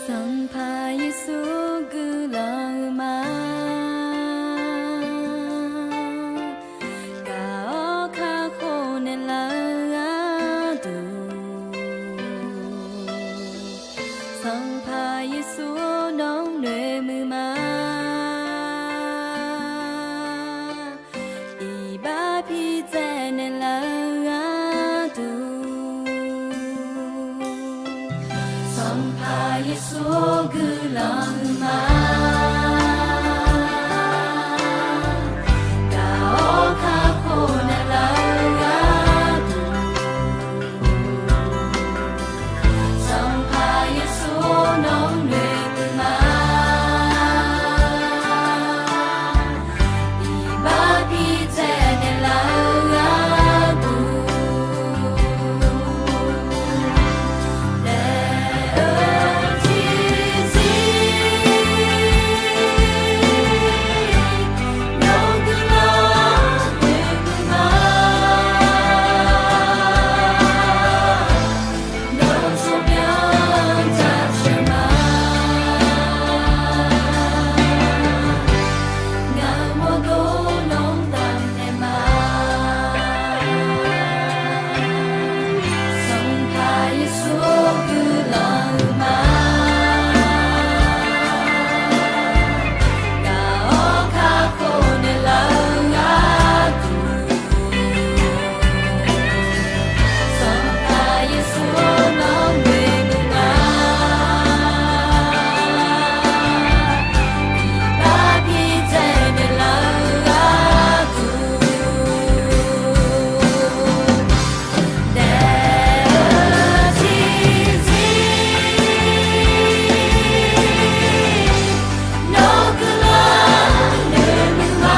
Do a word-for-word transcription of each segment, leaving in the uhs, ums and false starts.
Sanqpaq Yeqsur guiqlanq-eu ma. Gaq-awr kakhof naeqlaf-eu gharduq, Sanqpaq Yeqsur nawr noeqmuiq ma. Iqbax pitsaev naeqlaf-eu gharduq, Sanqpaq Yeqsur guiqlanq-eu ma. Gaq-awr kakhof naeqlaf-eu gharduq, Sanqpaq Yeqsur nawr noeqmuiq ma. Iqbax pitsaev naeqlaf-eu gharduq, daef-eu tiqzir nawr guiqlanq noeqmuiq ma. Nawr tsawrmyanr jaceuq ma. Ngaq mawrdo nawr damqnaeq ma. Sanqpaq Yeqsur guiqlanq-eu ma. Gaq-awr kakhof naeqlaf-eu gharduq, Sanqpaq Yeqsur nawr noeqmuiq ma. Iqbax pitsaev naeqlaf-eu gharduq, daef-eu tiqzir nawr guiqlanq noeqmuiq ma.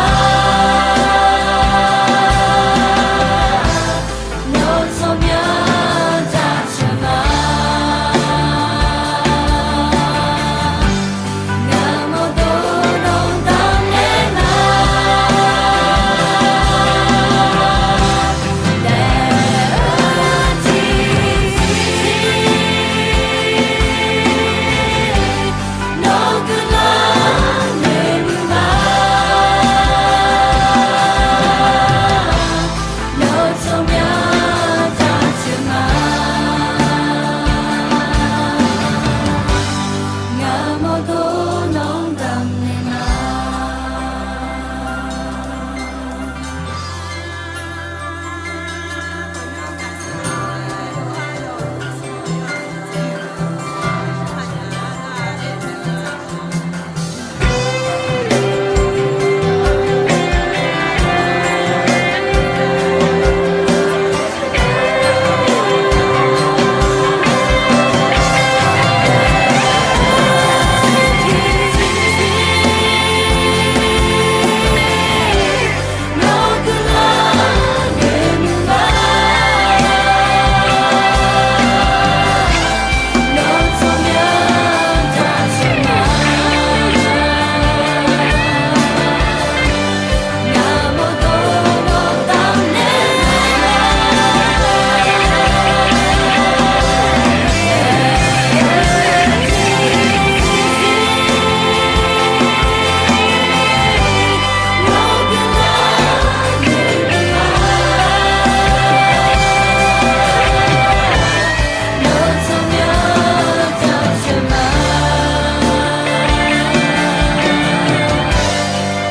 Nawr tsawrmyanr jaceuq ma. Ngaq mawrdo nawr damqnaeq ma. Daef-eu tiqzir nawr guiqlanq noeqmuiq ma. Nawr tsawrmyanr jaceuq ma.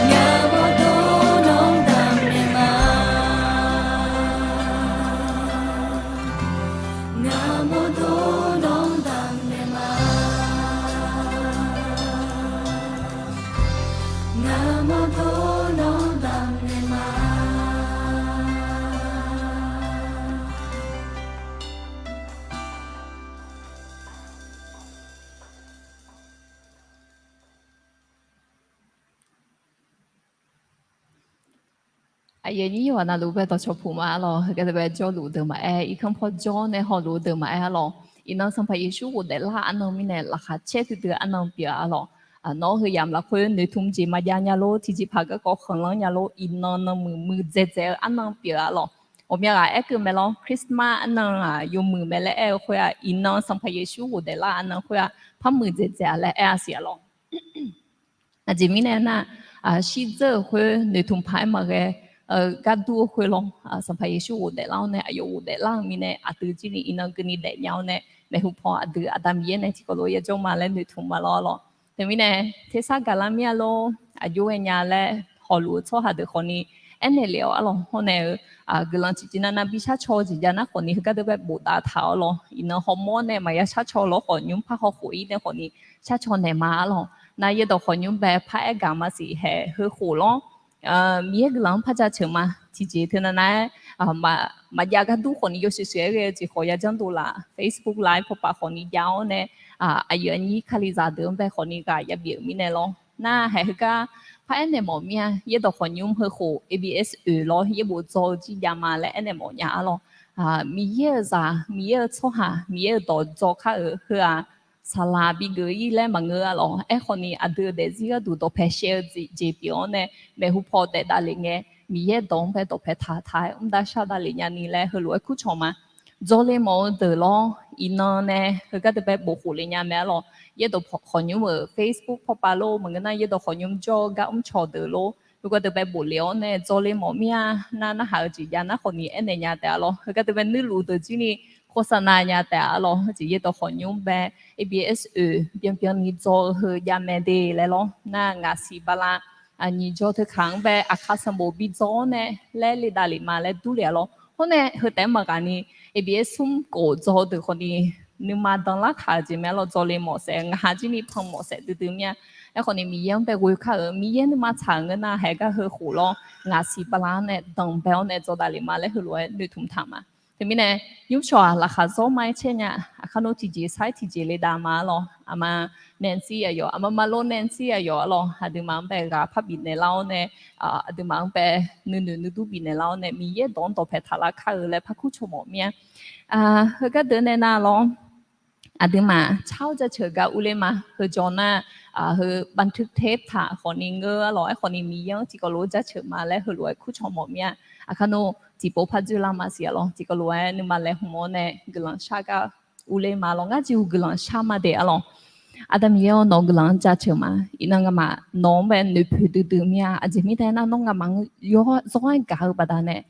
Ngaq mawrdo nawr damqnaeq ma. Ngaq mawrdo nawr damqnaeq ma. Ngaq mawrdo nawr damqnaeq ma. Aqyuif aqnyir yawqghaq navluf bae dawqcawq puq ma arlawq. Heugar bae jawrluf deuq maqaer, irkanr paw jawr nae hawluf-eu deuq maqaer arlawq. Iqnan Sanqpaq Yeqsur ghofdaef lar arnan mirnae laqkhaq caer duidui-eu arnan pyeuf-a arlawq. Nawr heu yamq lafkhoer noeqtmq jeq maqjav nya lor, tiqjeqpaq garkawv khanqlanr nya lor, iqnan nanmuiq muiqdzaeq dzaeq-eu arnan pyeuf-a arlawq. Ghawqmya ghaq aerkeuv mae lawr, Christmas arnan-aq yawmuiq mae laer aer-eu khoer-aq, iqnan Sanqpaq Yeqsur ghofdaef lar arnan khoer-aq, par muiqdzaeq dzaeq-a laer aer-a siq-a lawr. Aqjeq mirnae nar, shirdzeur-euq khoer noeqtmq paq-aer maqghae, gardur-eu khoer lawr, Sanqpaq Yeqsur ghofdaef lar-awr nae aqyawf ghofdaef lar-eu mirnae aqdui jir ni iqnan keuvni daefnya-awr nae, maeqhu paw aqdui Aqda Miqyaer nae tiqkawv lof-aer yajawr ma laer noeqtmq ma lawr lawr. Teumirnae, tersar gaqlar mir-a lor, aqjox ghaenya laer hawluf-eu tsawrhaq deuq khawfni aernaeq lef-awr arlawq, hawr nae-eu guiqlanq ciqciv navnav bi sharcaw-eu jeq jav nar khawfni heugar deuq bae bofdav taq-awr lawr, iqnan hawmawr nae maqya sharcaw lawr khawf nymr par haw khof-ir nae khawfni sharcaw naeq ma arlawq. Nar yaerdawq khawqnymr bae par aer gaq maqsiq haeq heukhof lawr, Miqyaer guiqlanq-anr par jaceuq ma. Tiqjeq teunav nav-aer maqjav gardur khawfni yawshuif shuif-aer ghae-eu jeq khawf yajanr dovlaf, Facebook live pawpav khawfni jav-awr nae, aqyuif aqnyir Kalizaq deuq-anr bae khawfni ghaq yabif-euq mirnae lawr. Nar haeq heugar par aernaeq mawf mir-a, yaerdawq khawqnymr heukhof A B S oeq lawr yaerbof dzaw-eu jir jav ma laer aernaeq mawf nya arlawq. Miqyaer-euq zaq, Miqyaer-euq tsawrhaq, Miqyaer-euq dawq dzaw kar-euq heu-aq, saqlaq bigeuf-ir laer maqngeur arlawq. Aerkhawfni aqdui-euq daefzir gharduq dawqpae shaev-eu jeq pyeuf-awr nae, maeqhu paw daef davlef ngae, Miqyaer dawq-anr bae dawqpae taq taq-aer mr dar shar davlef nyani laer heulof-aer kurcawq ma. Dzawle mawf-eu deuq lawr, iqnan nae heugar deuq bae bofkhof le nya mae arlawq. Yaerdawq khawqnymr-euq Facebook pawpav lor, maqngeur nar yaerdawq khawqnymr jawr-eu gar mrcawq deuq lor, heugar deuq bae boflef-awr nae dzawle mawf mir-a. Nar narhaq-eu jeq jav nar khawfni aernaeq nya taef-a lawr. Heugar deuq bae nuirluf deuq jir ni โฆษณา nya taef-a lawr. Heujeq yaerdawq khawqnymr bae A B S oeq byanbyan ni dzaw-eu heu jav mae de laer lawr. Nar ngaqsiq bala nyiq jaw teukaq-anr bae aqkar sanqbof bi dzaw-awr nae laer le davlef ma laer durlef-a lawr. Hawr nae heu taef-aer maqghaq ni A B S smr khof dzaw-eu deuq khawfni nuima danlar taq-euq jeq mae arlawq. Dzawle mawf saef, ngaq ha jir ni pan mawf saef duidui mir-a. Aerkhawfni Miqyaer-anr bae ghoe kar-euq, Miqyaer nuima tsaq-euq ngeur nar haeq gar heukhof lawr, ngaqsiq bala-anr nae danqbae-awr nae dzaw davlef ma laer heulof-aer noeqtmq taq ma. Teumirnae, nymrcawq-aq laqkhaq zawr ma-aer caer nya. Aqkar nmr tiqjeq sar-aer tiqjeq le dav ma arlawq. Aqma Nancy aqyawf, aqma Marlo Nancy aqyawf arlawq, aqduimaf-anr bae ghaq par bifnaeq lar-awr nae, aqduimaf-anr bae nuinoeq nuidur bifnaeq lar-awr nae Miqyaer dawq-anr dawqpae taq lar kar-eu laer par kurcawq mawf mir-a. Heugar deuq nae nav lawr, aqduimaf car-awr jaceuq gar urler ma. Heu jawr nar, heu บันทึกเทป taq khawfni ngeur arlawq. Aerkhawfni Miqyaer-anr tiqkawv lof-aer jaceuq ma laer heulof-aer kurcawq mawf mir-a. Aqkar nmr tiqpov par dzoerlar ma siq arlawq. Tiqkawv lof-aer nuima laeqhmq-awr nae guiqlanq shar gar urler ma lawr. Ngar jeqhu guiqlanq shar ma de arlawq. Aqda Miqyaer-awr, nawq-eu guiqlanq-anr jaceuq ma. Iqnan ngamaf nawq-anr bae noeqpoeq duidui mir-a. Aqjeq mirnae aernar, nawr ngamaf-anr zawr-aer gaq-eu baqdanae,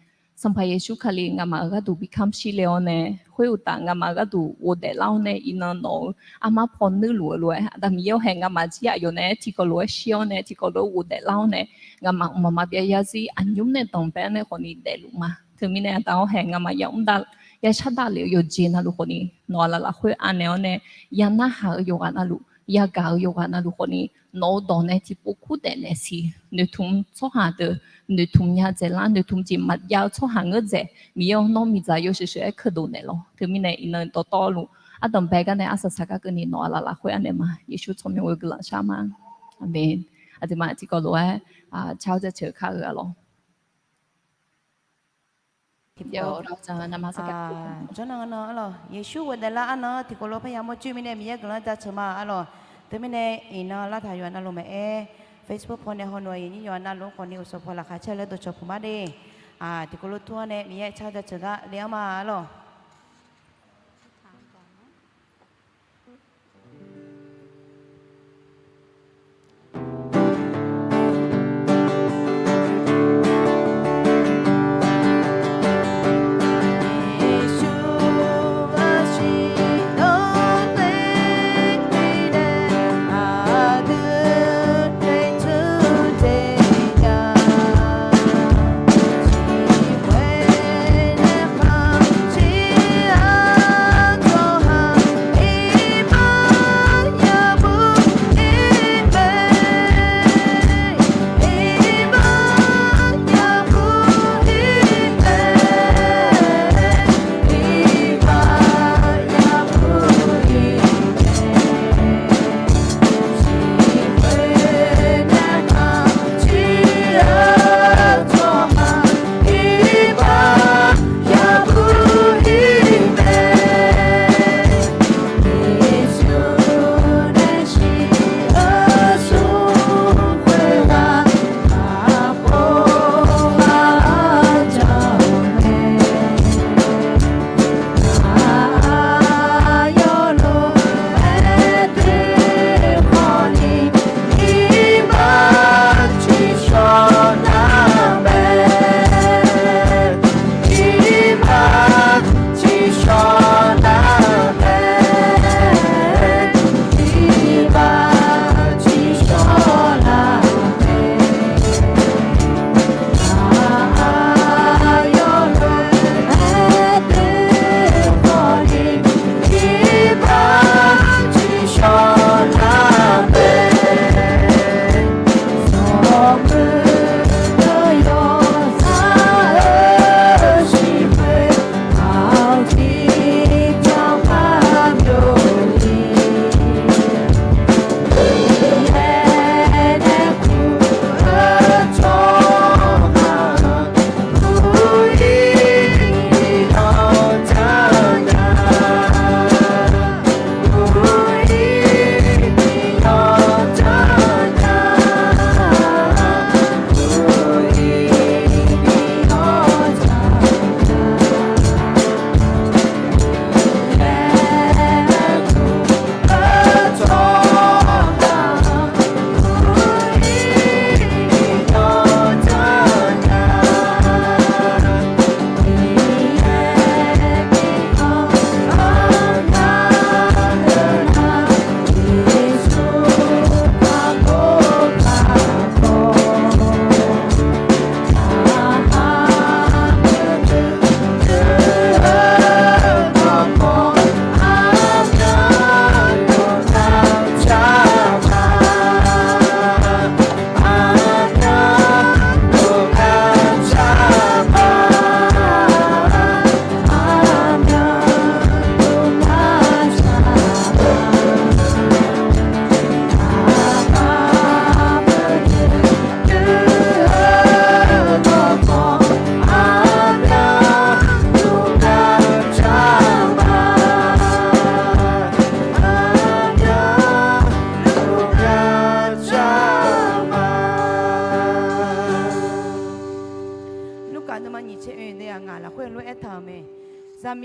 Sanqpaq Yeqsur Kali ngamaf-euq gharduq bi kamq shir le-awr nae, khoeruqtaf ngamaf-euq gharduq ghofdaef lar-awr nae, iqnan nawq-euq armar paw nuirluf-eu lof-aer, Aqda Miqyaer-awr, haeq ngamaf jir aqyawf naeq-aer tiqkawv lof-aer shir-awr nae, tiqkawv lof-aer ghofdaef lar-awr nae, ngamaf mqmaq maqbyav yarzir aqnymr nae danqbae-awr nae khawfni daefluf ma. Teumirnae Aqda-awr, haeq ngamaf yamr dav, yashar davlef-eu yawqjeq navluf khawfni nawq-aq laf lafkhoer anaeq-awr nae, ya narhaq-eu yawqghaq navluf, yagaq-eu yawqghaq navluf khawfni nawq-eu dawq nae tiqpov kurdaef naeq siq. Noeqtmq tsawrhaq deuq noeqtmq nya dzaeqlar, noeqtmq jeq maqjav-eu tsawrhaq ngeur dzaeq. Miqyaer-awr, nawr miqdzaq yawshuif shuif-aer keuqdov naeqlawq. Teumirnae iqnan dawqtawvluf ardanqbae gar nae arsaq saq gar keuvni nawq-aq laf lafkhoer anaeq ma. Yeqsur tsawrmyanr ghoer guiqlanq shar ma. Aqmeq. Aqduimaf tiqkawv lof-aer car-awr jaceuq kar-eu arlawq. Jawrnan arnan arlawq, Yeqsur ghofdaef lar arnan tiqkawv lof-aer parya mawr coer mirnae Miqyaer guiqlanq jaceuq ma arlawq. Teumirnae iqnan lartaq yawqha navluf maqaer, Facebook paw nae hawnaeq-eu aqyuif aqnyir yawqha navluf khawfni uqshof paw laqkhaq caer laer dovcawq puq ma de. Tiqkawv lof tur-awr nae Miqyaer car jaceuq gar le-anr ma arlawq.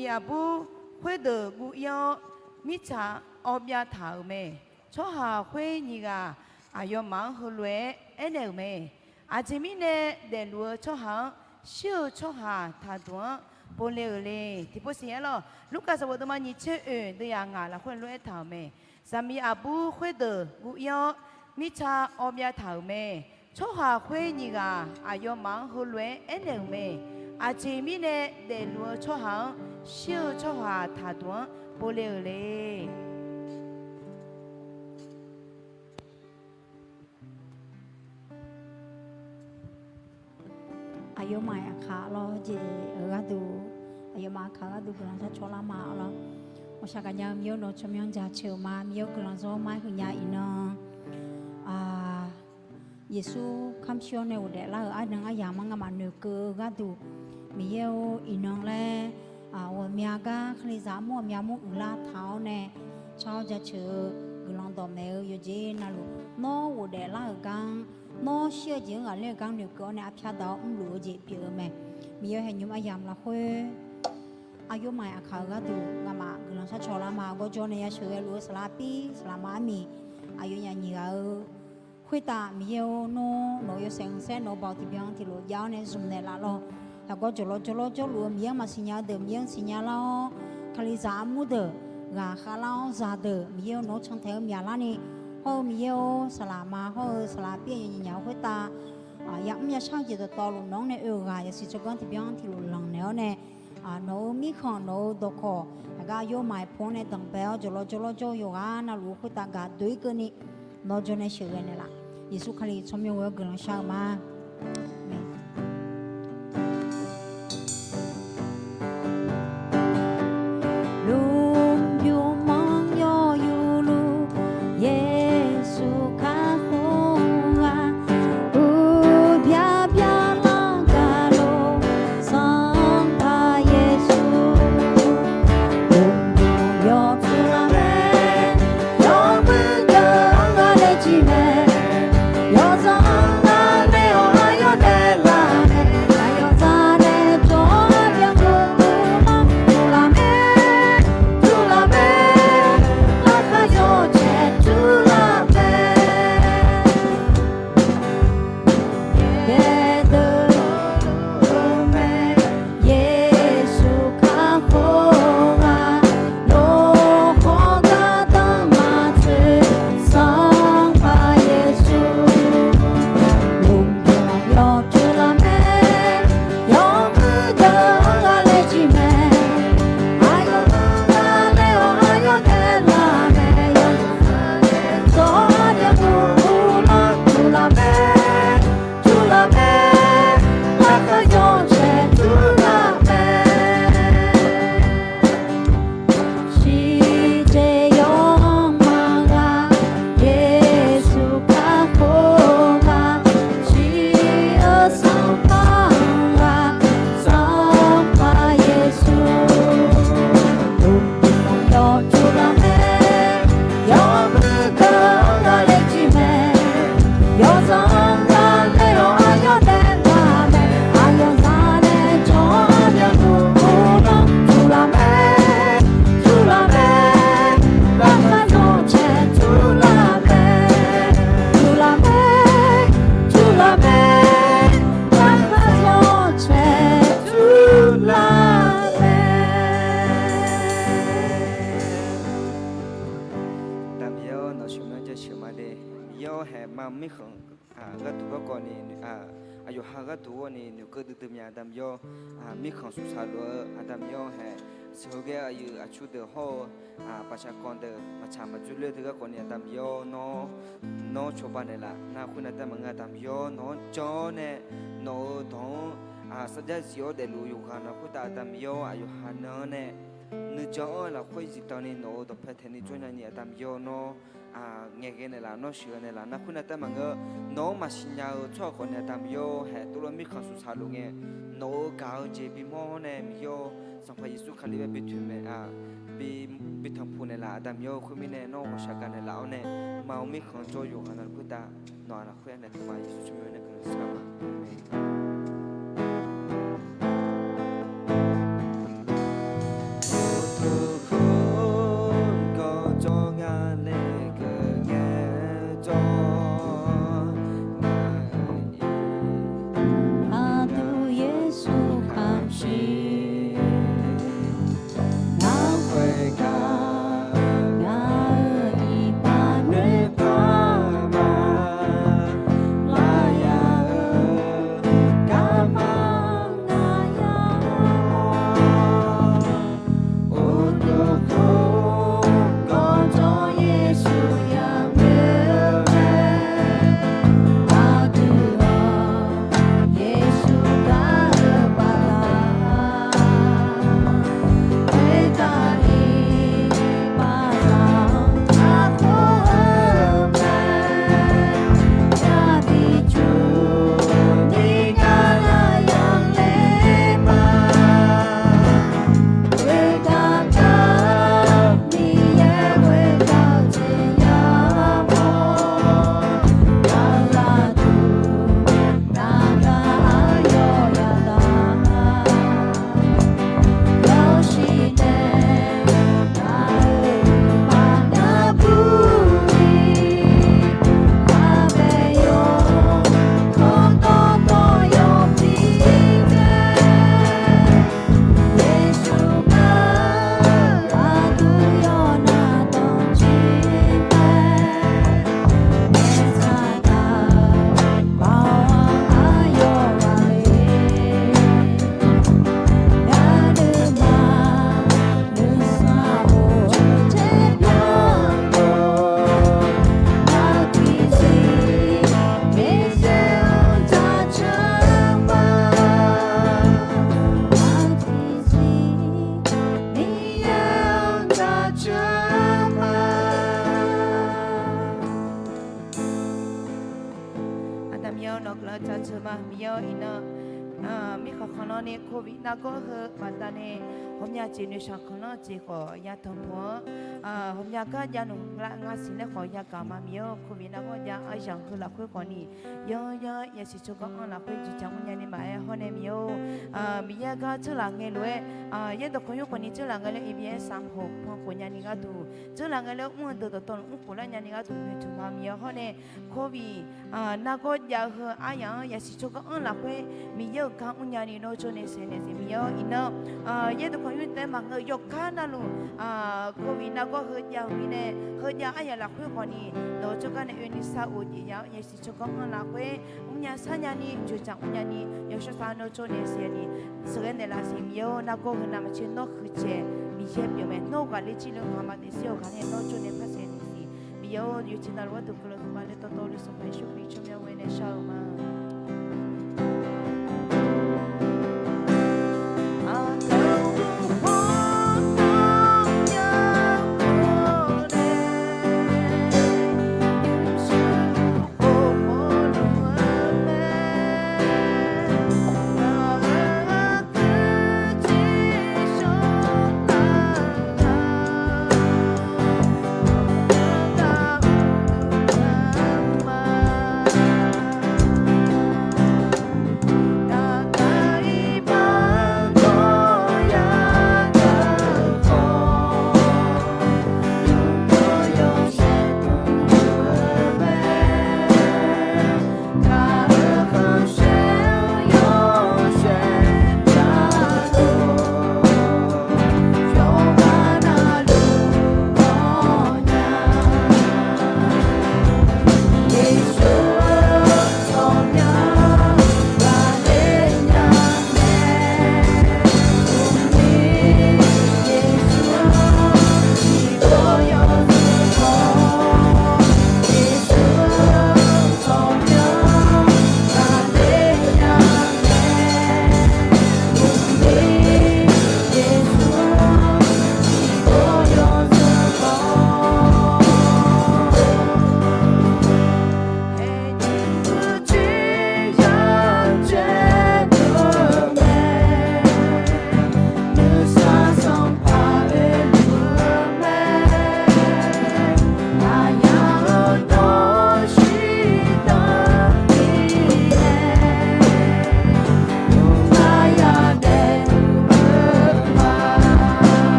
Zaqmiq aqbur khoerdeuq guv-ir-awr, mirtsaq awv byav taq-euq mae. Tsawrhaq khoer nyiq ghaq aqyawfmaf-anr heulof-aer aernaeq-euq mae. Aqjeq mirnae daefluf-eu tsawrhaq-anr shir-eu tsawrhaq taqduq-anr povle-euq le. Tiqpov siq aer lawq. Lurkaf sanqbof deuvma nyiq tser oeq deuv yaf ngaq lafkhoer lof-aer taq-euq mae. Zaqmiq aqbur khoerdeuq guv-ir-awr, mirtsaq awv byav taq-euq mae. Tsawrhaq khoer nyiq ghaq aqyawfmaf-anr heulof-aer aernaeq-euq mae. Aqjeq mirnae daefluf-eu tsawrhaq-anr shir-eu tsawrhaq taqduq-anr povle-euq le. Aqyawfmaf-iq aqkaq lawr jeq-euq gharduq, aqyawfmaf aqkaq gharduq guiqlanq sharcaw lar ma lawr. Ghawqshaq gaqnya-eu Miqyaer-or, nawq-eu tsawrmyanr jaceuq-euq ma. Miqyaer-or, guiqlanq zawr ma-aer huiqnya iqnan. Yeqsur kamq shir-awr nae ghofdaef lar-euq arnan aryamq-anr ngamaf noeqkeuv-eu gharduq, Miqyaer-or, iqnan laer ghawqmya gar Kalizaq armur ghawqmya mur uiqlar taq-awr nae, car-awr jaceuq-eu guiqlanq dawqmaeq-eu yawqjeq navluf, nawr ghofdaef lar-euq gar-anr, nawr shir-eu jeq-anr ghaqler-eu gar noeqkeuv-awr nae arpyar daq-awr mrluf-eu jeq pyeuf-eu mae. Miqyaer-or, haeqnymr aryamq lafkhoer aqyawfmaf-iq aqkaq-euq gharduq ngamaf guiqlanq sharcaw lar ma. Gawrjawr nae yasheuq ghae luf-eu saqlaq pir saqlaq ma armiq, aqyawfnyaf nyiq ghaq-eu khoertav Miqyaer-or, nawr nawq-eu yawshaef khanqsaer nawq-eu baoq tiqbyan tiqlof jav-awr nae zmq naeqlaf lawr. Yaqgawr jawqlawr jawrlawr jawrluf-eu Miqyaer-anr maqsiq nya-eu deuq Miqyaer-anr siqnya lar-awr, Kalizaq armur deuq ghaq khavlar-awr zaqdeuq Miqyaer-or, nawq-anr cantaeq-eu myaqlarni, hawr-eu Miqyaer-or, saqlaq ma hawr-eu saqlaq pir aqyawfnyaf nyiq ghaq-eu khoertav yamr yashar-eu jeq dawqtawvluf nawq-anr nae oe-euq ghaq yasiq tsawrganr tiqbyan tiqlof lanqnaeq-awr nae, nawq-euq mirkhanq nawq-euq dawqkawq aqgar aqyawfmaf-iq pov-awr nae danqbae-awr jawqlawr jawrlawr jawr-eu yawqghaq navluf-eu khoertav gaq doe-ir keuvni, nawr jawr nae sheuqghae naeqlaf. Yeqsur Kali tsawrmyanr ghoe-awr guiqlanq shar-eu ma. Aqmeq. Lmqbymr manr yawr yurluf, Yeqsur kakhof-a, uqbya byalar gaqlof, Sanqpaq Yeqsur. Lmqbymr yawr tuvlar mae, yawmuiq deuq-anr ghaqler jir mae, yawzanr-anr ghaqler-awr aqyawf daeflar mae, aqyawf zaq nae jawr-awr byanluf uvlanr tuvlar mae, tuvlar mae, laqkhaq yawcae tuvlar mae. Yaerdeuv-eu mae, Yeqsur kakhof-a, nawq khawf gardanr maqtsoeq, Sanqpaq Yeqsur. Lmqbymr yawr tuvlar mae, yawmuiq deuq-anr ghaqler jir mae, aqyawf-anr ghaqler-awr aqyawf daeflar mae, yawzanr-anr ghaqler-awr aqyawf daeflar mae, tuvlar mae, tuvlar mae, laqkhaq yawcae tuvlar mae. Shirjeq yawr-anr maqghaq, Yeqsur kakhof-a, shir-eu sanqpaq-anr ghaq, Sanqpaq Yeqsur. Lmqbymr yawr tuvlar mae, yawmuiq deuq-anr ghaqler jir mae, yawzanr-anr ghaqler-awr aqyawf daeflar mae, aqyawf zaq nae jawr-awr byanluf uvlanr tuvlar mae, tuvlar mae, laqkhaq yawcae tuvlar mae, tuvlar mae, tuvlar mae, laqkhaq yawcae tuvlar mae. Aqda Miqyaer-awr, nawq-eu tsawrmyanr jaceuq ma de. Miqyaer-awr, haeq ma mirkhanq gharduq garkawv ni, aqyawf ha gharduq-awr ni noeqkeuv duidui mya Aqda Miqyaer-awr, mirkhanq suqsaq lof-eu Aqda Miqyaer-awr, haeq siqheu ghae aqyuif aqtsu deuq hawr-eu, paqshaq kanq deuq maqtsaq maqdzoerler deuq garkawv ni Aqda Miqyaer-awr, nawr, nawr cawba naeqlaf. Nar khoernav taef maqngeur Aqda Miqyaer-awr, nawq-anr jan-awr nae nawq-euq dawq-anr sarjax zif-awr daefluf-eu yawqghaq navluf khoertav Aqda Miqyaer-awr, aqyawf ha nan-anr nae nuijan-anr lafkhoer zifdan ni nawq-euq dawqpae taeqni jawr nyani Aqda Miqyaer-awr, nawr ngaeqghae naeqlaf, nawr sheuqghae naeqlaf. Nar khoernav taef maqngeur, nawq-anr maqsiq nya-eu tsawrhaq khawf nae Aqda Miqyaer-awr, haeq tov lof mirkhanq suqsaq lof ngae, nawq-euq gaq-eu jeq bimawr-awr nae Miqyaer-awr, Sanqpaq Yeqsur Kali-aer bi toeqmaeq, bi, bi tanqpuq naeqlaf Aqda Miqyaer-awr, khoermirnae nawr ghawqshaq gaq naeqlaf-awr nae, ma-eu mirkhanq jawr-eu yawqghaq navluf khoertav nawq-aq lafkhoer nae taqma Yeqsur tsawrmyanr nae guiqlanq shar ma. Taqceuq ma Miqyaer-awr, iqnan mirkhanq khanqlanr ni โควิด nargawr heu baqdanae ghawqmya jeq noeqshaq khanqlanr jeq khawf yatanq paq-anr, ghawqmya gar jav nmq nga siq laer khawf yagaq ma Miqyaer-awr, โควิด nargawr jav aryamq heu lafkhoer khawf ni yanr yanr yasiq tsawrganr anr lafkhoer jeqjaq mrnya ni maqaer hawr nae Miqyaer-or, Miqyaer gar dzeurlaf ngae lof-aer, yaerdawq kawqnymr khawf ni dzeurlaf ngae laer เอพีเอส สามหก pan khof nyani gharduq, dzeurlaf ngae laer mr-eu deuq dawqtawvluf mrkhof lar nyani gharduq noeqtmq ma Miqyaer hawr nae, โควิด nargawr jav heu aryamq-anr yasiq tsawrganr anr lafkhoer Miqyaer-euq gar mrnya ni nawr jawr nae saeqnaeq siq Miqyaer-awr, iqnan yaerdawq kawqnymr taef-aer maqngeur yawkar navluf, โควิด nargawr heu jav-eu mirnae, heu jav aryamq lafkhoer khawf ni nawq-eu tsawrganr nae oeni sar-euq jeq ya-anr yasiq tsawrganr anr lafkhoer mrnya sharnya ni joeqjaq mrnya ni yawshawr sar nawr jawr nae saeqnaeq ni sheuqghae naeqlaf siq Miqyaer-or, nargawr heu navmaqtser nawr huiqdzaeq Miqyaer pyeuf mae, nawr ghaqler jir le ngaq ma daefzir-awq ghaq nae nawr jawr nae par saeqnaeq siq Miqyaer-or, yawqjeq navluf gharduq keuvle huiqma le dawqtawvluf Sanqpaq Yeqsur Kali tsawrmyanr ghoe nae shar-eu ma.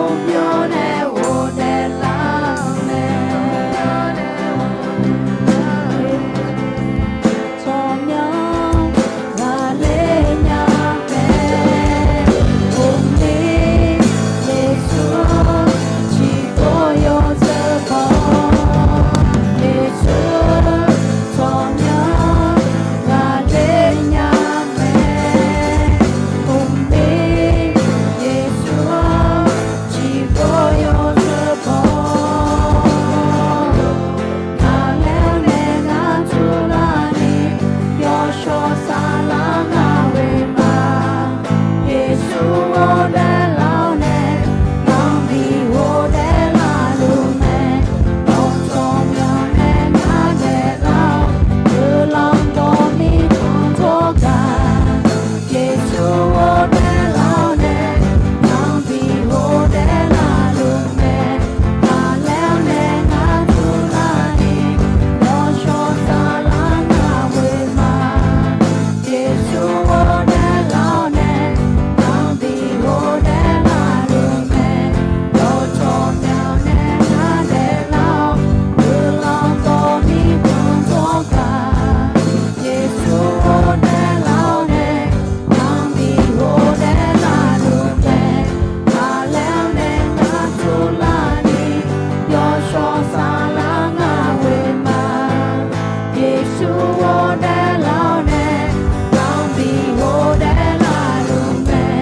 Aqmyannae ghofdaef lar-awr nae, tsawrmyanr ghaqler nya mae. Ghofler Yeqsur-anr ciqgor yawzeu baw. Yeqsur tsawrmyanr ghaqler nya mae. Ghofler Yeqsur-anr ciqgor yawzeu baw. Ghaqler-awr nae ngar turlarni, yawshawr saflar ngar ghoe ma. Yeqsur ghofdaef lar-awr nae, ngar bi ghofdaef larluf mae. Nawr tsawrmyanr nae ngar daeflar-awr, guiqlanq dawqni tanqdzawr gaq. Yeqsur ghofdaef lar-awr nae, ngar bi ghofdaef larluf mae. Ghaqler-awr nae ngar turlarni, yawshawr saflar ngar ghoe ma. Yeqsur ghofdaef lar-awr nae, ngar bi ghofdaef larluf mae. Nawr tsawrmyanr nae ngar daeflar-awr, guiqlanq dawqni tanqdzawr gaq. Yeqsur ghofdaef lar-awr nae, ngar bi ghofdaef larluf mae. Ghaqler-awr nae ngar turlarni, yawshawr saflar ngar ghoe ma. Yeqsur ghofdaef lar-awr nae, ngar bi ghofdaef larluf mae.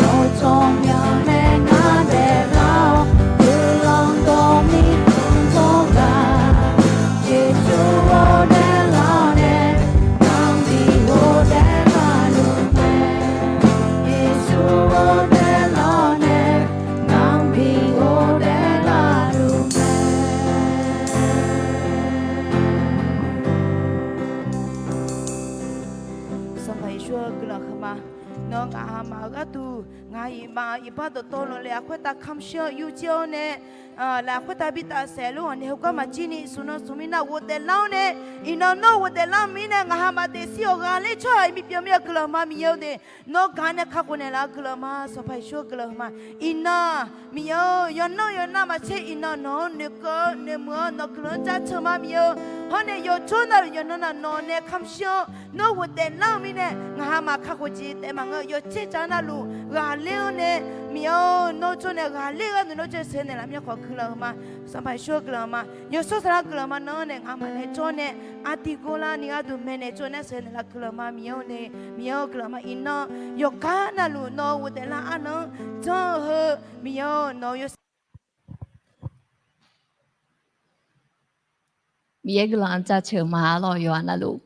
Nawr tsawrmyanr nae ngar daeflar-awr, guiqlanq dawqni tanqdzawr gaq. Yeqsur ghofdaef lar-awr nae, ngar bi ghofdaef larluf mae. Yeqsur ghofdaef lar-awr nae, ngar bi ghofdaef larluf mae. Sanqpaq Yeqsur-eu guiqlanq heu ma. Nawr ngaq hamaf-eu gharduq ngaq iqmav iqbar dawqtawvluf laeqhaq khoertav kamq shir-awr yurjir-awr nae, laeqhaq khoertav bi taf saef lof-anr nae heugar maqjir ni smq nan smq mirnav ghofdaef lar-awr nae, iqnan nawr ghofdaef lar-eu mirnae ngaq hamaf daefzir-awq. Ghaqler tsawrhaq-iq bipyeuf mir-eu guiqlanq ma Miqyaer-eu de. Nawr gaq nae kakhof naeqlaf-eu guiqlanq ma Sanqpaq Yeqsur-eu guiqlanq heu ma. Iqnan Miqyaer-eu yawqnan yawqnan maqtser iqnan nawq-anr noeqkeuv-awr noeqmuiq-awr nawq guiqlanq-anr jaceuq ma Miqyaer-eu. Hawr nae yawqjawr navluf yawqnan navluf nawq nae kamq shir-awr nawr ghofdaef lar-eu mirnae ngaq hamaf kakhof jeq taef maqngeur. Yawqtser tsaq navluf ghaqler-awr nae Miqyaer-eu nawr jawr nae ghaqler-eu gharduq nawr jawr sheuq naeqlaf mir-a khawf guiqlanq heu ma. Sanqpaq Yeqsur-eu guiqlanq ma. Yawshawr saflar guiqlanq ma nanr nae ngaq hamaf nae jawr nae aqdui gor lar ni gharduq maeqnaeq jawr nae sheuq naeqlaf guiqlanq ma Miqyaer-eu nae. Miqyaer-eu guiqlanq ma iqnan yawqgar navluf nawr ghofdaef lar arnan-anr janr-eu heu Miqyaer-eu nawq-eu yawshaef Miqyaer guiqlanq-anr jaceuq ma lawr. Yawqha navluf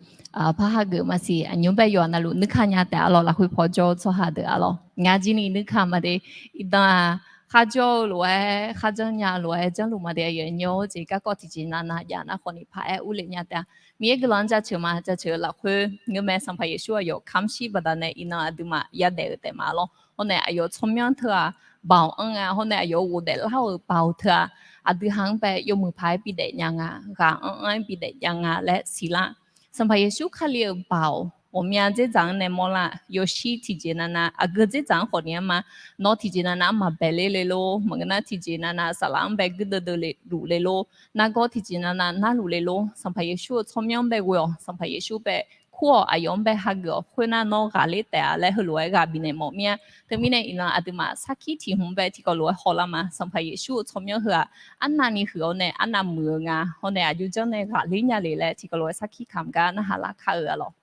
par hageuf maqsiq aqnymr bae yawqha navluf nuikaq nya taef-a lawr. Lafkhoer paw jawr-eu tsawrhaq deuq-a lawr. Ngar jir ni nuikaq maqde. Iqdan-aq kharjawr-eu lof-aer kharjanr nya-eu lof-aer janrluf maqde. Aqyawf nymr-awr jeq garkawv tiqjeq navnav jav nar khawf ni paq-aer urlef nya taef-a. Miqyaer guiqlanq-anr jaceuq ma. Jaceuq-eu lafkhoer ngeurmae Sanqpaq Yeqsur aqyawf kamq shir baqdanae iqnan aqduimaf yadaef-euq taef ma lawr. Hawr nae aqyawf tsawrmyanr teu-aq baoq anr nga. Hawr nae aqyawf ghofdaef lar-euq baoq teu-aq aqdui ha-anr bae yawmuiq paq-aer bidaef nya nga. Ghaq anr anr-aer bidaef nya nga laer siqlar. Sanqpaq Yeqsur Kali-euq baoq ghawqmya dzerdzaq-anr nae mawrlar. Yawshir tiqjeq navnav aqgeu dzerdzaq-anr khawf ni-anr ma. Nawr tiqjeq navnav-anr maqbae ler le lor. Maqngeur nar tiqjeq navnav saflar-anr bae guirdeuv deuv lef luf le lor. Nargawr tiqjeq navnav narluf le lor. Sanqpaq Yeqsur-eu tsawrmyanr-anr bae ghoe-awq. Sanqpaq Yeqsur bae kur-awq. Aqyawf-anr bae hageuf-awq. Khoernar nawr ghaqler taef-a laer heulof-aer ghaq bifnaeq mawf mir-a. Teumirnae iqnan aqduimaf sarkir tiq hmq bae tiqkawv lof-aer hawlar ma. Sanqpaq Yeqsur-eu tsawrmyanr heu-aq arnavni huiq-awr nae arnav muiq-eu nga. Hawr nae aqjox janr nae ghaqler nya le laer tiqkawv lof-aer sarkir kamq gar narhaq lar kar-eu-a lawr.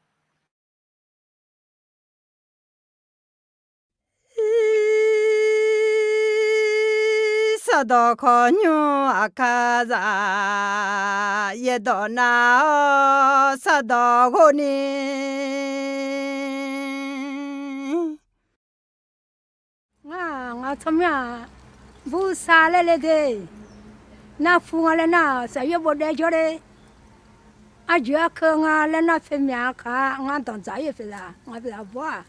Sardawq kawqnymr aqkar zaq, yaerdawq nav-awr sardawq ghov ni. Ngar-aq, ngaq tsawrmyanr-aq, bursav laer le de. Nar fu nga laer nar, saqyoer bofdaef jawr le. Arjeuq arkeu nga laer nar, faemyaq kaq-a. Ngar danqdzaq-ir-eu pyeufzaq, ngaq pyeufzaq bawr-aq,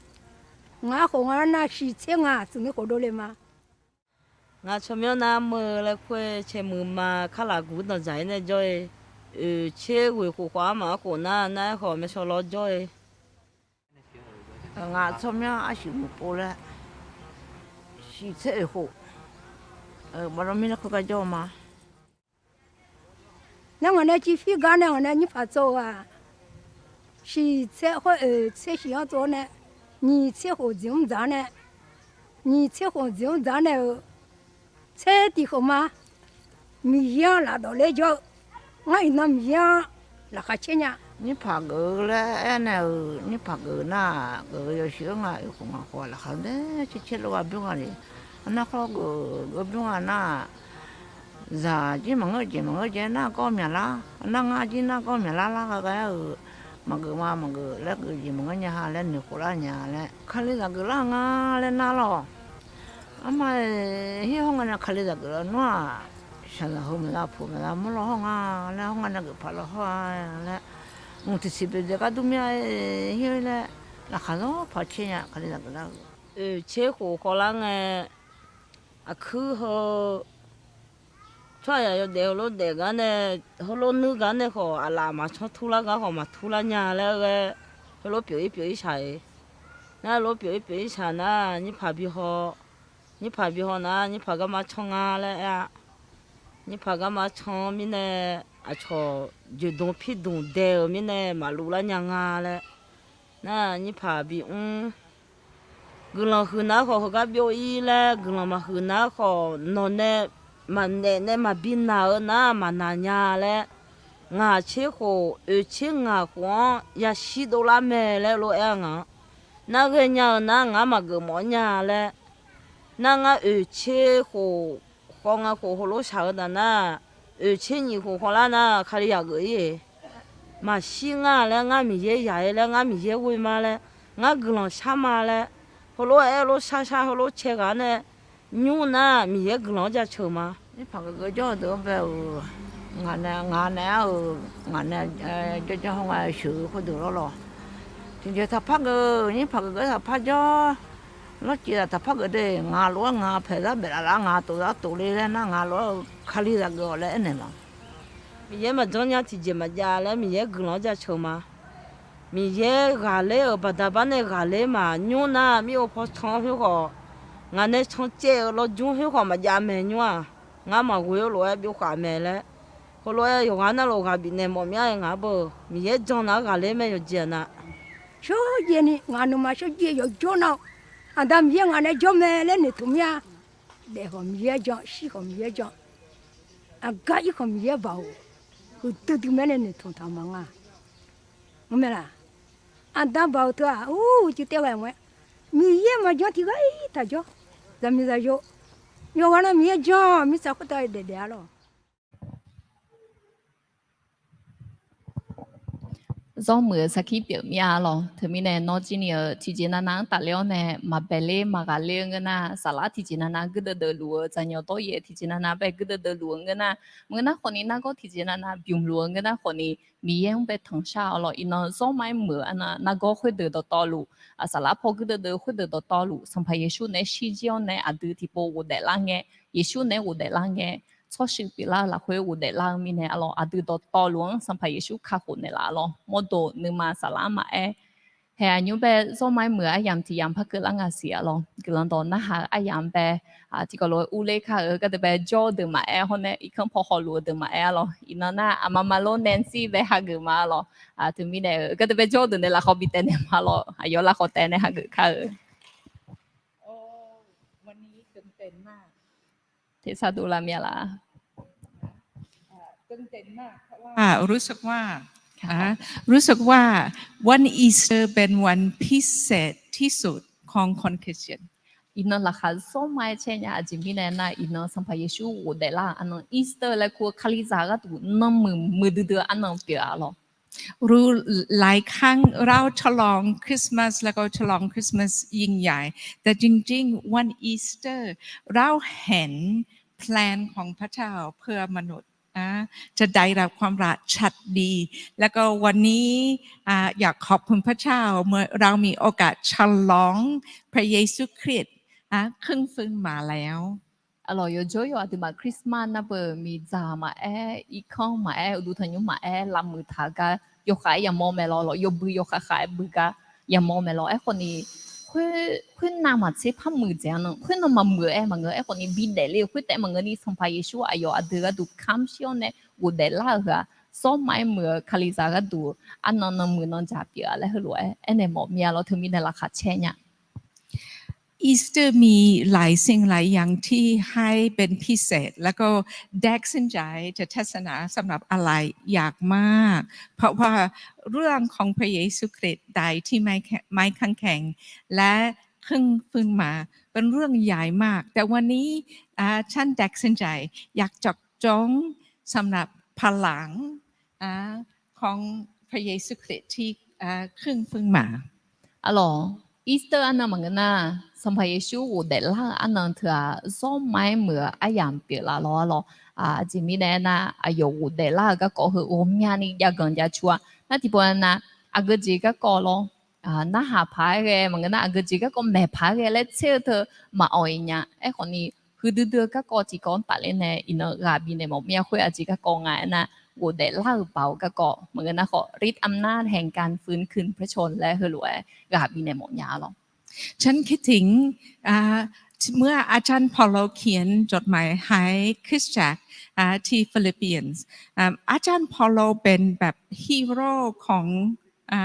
ngaq arkhof nga laer nar, shiq tser nga tsuif ni khof dovle ma. Ngaq tsawrmyanr nar meuq laer kur-aer cae muiq ma. Karlaq guq danqdzaq-ir nae jawr-e. Oeq tser ghoeq khof khawf armaf arkhof nar, nar-aer khawf myavshaw lawr jawr-e. Ngaq tsawrmyanr arsiq muiq pov laer, shiq tser oeq khof, Bavlawr mirnae khoergar jawr-eu ma. Nar ngaq nae cifir gar nae ngaq nae nyirpaq tsov-eu-aq, shiq tser khoer oeq tser shiq-anr tsov-awr nae, nyiq tser khof jeq mr dzaq-anr nae, nyiq tser khof jeq mr dzaq-anr nae-euq tser tiq khof ma. Miqyaer-anr lafdawq ler jawr-eu, ngar iqnan Miqyaer-anr laqkhaq caer nya. Nyirpaq geuf-eu laer aernaeq-euq, nyirpaq geuf nar-aq, geuf-eu yawshuif-aer nga oeq khof ngaq khof-aq laqkhaq daer caer caer lof-aer bymr nga le. Arnar khawr geuf geuf bymr nga nar-aq, zaq jir maqngeur jeq maqngeur jeq nar gawr myaqlar, arnar ngar jir nar gawr myaqlar lar ghae ghae-aer-euq, maqgeuf ma maqgeuf laer geuf jeq maqngeur nya ha laer noeqkhof lar nya laer, Kalizaq geuflar nga laer nar lawq. Arma-iq, hir hawr nga nae Kalizaq geuf lawnmr-aq, shaqzanq heu maeqza puq maeqza mawrlaw hawr nga laer hawr nga nae geuf paq law hawr-a laer, mq tiqsiq pyeuf dzaeq gar dur mir-a, hir laer, laqkhaq zanr paq caer nya Kalizaq geuf lar-eu. Oeq tser khof khawvlar ngae, aqkuir heu tsawrhaqzaq yawdaef heulof daef gar nae, heulof nuir gar nae khawf, aqlaf maqcanr turlar gar khawf maqturlar nya laer ghae, heulof pyeuf-ir pyeuf-ir shaq-iq. Nar heulof pyeuf-ir pyeuf-ir shaq nar, nyirpaq bi haw, nyirpaq bi haw nar, nyirpaq garma canr nga laer aer-a. Nyirpaq garma canr-anr mirnae, aqcawq joeqdmq pirdmq dae-euq mirnae maqluv lar nya nga laer, nar nyirpaq bimr. Guiqlanq huiqnar khawf heugar byov-ir laer, guiqlanq maqhuiq nar khawf nawq nae maqnaef nae maqbi naq-eu nar maqnaq nya laer, ngaq tser khof oeq tser ngaq khof-anr yashir dovlar mae laer lof-aer-a ngaq-anr. Nar ghaenya-eu nar ngar maqgeuf mawf-anr nya laer, nar ngar oeq tser khof khawv nga khof heulof shaq-eu taf nar, oeq tser nyiq khof khawvlar nar Kalizaq geuf-ir-eq. Maqshir nga laer, ngar Miqyaer yaq-ir laer, ngar Miqyaer ghoe ma laer, ngar guiqlanq shar ma laer, heulof-aer lof shar shar heulof cae ghaq nae nymr nar Miqyaer guiqlanq-anr jaceuq ma. Nyirpaq geuf geuf jawr-eu deuq-anr bae-euq, ngaq nae ngaq nae-aer-euq ngaq nae jawrjawr hawr nga sheuq-eu khoerdeuq lawrlawq. Tiqjeq taqpar geuf, nyirpaq geuf geuf taqpar jawr. Lawrciv taqpar geuf de, ngaq lof-aer ngaq paeq zar baef laf lar, ngaq tof zar tof le laer nar, ngaq lof-aer-eu Kalizaq geuf-awq laer aernaeq ma. Miqyaer maqjanr nya tiqjeq maqjav laer Miqyaer guiqlanq-anr jaceuq ma. Miqyaer ghaqler-euq baqda bar nae ghaqler maqnymr nar, mir-eu paw can khoer khawf, ngaq nae cancaev-eu lawrjmr khoer khawf maqjav mae nymr-aq, ngar maqghoe-eu lof-aer byov khaf mae laer, heulof-aer yawqghaq navluf ghaq bifnaeq mawf mya-aer ngaq-anr beu, Miqyaer jan nar ghaqler mae yawqjeq-aq na. Shawrjaev ni ngaq nuima shawrjaev yawqjawr nar-eu, Aqda Miqyaer ngaq nae jawr mae laer noeqtmq mir-a. Daef khawf Miqyaer jan, shir khawf Miqyaer jan, aqgar ir khawf Miqyaer baoq, huiqdui dui mae nae noeqtmq taq ma nga. Ngar mae laq? Aqda baoq teu-aq, ur, uicuiv taev ghae mq-aer, Miqyaer maqjan tiq ghaq-ir taq jawr. Zaqmiq zaqyo, yawqghaq nar Miqyaer jan, mirtsaq khoertav daefdaef-a lawq. Zawrmuiq-eu sarkir pyeuf mir-a lawq. Teumirnae nawr jir ni-eu tiqjeq navnav-anr tafler-awr nae maqbaeq ler maqghaq ler-eu ngeur nar, saflar tiqjeq navnav guirdeuv deuv luf-eu, dzaqnyanq dawryaef tiqjeq navnav bae guirdeuv deuv luf-eu ngeur nar, maqngeur nar khawfni nargawr tiqjeq navnav bymq luf-eu ngeur nar khawfni, Miqyaer-anr bae tanqshar-awq lawq. Iqnan zawr ma-aer muiq-eu arnav nargawr khoerdeuq dawqtawvluf, saflar paw guirdeuv deuv khoerdeuq dawqtawvluf, Sanqpaq Yeqsur naeq-aer shirjir-awr nae aqdui tiqpov ghofdaef lar ngae, Yeqsur naeq-aer ghofdaef lar ngae, tsawrshuif pyeuflar-eu lafkhoer ghofdaef lar-eu mirnae arlawq, aqdui dawqtawvluf-anr Sanqpaq Yeqsur kakhof naeqlaf-a lawq. Mawrdo nuima saflar maqaer, hae aqnymr bae zawr ma-aer muiq-eu aryamq tiq yamq par keuvlar nga siq arlawq. Guiqlanq dawq narhaq-eu aryamq bae, tiqkawv lof-aer urler kar-euq gardeuq bae jawr-eu deuq maqaer hawr nae irkanr paw hawluf-eu deuq maqaer arlawq. Iqnan nar aqma ma lor Nancy bae hageuf ma arlawq. Teumirnae-euq gardeuq bae jawr-eu deuq nae lafkhawf bi taev naeq ma lawq. Aqyawf lafkhawf taev nae hageuf kar-eu. Tersar dov lar mir-a laf? อ่า รู้สึกว่า อ่า รู้สึกว่าวันอีสเตอร์เป็นวันพิเศษที่สุดของคนคริสเตียน Iqnan laqkhaq zawr ma-aer caer nya. Aqjeq mirnae nar, iqnan Sanqpaq Yeqsur ghofdaef lar-eu arnan Easter laer kur-eu Kalizaq gharduq nanmuiq muiqdui dui-eu arnan pyeuf-a lawq. หลายครั้งเราฉลองคริสต์มาส แล้วก็ฉลองคริสต์มาสยิ่งใหญ่ แต่จริงๆ วันอีสเตอร์ เราเห็นแพลนของพระเจ้าเพื่อมนุษย์ จะได้รับความรักชัดดี แล้วก็วันนี้ อยากขอบคุณพระเจ้า เมื่อเรามีโอกาสฉลองพระเยซูคริสต์ ขึ้นฟื้นมาแล้ว Arlawq, yawjawr yawqha aqduimaf Christmas nar beu miqdzaq maqaer, irkanr maqaer, uqduq tanqnymr maqaer, lavmuiq taq gar yawkhav-aer yamawr mae lawq. Lawq, yawbui yawkhav khav-aer bui gar yamawr mae lawq. Aerkhawf ni, khoer, khoernav maqtser par muiqdzaeq-a nan, khoernav maqmuiq-aer maqngeur. Aerkhawfni bidaef le-eu khoertaef maqngeur ni, Sanqpaq Yeqsur aqyawf aqdui gharduq kamq shir-awr nae ghofdaef lar-eu heu-aq, zawr ma-aer muiq-eu Kalizaq gharduq arnan nan muiq nan dzaq pyeuf-a laer heulof-aer aernaeq mawf mir-a lawr. Teumirnae laqkhaq caer nya อีสเตอร์ มีหลายสิ่งหลายอย่างที่ให้เป็นพิเศษ แล้วก็ แดกเส้นใหญ่จะเทศนาสำหรับอะไรอยากมาก เพราะว่าเรื่องของพระเยซูคริสต์ตายที่ไม้แข- ไม้กางเขน และขึ้นฟื้นมา เป็นเรื่องใหญ่มาก แต่วันนี้ อ่า ท่านแดกเส้นใหญ่อยากเจาะจงสำหรับพลัง อ่า ของพระเยซูคริสต์ที่ อ่า ขึ้นฟื้นมา Arlawq, Easter arnan maqngeur nar, Sanqpaq Yeqsur ghofdaef lar-eu arnan teu-aq, zawr ma-aer muiq-eu aryamq pyeuflaf lawr arlawq. Aqjeq mirnae aernar, aqyawf ghofdaef lar-eu garkawv heu ghawqmyani jav ganq jav cu-a. Nar tiqpov-aer nar, aqgeu jeq garkawv lawr, narhaq paq-aer ghae maqngeur nar, aqgeu jeq garkawv maeq paq-aer ghae laer tser-eu teu maqawq-iq nya. Aerkhawfni, huiqdui dui-eu garkawv tiqkawv-anr tafler nae iqnan ghaq bifnaeq mawf mir-a. Khoer aqjeq garkawv nga aernar, ghofdaef lar-euq baoq-eu garkawv maqngeur nar khawf,ฤทธิ์อำนาจแห่งการฟื้นคืนพระชนม์ laer heulof-aer ghaq bifnaeq mawf nya arlawq. ฉันคิดถึง อ่า เมื่ออาจารย์เปาโลเขียนจดหมายให้คริสตจักร ที่ Philippians อาจารย์เปาโลเป็นแบบฮีโร่ของ อ่า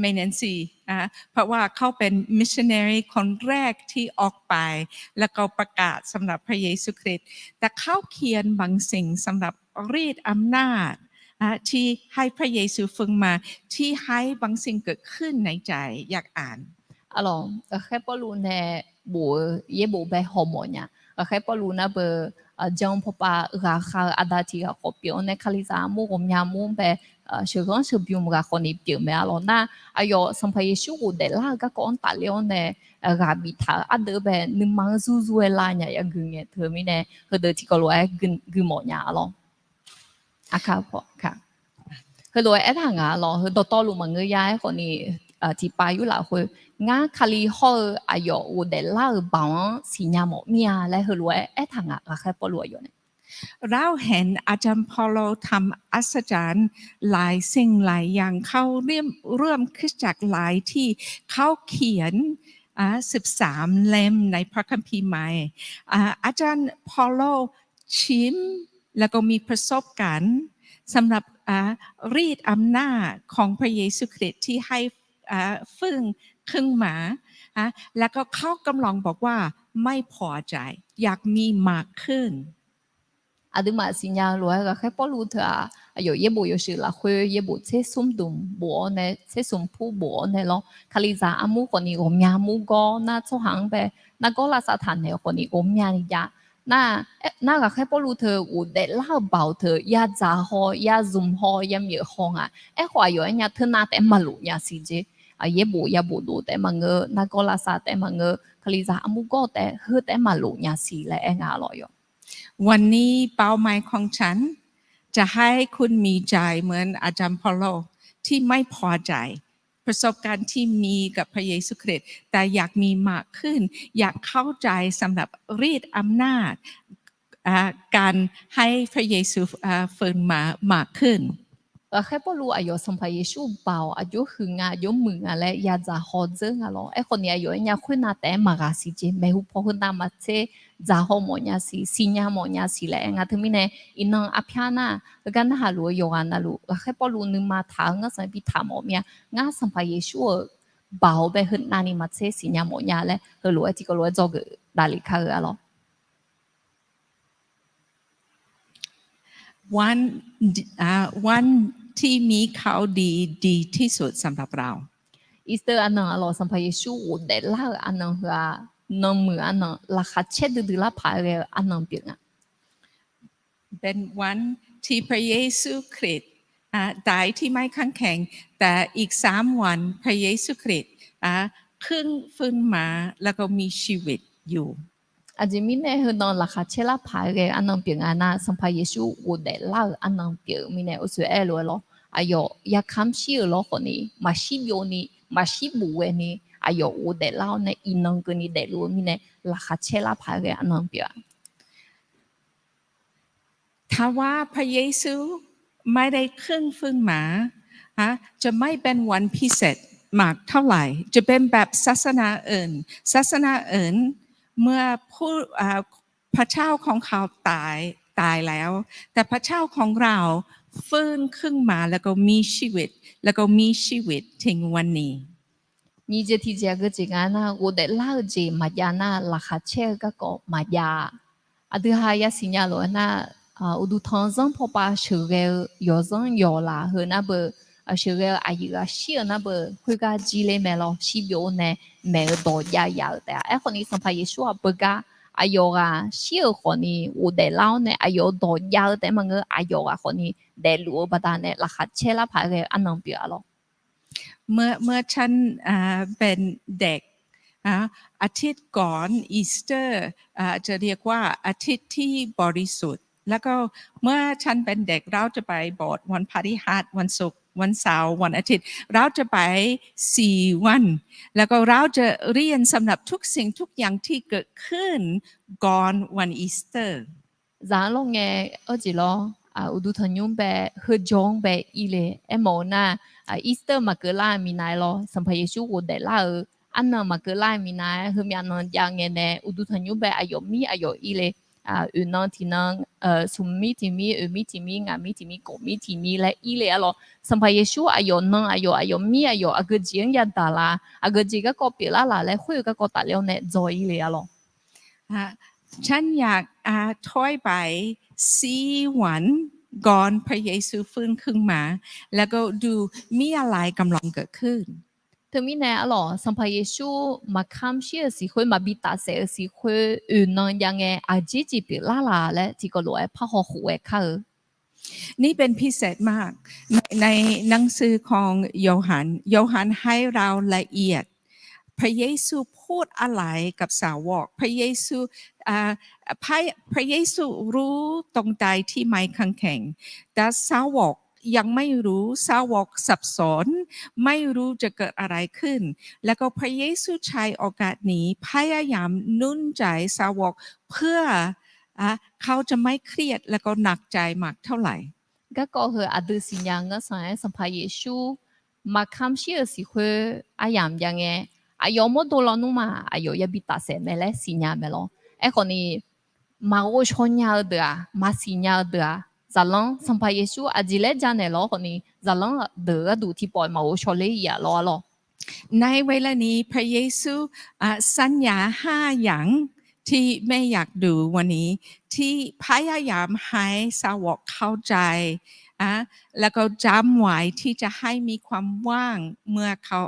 Menensi อ่า เพราะว่าเขาเป็นมิชชันนารีคนแรกที่ออกไป แล้วก็ประกาศสำหรับพระเยซูคริสต์ แต่เขาเขียนบางสิ่งสำหรับฤทธิ์อำนาจ อ่า ที่ให้พระเยซูฟื้นมา ที่ให้บางสิ่งเกิดขึ้นในใจ อยากอ่าน Arlawq, ghaqkhaer Pawrluv nae bof-eu yaerbof bae hawmawf nya. Ghaqkhaer Pawrluv nar beu, jan pawpav ghaqkhaer-eu aqda tiq ghaq khawf pyeuf-awr nae, Kalizaq armur ghawqmya mur bae sheuqghanr sheuqbymq ghaq khawfni pyeuf mae arlawq. Nar, aqyawf Sanqpaq Yeqsur ghofdaef lar-eu garkawv-anr tafler-awr nae, ghaq biftaq-eu ardeuv bae nuima-anr zurzuv-aer lar nya yagui ngae teumirnae, heudeuq tiqkawv lof-aer gui mawf nya arlawq. Heulof-aer aertaq ngaq arlawq, heu dawqtawvluf maqngeur ya. Aerkhawfni, tiqpav yurlaf khoer, ngar Kali hawr-eu aqyawf ghofdaef lar-euq baoq-anr siqnya mawf mir-a laer heulof-aer aertaq ngaq, ghaqkhaer Pawrluv aqyawf nae เราเห็นอาจารย์เปาโลทำอัศจรรย์หลายสิ่งหลายอย่างเข้าร่วมคริสตจักรหลายที่ เขาเขียน อ่า สิบสามเล่มในพระคัมภีร์ใหม่ อ่า อาจารย์เปาโลชิม แล้วก็มีประสบการณ์สำหรับ อ่า ฤทธิ์อำนาจของพระเยซูคริสต์ที่ให้ อ่า ฟื้นขึ้นมา อ่า แล้วก็เขากำลังบอกว่าไม่พอใจ อยากมีมากขึ้น Aqduimaf siqnya-eu lof-aer ghaqkhaer Pawrluv teu-aq, aqyawf yaerbof yawshuif lafkhoer yaerbof tser smr dmq bof-awr nae, tser smq pur bof-awr nae lawr, Kalizaq armur khawfni ghawqmya mur gawr nar, tsawrhaq-anr bae nargawr lavsav taq naeq-eu khawfni ghawqmyani jav. Nar, nar ghaqkhaer Pawrluv teu ghofdaef lar-eu baoq teu yadzaq haw, yazmq haw, yamyeuq haw nga. Aerkhawf aqyawf aernya teunav taef-aer maqlof nya siq jeq. Yaerbof yabof dov taef-aer maqngeur, nargawr lavsav taef-aer maqngeur, Kalizaq armur gawr taef-aer heu taef-aer maqlof nya siq laer aer nga arlawq yawq. วันนี้เป้าหมายของฉันจะให้คุณมีใจเหมือนอาจารย์เปาโลที่ไม่พอใจประสบการณ์ที่มีกับพระเยซูคริสต์ แต่อยากมีมากขึ้น อยากเข้าใจสำหรับฤทธิ์อำนาจ อ่า การให้พระเยซู อ่า ฟื้นมามากขึ้น Ghaqkhaer Pawrluv aqyawf Sanqpaq Yeqsur-eu baoq aqjox huiq nga, aqjox muiq nga laer yadzaq haw dzeur nga lawr. Aerkhawfni aqyawf aernya khoernav taef-aer maqghaq siq jeq, maeqhu paw khoernav maqtser dzaq haw mawf nya siq, siqnya mawf nya siq laer aer nga. Teumirnae iqnan arpyar nar, heugar narhaq luf-eu yawqghaq navluf ghaqkhaer Pawrluv nuima taq-eu ngar sanq bi taq mawf mir-a. Ngar Sanqpaq Yeqsur-euq baoq-eu bae heunavni maqtser siqnya mawf nya laer heulof-aer tiqkawv lof-aer dzawgeuf davlef kar-eu arlawq. วันที่มีข่าวดี ดีที่สุดสำหรับเรา Easter arnan arlawq, Sanqpaq Yeqsur ghofdaef lar-eu arnan heu-aq, nanmuiq arnan, laqkhaq caer duidui lar paq-aer ghae-eu arnan pyeuf nga. เป็นวันที่พระเยซูคริสต์ อ่า ตายที่ไม้กางเขน แต่อีกสามวันพระเยซูคริสต์ อ่า ขึ้นฟื้นมา แล้วก็มีชีวิตอยู่ Aqjeq mirnae heunan laqkhaq caer lar paq-aer ghae-eu arnan pyeuf nga nar, Sanqpaq Yeqsur ghofdaef lar-euq arnan pyeuf-eu mirnae, oeqsoeq aer lof-aer lawr, aqyawf yakamr shir-euq lawr khawfni, maqshir byovni, maqshir buf ghaeni, aqyawf ghofdaef lar-awr nae iqnan keuvni daefluf-eu mirnae, laqkhaq caer lar paq-aer ghae-eu arnan pyeuf-a. ถ้าว่าพระเยซูไม่ได้ขึ้นฟื้นมา อ่ะ จะไม่เป็นวันพิเศษ มากเท่าไหร่ จะเป็นแบบศาสนาอื่น ศาสนาอื่น เมื่อผู้ อ่า พระเจ้าของเขาตาย ตายแล้ว แต่พระเจ้าของเราฟื้นขึ้นมา แล้วก็มีชีวิต แล้วก็มีชีวิตถึงวันนี้ Nyiq jeq tiqjeq aqgeu jeq nga nar, ghofdaef lar-eu jeq maqjav nar, laqkhaq caer-eu garkawv maqjav. Aqdui ha yasiq nya lof-aer nar, uqduq tanqzanr pawpav sheuqghae-eu yawqzanr yawqlaf heu nar beu, sheuqghae-eu aqyuif ghaq shir-eu nar beu, khoergar jir ler mae lawr, shirbyov-awr nae maeq-eu dawq jav yaf-euq taef-a. Aerkhawf ni Sanqpaq Yeqsur-aq beugar aqyawf ghaq shir-euq khawf ni ghofdaef lar-awr nae aqyawf-euq dawq jav-eu taef-aer maqngeur, aqyawf ghaq khawf ni daefluf-eu baqdanae laqkhaq caer lar paq-aer ghae-eu arnan pyeuf-a lawr. เมื่อ เมื่อท่าน อ่า เป็นเด็ก อ่า อาทิตย์ก่อน อีสเตอร์ อ่า จะเรียกว่าอาทิตย์ที่บริสุทธิ์ แล้วก็เมื่อท่านเป็นเด็ก เราจะไปโบสถ์วันพฤหัส วันศุกร์ วันเสาร์ วันอาทิตย์ เราจะไปสี่วัน แล้วก็เราจะเรียนสำหรับทุกสิ่งทุกอย่างที่เกิดขึ้นก่อนวันอีสเตอร์ Zaq-anr lawr ngae, arjeq lawr, uqduq tanqnymr bae, heujawr-anr bae ir le. Aermawf-eu nar, Easter maqkeuv lar-eu minav-aer lawr, Sanqpaq Yeqsur ghofdaef lar-eu arnan maqkeuv lar-eu minav-aer, heumyav nan jav ngae nae uqduq tanqnymr bae aqyawf mir aqyawf ir le. Oeq nan tiq nan, smq mir tiq mir, oeq mir tiq mir, ngaq mir tiq mir, kof mir tiq mir laer ir le-a lawr. Sanqpaq Yeqsur aqyawf nan aqyawf, aqyawf mir aqyawf, aqgeu jeq-anr yadaq la, aqgeu jeq garkawv pyeuflar laf laer khoer-eu garkawv tafler-awr nae dzaw ir le-a lawr. ฉันอยาก อ่า ถอยไปสี่วัน ก่อนพระเยซูฟื้นขึ้นมา แล้วก็ดูมีอะไรกำลังเกิดขึ้น Teumirnae arlawq, Sanqpaq Yeqsur maqkamq shir-euq siq khoer, maqbi tafsaef-eu siq khoer, oeq nan jav ngae aqjeq jeq pyeuflar laf laer tiqkawv lof-aer parhaw khof-aer kar-eu นี่เป็นพิเศษมาก ใน ในหนังสือของโยฮัน โยฮันให้เราละเอียด พระเยซูพูดอะไรกับสาวก พระเยซู อ่า พระ พระเยซูรู้ตรงใดที่ไม้กางเขน แต่สาวกยังไม่รู้ สาวกสับสน ไม่รู้จะเกิดอะไรขึ้น แล้วก็พระเยซูใช้โอกาสนี้พยายามหนุนใจสาวกเพื่อ อ่ะ เขาจะไม่เครียดและก็หนักใจมากเท่าไหร่ Garkawv heu aqdui siqnya ngeur sanq-aer, Sanqpaq Yeqsur maqkamq shir-euq siq khoer aryamq jav ngae, aqyawf mawrdo lawnmr ma aqyawf yabi tafsaef mae laer siqnya mae lawr. Aerkhawf ni, maqghov shaw nya-eu deuq-aq, maqsiq nya-eu deuq-aq, zaqlanr Sanqpaq Yeqsur aqjeq laer janaeq lawr khawf ni, zaqlanr deuq gharduq tiqpawf maqghov shaw ler-ir-aq lawr-a lawr. ในเวลานี้พระเยซู อ่ะ สัญญาห้าอย่าง ที่แม่อยากดูวันนี้ ที่พยายามให้สาวกเข้าใจ อ่ะ แล้วก็จำไว้ที่จะให้มีความว่างเมื่อเขา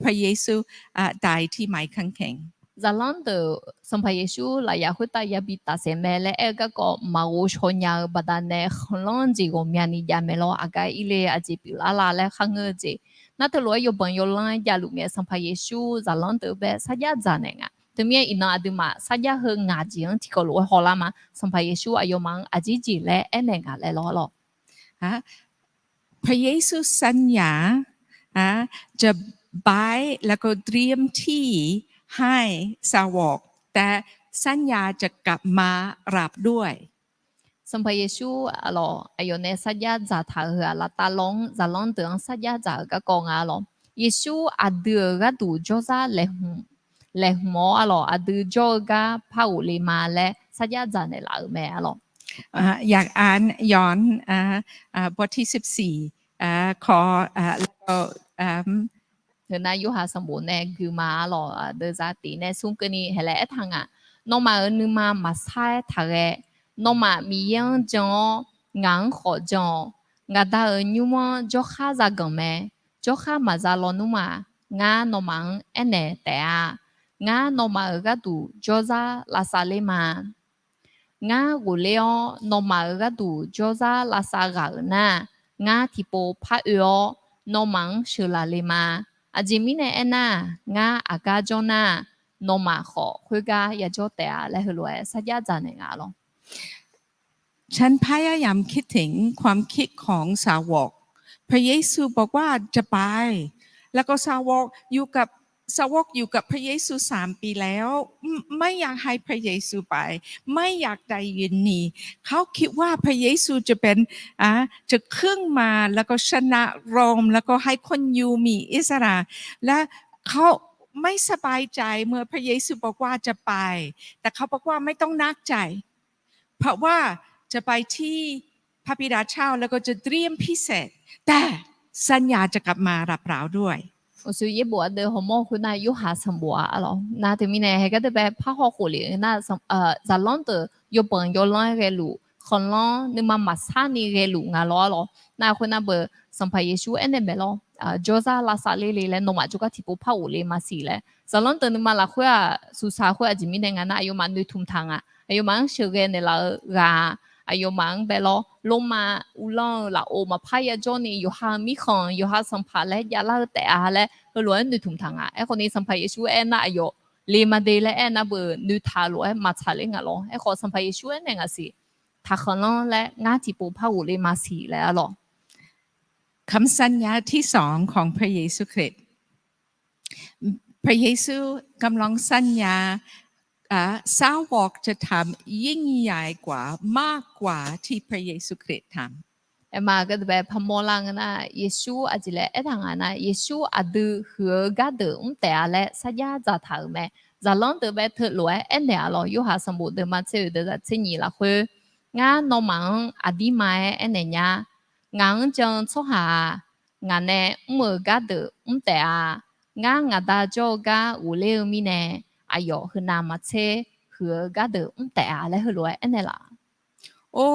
พระเยซู อ่ะ ตายที่ไม้กางเขน Zaqlanr deuq Sanqpaq Yeqsur lafyaq khoertav yabi tafsaef mae laer aer-eu garkawv maqghov shaw nya-eu baqdanae khanqlanr jeq ghawqmyani jav mae lawr. Aqgar ir le, aqjeq pyeuflar la laer kharngeur-eu jeq. Nar teulof-aer yawbanq yawlanr-aer javluf ngae, Sanqpaq Yeqsur zaqlanr deuq bae sarjax dzaq naeq nga. Teumirnae iqnan aqduimaf sarjax heu ngaq jeq-anr tiqkawv lof-aer hawlar ma. Sanqpaq Yeqsur aqyawfmaf-anr aqjeq jeq laer aernaeq nga laer lawr-a lawr. พระเยซูสัญญา อ่ะ จะ ไป แล้วก็เตรียมที่ให้สาวก แต่สัญญาจะกลับมารับด้วย Sanqpaq Yeqsur arlawq aqyawf nae sarjax dzaqtaq-euq heu-aq, laftav lawr-anr zaqlanr deuq-anr sarjax dzaq-euq garkawv nga arlawq. Yeqsur aqdui-euq gharduq jawrzar laeqhmq-awr arlawq, aqdui jawr-eu gar par ghofle ma laer sarjax dzaq naeqlaf-euq mae arlawq. อ่ะ อยากอ่านย้อน อ่ะ อ่ะ บทที่สิบสี่ อ่ะ ขอ อ่ะ แล้วก็ อ่ะ Teunar Yorhaq sanqbof nae gui ma arlawq, aqdui zaq tiq nae smr keuvni haeq laer aertaq nga. Nawmaf-euq nuima maqsar-aer taqghae. Nawmaf Miqyaer-anr jan-awr, ngaq-anr khawf jan-awq. Ngaq Da-euq nymr-anr jawrkhar zaganq mae. Jawrkhar maqza lawnmr-aq, ngar nawmaf-anr aernaeq taef-a. Ngar nawmaf-euq gharduq jawrzar lavsav ler ma. Ngar ghofler-awr nawmaf-euq gharduq jawrzar lavsav ghaq-euq nar, ngar tiqpov par oe-awr nawmaf-anr sheuqlaf le ma. Aqjeq mirnae aernar, ngar aqgar jawr nar, nawmaf khawf khoergar yajawr taef-a laer heulof-aer sarjax dzaq naeq nga lawr. ฉันพยายามคิดถึงความคิดของสาวก พระเยซูบอกว่าจะไป แล้วก็สาวกอยู่กับ สาวกอยู่กับพระเยซูสามปีแล้ว ไม่อยากให้พระเยซูไป ไม่อยากได้ยิน เขาคิดว่าพระเยซูจะเป็น อ่า จะขึ้นมาแล้วก็ชนะโรม แล้วก็ให้คนยิวมีอิสระ และเขาไม่สบายใจเมื่อพระเยซูบอกว่าจะไป แต่เขาบอกว่าไม่ต้องหนักใจ เพราะว่าจะไปที่พระบิดาเจ้า แล้วก็จะเตรียมพิเศษ แต่สัญญาจะกลับมารับเราด้วย Uqshoe yaerbof ardeuv hawmawr khoernar, Yorhaq sanqbof-a arlawq. Nar teumirnae haeqgar deuq bae parhaw khof lef-eu nar, zaqlanr deuq yawbanq yawlanr-aer ghaeluf, khanqlanr nuima maqsar ni ghaeluf nga lawr arlawq. Nar khoernar beu, Sanqpaq Yeqsur aernaeq mae lawr, jawrzar lavsav ler le laer nawmaf jawrgar tiqpov par ghofle maqsiq laer. Zaqlanr deuq nuima lafkhoer-aq, suqsaq khoer aqjeq mirnae nga nar, aqyawfmaf noeqtmq taq nga. Aqyawfmaf-anr sheuqghae naeqlaf-eu ghaq-aq, aqyawfmaf-anr bae lawr, Lormav uvlanr-eu lafov maqpar yajawr ni, yawqha-euq mirkhanq, yawqha sanqpaq laer javlar-eu taef-a laer heulof-aer noeqtmq taq nga. Aerkhawf ni Sanqpaq Yeqsur aernar, aqyawf le maqde laer aernar beu, noeqtaq lof-aer maqtsaq ler nga lawr. Aerkhawf Sanqpaq Yeqsur aernaeq ngaq siq, taqkhanqlanr laer ngar tiqpov par ghofle maqsiq laer arlawq. คำสัญญาที่สองของพระเยซูคริสต์ พระเยซูกำลังสัญญา อ่า สาวกจะทำยิ่งใหญ่กว่าพระเยซูคริสต์ทำ Aerma gardeuq bae parmawr lar ngeur nar, Yeqsur aqjeq laer aertaq nga nar, Yeqsur aqdui huiq-eu gardeuq mr taef-a laer sarjax dzaqtaq-euq mae. Zaqlanr deuq bae teulof-aer aernaeq-a lawr. Yorhaq sanqbof deuq ma tser oeq deuq zaq tser nyiq lafkhoer, ngar nawmaf-anr aqdirma-aer aernaeq nya, ngaq-anr jan-eu tsawrhaq-aq, ngaq nae mr-euq gardeuq mr taef-a. Ngar ngaq Da jawr-eu gar ghofler-eu mirnae, aqyawf heunav maqtser huiq-eu gardeuq mr taef-a laer heulof-aer aernaeq laf โอ้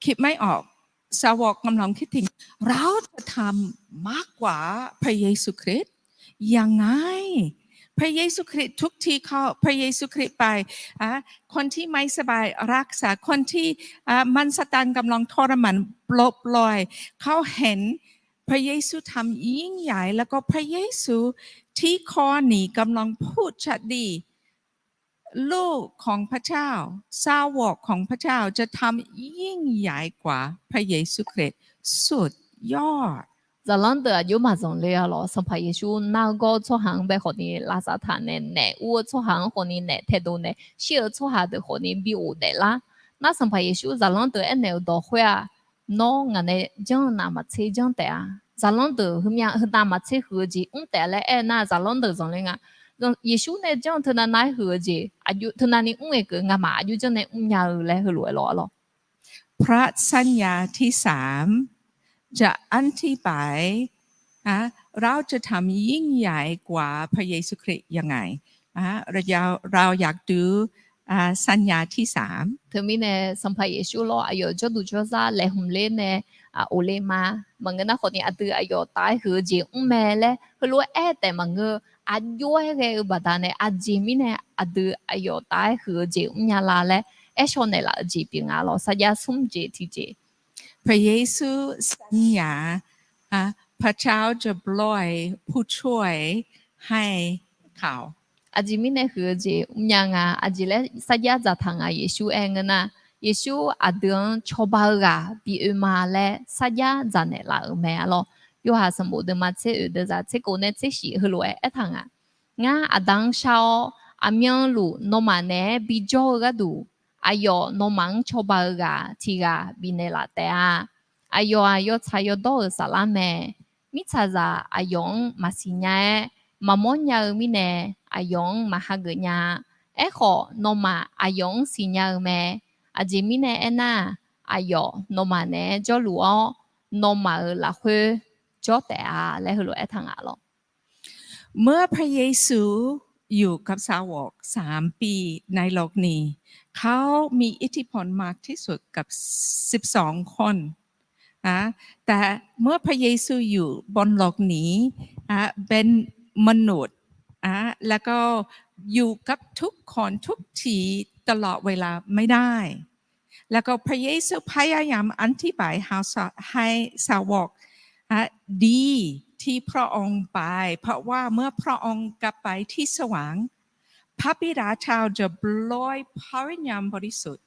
คิดไม่ออก สาวกกำลังคิดถึง เราจะทำมากกว่าพระเยซูคริสต์ยังไง พระเยซูคริสต์ทุกที่เขา พระเยซูคริสต์ไป อ่ะ คนที่ไม่สบายรักษา คนที่ อ่ะ มารซาตานกำลังทรมานปลดปล่อย เขาเห็นพระเยซูทำยิ่งใหญ่ แล้วก็พระเยซูที่คอหนีกำลังพูดชัดดี ลูกของพระเจ้า สาวกของพระเจ้าจะทำยิ่งใหญ่กว่าพระเยซูคริสต์ สุดยอด Zaqlanr deuq aqjox maqzanq le-a lawq. Sanqpaq Yeqsur nar-eu gawr-eu tsawrhaq-anr bae khawfni lavsav taq naeq, naef ur-eu tsawrhaq-anr khawfni naef taedov naeq, shir-eu tsawrhaq deuq khawfni bi ghof daef lar. Nar Sanqpaq Yeqsur zaqlanr deuq aernaeq-eu dawq khoer-aq, nawr ngaq nae janr-eu navmaqtser janr taef-a. Zaqlanr deuq heumyav heunav maqtser huiq-eu jeq mr taef-a laer aer nar, zaqlanr deuq zanqler nga. Yeqsur nae janr-eu teunav nav-aer huiq-eu jeq aqjox teunav ni mr-aer keuv ngamaf aqjox janr nae mrnya-eu laer heulof-aer lawr-a lawq. พระสัญญาที่สาม จะอธิบาย อ่ะ เราจะทำยิ่งใหญ่กว่าพระเยซูคริสต์ยังไง อ่ะ เราอยากดู อ่ะ สัญญาที่สาม Teumirnae Sanqpaq Yeqsur lawr aqyawf jawrduq jawrzar laeqhmq ler nae ghofle ma. Maqngeur nar khawfni aqdui aqyawf taf-aer huiq-eu jeq mr mae laer heulof-aer aer taef maqngeur. Aqjox-aer ghae-eu baqdanae aqjeq mirnae aqdui aqyawf taf-aer huiq-eu jeq mrnya la laer aershaw naeqlaf-eu jeq pyeuf nga lawq. Sarjax smr jeq tiqjeq พระเยซูสัญญา อ่ะ พระเจ้าจะปล่อยผู้ช่วยให้เขา Aqjeq mirnae huiq-eu jeq mrnya nga. Aqjeq laer sarjax dzaqtaq nga Yeqsur aer ngeur nar, Yeqsur aqdui-anr cawba-eu ghaq bi oe ma laer sarjax dzaqnaeq laf-euq mae-a lawq. Yorhaq sanqbof deuq ma tser oeq deuq zaq tser kof nae tser shif heulof-aer aertaq nga. Ngar Aqda-anr shar-awr, aqmyanluf nawmaf naeq-aer bijawr-eu gharduq, aqyawf nawmaf-anr cawba-eu ghaq tiq ghaq bifnaeq laf taef-a. Aqyawf-aq yawtsaq yawdawr-euq saflar mae. Mirtsaqzaq aqyawf-anr maqsiq nya-aer maqmawr nya-eu mirnae, aqyawf-anr maqhageuf nya-a. Aerkhawf nawmaf aqyawf-anr siqnya-eu mae. Aqjeq mirnae aernar, aqyawf nawmaf naeq-aer jawrluf-awr, nawmaf-euq lafkhoer jawr taef-a laer heulof-aer aertaq nga lawq. เมื่อพระเยซูอยู่กับสาวกสามปีในโลกนี้ เขามีอิทธิพลมากที่สุดกับสิบสองคน นะ แต่เมื่อพระเยซูอยู่บนโลกนี้ นะ เป็นมนุษย์ นะ แล้วก็อยู่กับทุกคนทุกที่ตลอดเวลาไม่ได้ แล้วก็พระเยซูพยายามอธิบายให้สา-, ให้สาวก อ่ะ ดีที่พระองค์ไป เพราะว่าเมื่อพระองค์กลับไปที่สวรรค์ พระบิดาเจ้าจะโปรยพระวิญญาณบริสุทธิ์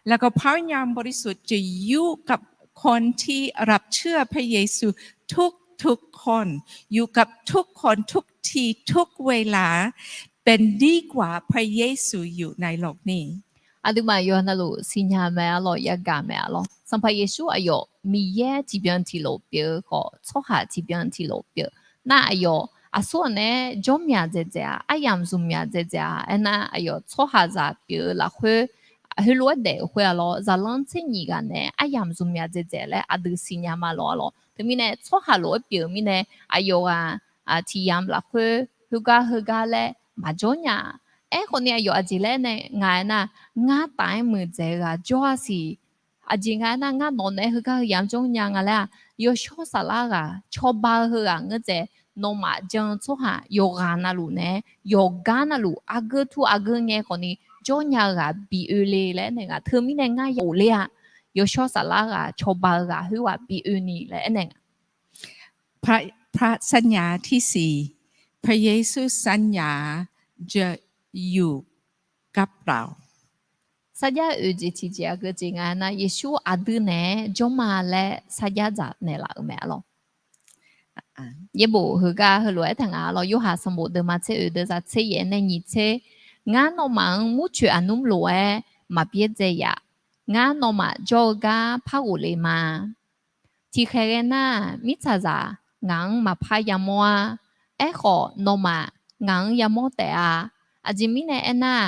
แล้วก็พระวิญญาณบริสุทธิ์จะอยู่กับคนที่รับเชื่อพระเยซูทุก ทุกคน อยู่กับทุกคน ทุกที่ ทุกเวลา เป็นดีกว่าพระเยซูอยู่ในโลกนี้ Aqduimaf yawqha navluf siqnya mae arlawq, yagaq mae arlawq. Sanqpaq Yeqsur aqyawf Miqyaer tiqbyan tiqlof pyeuf-eu khawf, tsawrhaq tiqbyan tiqlof pyeuf. Nar aqyawf aqsur-anr nae jawr myaq dzaeqdzaeq-a, aryamq zmq myaq dzaeqdzaeq-a. Aernar aqyawf tsawrhaqzaq pyeuf-eu lafkhoer, heulof-aer daef-euq khoer arlawq, zaqlanr tser nyif ghaq nae aryamq zmq myaq dzaeqdzaeq laer aqdui siqnya ma lawq arlawq. Teumirnae tsawrhaq lof-aer pyeuf-eu mirnae, aqyawf ghaq tiq yamq lafkhoer heugar heugar laer maqjawr nya. Aerkhawf ni aqyawf aqjeq laer nae ngaq aernar, ngar taf-aer muiqdzaeq-eu ghaq jawr-a siq. Aqjeq nga aernar, ngar nawq naeq-aer heugar heu yamq jawr nya nga laer-aq, yawshawr saflar ghaq, cawba-eu heughaq ngeur dzaeq, nawmaf jan-eu tsawrhaq yawqghaq navluf nae, yawqgar navluf aqgeu tur aqgeu ngae khawf ni jawr nya-eu ghaq bi oe le laer aernaeq nga. Teumirnae ngar ya ghofler-a, yawshawr saflar ghaq, cawba-eu ghaq khoerghaq bi oe ni laer aernaeq nga. พระ พระสัญญาที่สี่ พระเยซูสัญญาจะอยู่กับเรา Sarjax oeq jeq tiqjeq aqgeu jeq nga aernar, Yeqsur aqdui naeq-aer jawr ma laer sarjax dzaq naeqlaf-euq mae arlawq. Yaerbof heugar heulof-aer taq nga arlawq, Yorhaq sanqbof deuvma tser oeq deuvzaq tser yaef nae nyiq tser, ngar nawmaf-anr murcoeq aqnmr lof-aer maqbyaerdzae yaf. Ngar nawmaf jawr-eu gar par ghofle ma. Tiqkhaeq ghae nar, mirtsaqzaq ngaq-anr maqpar yamawr-ar. Aerkhawf, nawmaf ngaq-anr yamawr taef-a. Aqjeq mirnae aernar,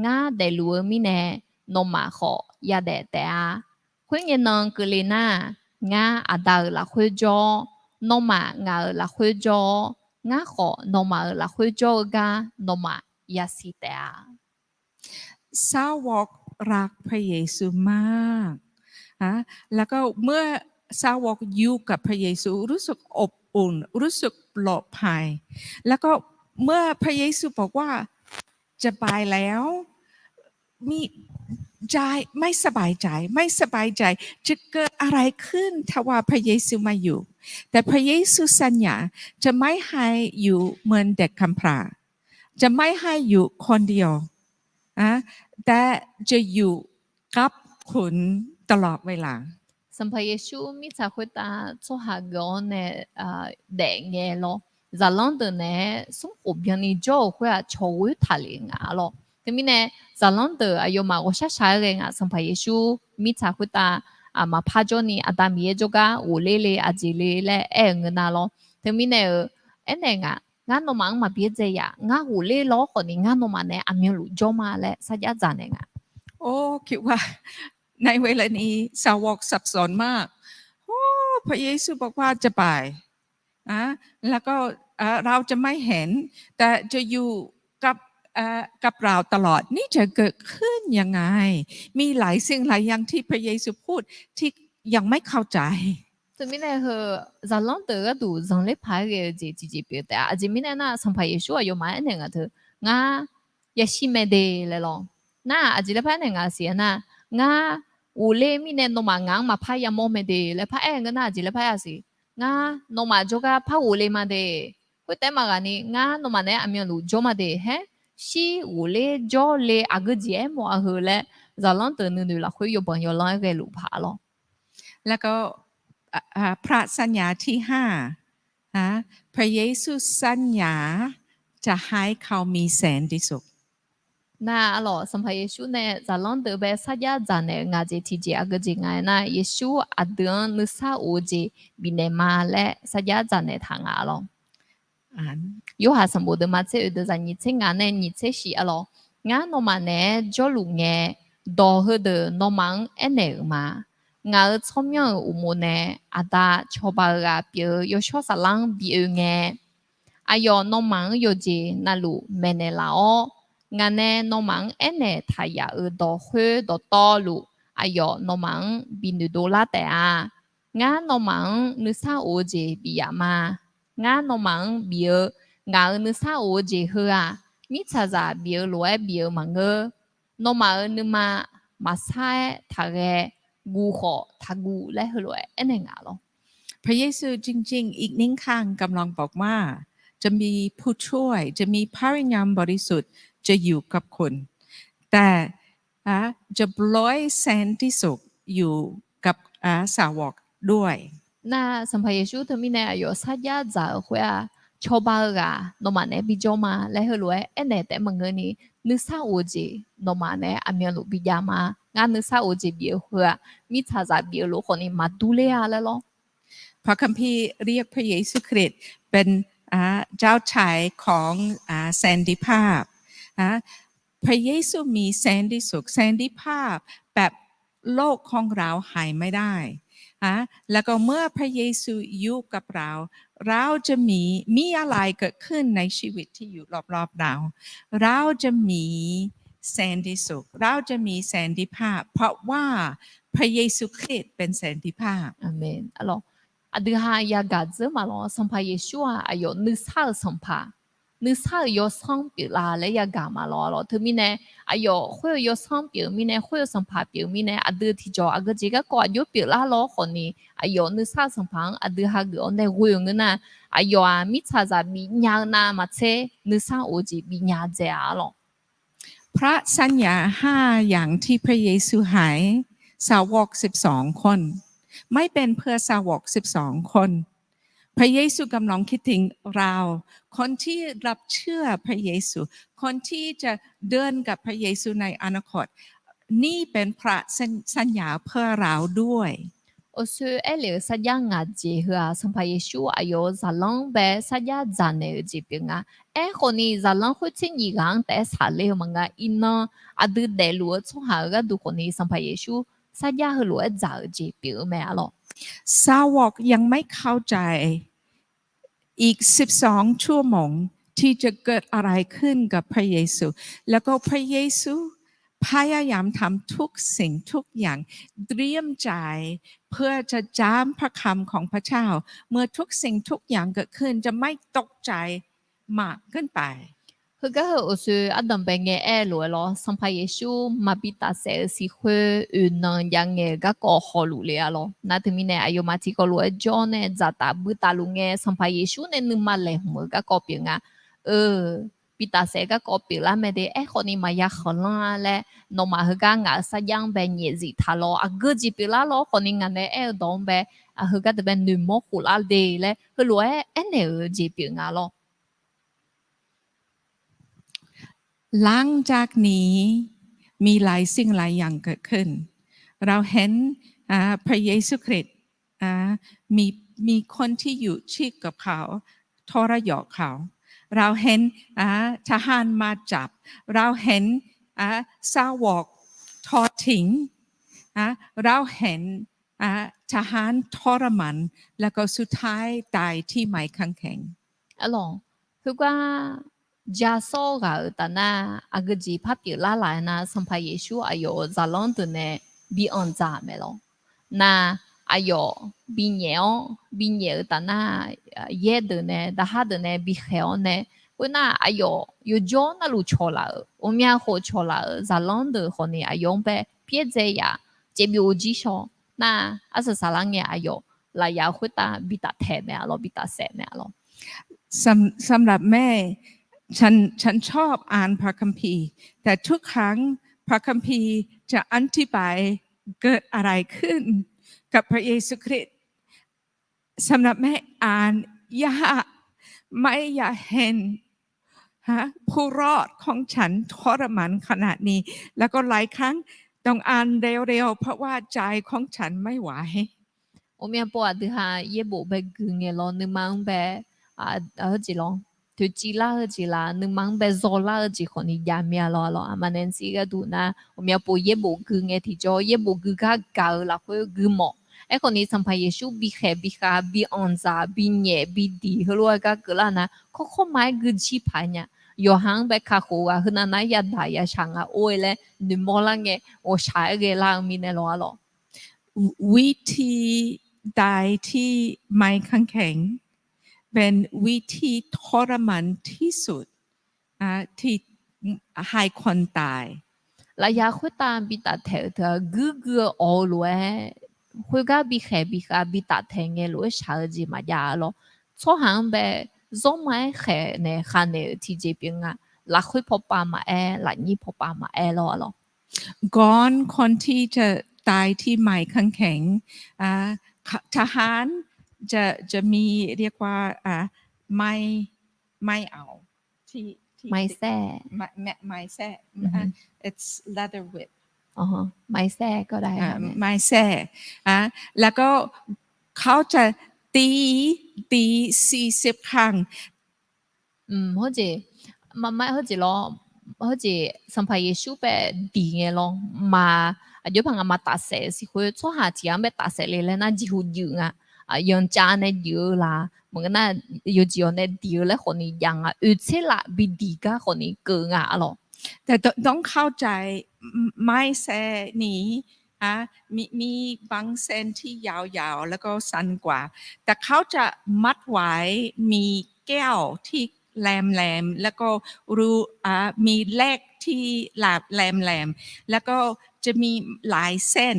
ngar daefluf-eu mirnae, nawmaf khawf yadaef taef-a. Khoerngae nan keuvle nar, ngar Aqda-euq lafkhoer jawr-awr, nawmaf ngaq-euq lafkhoer jawr-awr, ngar khawf nawmaf-euq lafkhoer jawr-eu gar nawmaf yasiq taef-a. สาวกรักพระเยซูมาก ฮะ แล้วก็เมื่อสาวกอยู่กับพระเยซู รู้สึกอบอุ่น รู้สึกปลอดภัย แล้วก็เมื่อพระเยซูบอกว่าจะไปแล้ว มีใจไม่สบายใจ ไม่สบายใจ จะเกิดอะไรขึ้นถ้าว่าพระเยซูไม่อยู่ แต่พระเยซูสัญญาจะไม่ให้อยู่เหมือนเด็กกำพร้า จะไม่ให้อยู่คนเดียว นะ แต่จะอยู่กับคุณตลอดเวลา Sanqpaq Yeqsur mirtsaq khoertav tsawrhaq geuf-awr nae daef ngae lawr, zaqlanr deuq naeq-aer smrkhof byanni jawr-euq khoer-aq, cawqghoer taqlef nga lawr. Teumirnae, zaqlanr deuq aqyawfmaf ghawqshar shaq-aer ghae nga. Sanqpaq Yeqsur mirtsaq khoertav maqpar jawrni, Aqda Miqyaer jawrgar ghofler le, aqjeq le laer aer-euq ngeur nar lawr. Teumirnae-euq aernaeq nga, ngar nawmaf-anr maqbyaerdzae yaf. Ngar ghofler lawr khawf ni, ngar nawmaf naeq-aer aqmyanluf jawr ma laer sarjax dzaq naeq nga. ในเวลานี้ สาวกสับสนมาก โอ้ พระเยซูบอกว่าจะไป อ่ะ แล้วก็ เอ่อ เราจะไม่เห็น แต่จะอยู่กับ เอ่อ กับเราตลอด นี่จะเกิดขึ้นยังไง มีหลายสิ่งหลายอย่างที่พระเยซูพูดที่ยังไม่เข้าใจ Teumirnae heu, zaqlanr deuq gharduq zanqler paq-aer ghae-eu jeq tiqjeq pyeuf taef-a. Aqjeq mirnae nar, Sanqpaq Yeqsur aqyawfmaf-anr aernaeq nga teu, ngar yashir mae de laer lawr. Nar aqjeq laer par aernaeq nga siq-a nar, ngar ghofler mirnae nawmaf ngaq-anr maqpar yamawr mae de laer par aer-eu ngeur nar, aqjeq laer par aer-a siq. Ngar nawmaf jawrgar par ghofle ma de. Khoertaef maqghaq ni, ngar nawmaf naeq-aer aqmyanluf jawr ma de. Haer, shir ghofler jawrle aqgeu jeq-aer mawf-a heu laer, zaqlanr deuq nuinoeq lafkhoer yawbanq yawlanr-aer ghaeluf paq lawr. แล้วก็ อ่ะ อ่ะ พระสัญญาที่ห้า ฮะ พระเยซูสัญญาจะให้เขามีแสนที่สุข Nar arlawq, Sanqpaq Yeqsur nae zaqlanr deuq bae sarjax dzaq naeq-eu ngaq jeq tiqjeq aqgeu jeq nga aernar, Yeqsur aqdui-anr nuisar of-eu jeq bifnaeq ma laer sarjax dzaq naeq taq nga lawr. Yorhaq sanqbof deuvma tser oeq deuvzaq nyiq tser ngaq nae nyiq tser shif arlawq. Ngar nawmaf naeq-aer jawrluf ngae, dawq heudeuq nawmaf-anr aernaeq-euq ma. Ngaq-euq tsawrmyanr-euq uqmov nae Aqda, Cawba-eu ghaq pyeuf-eu Yawshawr Saflar-anr bi oe ngae, aqyawf nawmaf-anr yawqjeq navluf maeqnaeq laf-awr, ngaq nae nawmaf-anr aernaeq taq yaf-euq dawq khoer dawqtawvluf, aqyawf nawmaf-anr binoeq dovlar taef-a. Ngar nawmaf-anr nuisar of-eu jeq bif yaf ma. Ngar nawmaf-anr bif-eu, ngaq-euq nuisar of-eu jeq heu-aq, mirtsaqzaq bif-eu lof-aer bif-eu maqngeur. Nawmaf-euq nuima maqsar-aer taqghae, guv khawf taqguv laer heulof-aer aernaeq nga lawr. พระเยซูจริงๆ อีกหนึ่งครั้งกำลังบอกว่า จะมีผู้ช่วย จะมีพระวิญญาณบริสุทธิ์ จะอยู่กับคุณ แต่ จะโปรยแสนที่สุข อยู่กับ สาวกด้วย Nar Sanqpaq Yeqsur teumirnae aqyawf sarjax dzaq-euq khoer-aq, cawba-eu ghaq nawmaf naeq-aer bijawr ma laer heulof-aer aernaeq taef maqngeur ni, nuisar of-eu jeq nawmaf naeq-aer aqmyanluf bijav ma. Ngar nuisar of-eu jeq bif-eu heu-aq, mirtsaqzaq bif-eu lof khawfni maqdur ler-a laer lor. พระคัมภีร์เรียกพระเยซูคริสต์เป็น อ่า เจ้าชายของ อ่า สันติภาพ นะ พระเยซูมีสันติสุข สันติภาพแบบโลกของเราหายไม่ได้ นะ แล้วก็เมื่อพระเยซูอยู่กับเรา เราจะมี มีอะไรเกิดขึ้นในชีวิตที่อยู่รอบๆเรา เราจะมีสันติสุข เราจะมีสันติภาพ เพราะว่าพระเยซูคริสต์เป็นสันติภาพ Aqmeq. Aqdui ha yagaq dzeur maqlawr, Sanqpaq Yeqsur-aq aqyawf nuisar-euq Sanqpaq, nuisar-euq yawsanr pyeuflar laer yagaq maqlawr lawr. Teumirnae aqyawf khoer-eu yawsanr pyeuf mirnae, khoer-eu Sanqpaq pyeuf mirnae, aqdui tiqjawq aqgeu jeq garkawv aqjox pyeuflar lawr khawfni, aqyawf nuisar-euq Sanqpaq-anr aqdui hageuf-awr nae ghoe-eu ngeur nar, aqyawf-aq mirtsaqzaq bifnya-eu navmaqtser nuisar of-eu jeq bifnya dzae-a lawr. พระสัญญาห้าอย่างที่พระเยซูให้ สาวกสิบสองคน ไม่เป็นเพื่อสาวกสิบสองคน พระเยซูกำลังคิดถึงเรา คนที่รับเชื่อพระเยซู คนที่จะเดินกับพระเยซูในอนาคต นี่เป็นพระสัญ- สัญญาเพื่อเราด้วย Awsoe aerle-euq sarjax ngaq jeq heu-aq, Sanqpaq Yeqsur aqyawf-euq zaqlanr bae sarjax dzaqnaeq-euq jeq pyeuf nga. Aerkhawfni, zaqlanr khoertser nyiq ghaq-anr taef-aer saqler-eu maqnga. Iqnan aqdui daefluf-eu tsawrhaq-euq gharduq khawfni, Sanqpaq Yeqsur sarjax heulof-aer dzaq-euq jeq pyeuf-eu mae-a lawr. สาวกยังไม่เข้าใจ อีกสิบสองชั่วโมง ที่จะเกิดอะไรขึ้นกับพระเยซู แล้วก็พระเยซูพยายามทำทุกสิ่งทุกอย่าง เตรียมใจเพื่อจะจำพระคำของพระเจ้า เมื่อทุกสิ่งทุกอย่างเกิดขึ้น จะไม่ตกใจมากเกินไป Heugar heu awsoe ardanqbae ngae aer-eu lof-aer lawr, Sanqpaq Yeqsur maqbi tafsaef-eu siq khoer oeq nan jav ngae-euq garkawv hawluf le-a lawr. Nar teumirnae aqyawfmaf tiqkawv lof-aer jawr nae dzaqtaf buitaf luf ngae, Sanqpaq Yeqsur nae nuima laeqhmq-eu garkawv pyeuf nga. Eu, bi tafsaef garkawv pyeuflar mae de. Aerkhawfni maqya khanqlanr-a laer, nawmaf heugar ngaq-euq sarjax-anr bae nyaefzif taq lawr. Aqgeu jeq pyeuflar lawr khawfni ngaq nae aer-eu dawq-anr bae, heugar deuq bae noeqmawr khoflar de laer heulof-aer aernaeq-euq jeq pyeuf nga lawr. หลังจากนี้ มีหลายสิ่งหลายอย่างเกิดขึ้น เราเห็น อ่า พระเยซูคริสต์ อ่า มี มีคนที่อยู่ชิดกับเขา ทรยศเขา เราเห็น อ่า ทหารมาจับ เราเห็น อ่า สาวกทอดทิ้ง อ่า เราเห็น อ่า ทหารทรมาน แล้วก็สุดท้ายตายที่ไม้กางเขน Arlawq, khoergar ja sawr ghaq-euq taf nar, aqgeu jeq par pyeuflar laf-aer nar, Sanqpaq Yeqsur aqyawf-euq zaqlanr deuq nae bi anqdzaq mae lawr. Nar, aqyawf bi nyaef-awr, bi nyaef-eu taf nar, yaer deuq nae, daqhar deuq nae bi khaeq-awr nae, khoernar, aqyawf yawjawr navluf cawq laf-euq, ghawqmya khof cawq laf-euq zaqlanr deuq khawfni aqyawf-anr bae pyaerdzae yaf, caevbyov jir shaw. Nar, arsaq saqlar ngae aqyawf lafyaq khoertav bi taftaeq mae-a lawr, bi tafsaef mae-a lawr. สำ- สำหรับแม่ ฉัน- ฉันชอบอ่านพระคัมภีร์ แต่ทุกครั้งพระคัมภีร์จะอธิบายเกิดอะไรขึ้นกับพระเยซูคริสต์ สำหรับแม่อ่านยาก ไม่อยากเห็น ฮะ ผู้รอดของฉันทรมานขนาดนี้ แล้วก็หลายครั้งต้องอ่านเร็วๆ เพราะว่าใจของฉันไม่ไหว Ghawqmya pov aqdui ha yaerbof bae gui ngae lawr, nuima-anr bae, a, heujeq lawr, toeqciv lar heujeq laf, nuima-anr bae zawlar-eu jeq khawfni jav mya lawr-a lawr. Aqma nae nzir gharduq nar, ghawqmya pov yaerbof gui ngae tiqjawr, yaerbof gui gar gaq-eu lafkhoer gui mawf. Aerkhawfni Sanqpaq Yeqsur bi khaeq bi khav, bi anqdzaq, bi nyaef, bi diq heulof-aer gar keuvlar nar, kawrkawr ma-aer gui jir paq nya. Yawqha-anr bae kakhof ghaq heunav nar yadaq yashaq nga or-e laer noeqmawr lar ngae, ghawqshaq-aer ghaelar-eu mirnae lawr-a lawr. วิธีตายที่ไม้กางเขน เป็นวิธีทรมานที่สุด ที่ให้คนตาย Lafyaq khoertav bi taftaeq-euq teu-aq, guir gui-eu awq-eu lof-aer, khoergar bi khaeq bi khav bi taftaeq ngae lof-aer shaq-eu jeq maqjav-a lawr. Tsawrhaq-anr bae zawrma-aer khaeq naeq khavnaeq-euq tiqjeq pyeuf nga. Lafkhoer pawpav maqaer, lafnyir pawpav maqaer lawr-a lawr. ก่อนคนที่จะตายที่ไม้กางเขน อ่า ทหาร จะจะมีเรียกว่าอ่าไม้ไม้เอาที่ที่ไม้แส้ ไม้ไม้แส้ อือฮึ อ่ะ it's leather whip อ๋อ ไม้แส้ก็ได้ อ่า ค่ะ ไม้แส้ อ่ะ แล้วก็เขาจะตี ตีสี่สิบครั้ง Hawjeq, maqmaeq hawjeq lawr, hawjeq Sanqpaq Yeqsur bae diq ngae lawr, maq, aqjox paq ngaq maq tafsaef siq khoer tsawrhaq tiq ghaq-anr bae tafsaef le laer nar jeqhu juif nga, yancav nae juif-eu laf maqngeur nar, yawjeq-awq nae diq-eu laer khawf ni jav nga, oeq tser laf bi diq gar khawf ni keuv nga arlawq. แต่ต้องเข้าใจ ไม้แส้นี้ อ่ะ มีมีบางเส้นที่ยาวๆ แล้วก็สั้นกว่า แต่เขาจะมัดไว้ มีแก้วที่แหลมๆ แล้วก็รู อ่ะ มีเหล็กที่แหลมๆ แล้วก็จะมีหลายเส้น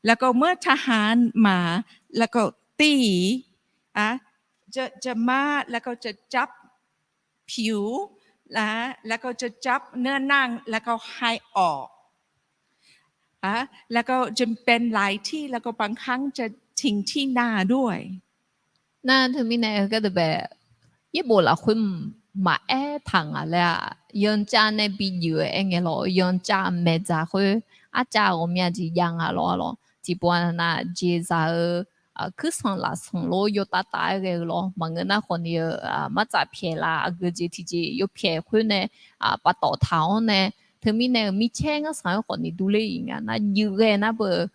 แล้วก็เมื่อทหารมา แล้วก็ตี อ่ะ จะจะมา แล้วก็จะจับ ผิว และแล้วก็จะจับเนื้อหนัง แล้วก็ให้ออก อ่ะ แล้วก็จะเป็นหลายที่ แล้วก็บางครั้งจะทิ้งที่หน้าด้วย Nar teumirnae heugar deuq bae, yaerbof lafkhoer maqaer taq ngaq laer-aq, yancav nae bi juif-eu aer ngae lawr, yancav maeqdzaq khoer arcav ghawqmya jeq jav nga lawr arlawq. Tiqpov-a nav jeqzaq-eu kuirsanq lafsanq lor yawtav tav-aer ghae-eu lawr maqngeur nar khawf ni-eu, martsaf pyaeq laf aqgeu jeq tiqjeq yawpyaeq khoer nae paftawf taq-awr nae, teumirnae-euq micaer ngar sanq-aer khawf ni durler iq nga nar, juif ghae nar beu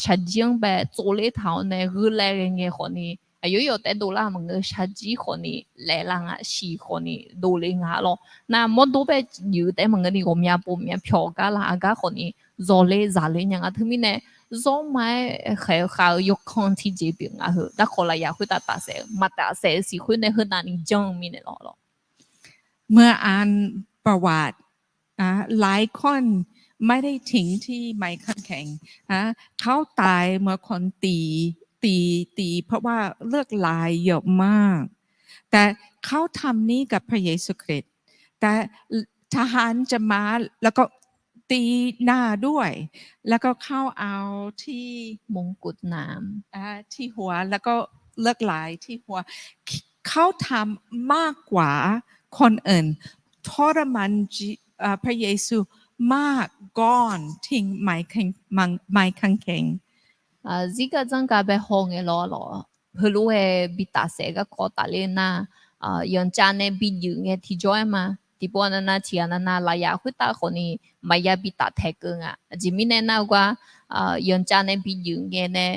shaqjir-anr bae tsovler taq-awr nae gheulae ghae ngae khawf ni, aqyawf yawf taef dovlar maqngeur, shaqjir khawf ni laeqlar nga, shiq khawf ni dovle nga lawr. Nar mawrdov bae juif taef maqngeur ni ghawqmya pov mya pyawq gar laf aqgar khawf ni zawqler zaqler nya nga. Teumirnae zawrma-aer khaeq-eu khav-eu yawkan tiqjeq pyeuf nga heu. Darkawq lafyaq khoertav tafsaef-eu maq tafsaef-eu siq khoer nae heu navni janr-eu mirnae lawr lawr. เมื่ออ่านประวัติ อ่ะ หลายคนไม่ได้ทิ้งที่ไม้กางเขน อ่ะ เขาตายเมื่อคนตี ตี ตี เพราะว่าเลือดไหลเยอะมาก แต่เขาทำนี้กับพระเยซูคริสต์ แต่ทหารจะมาแล้วก็ตีหน้าด้วย แล้วก็เขาเอาที่ มงกุฎหนาม อ่ะ ที่หัว แล้วก็เลือดไหลที่หัว เขาทำมากกว่าคนอื่น ทรมานจิ- เอ่อ พระเยซูมากก่อนทิ้งไม้กาง- ไม้กางเขน Zirgar dzanr gar bae haw ngae lawr lawr, heulof-aer bi tafsaef garkawv tafler nar, yancav nae bi juif ngae tiqjawr-aer ma. Tiqpov navnav tiq ghaq navnav lafyaq khoertav khawf ni maqya bi taftaeq keuv nga. Aqjeq mirnae nar-eu gar, yancav nae bi juif ngae nae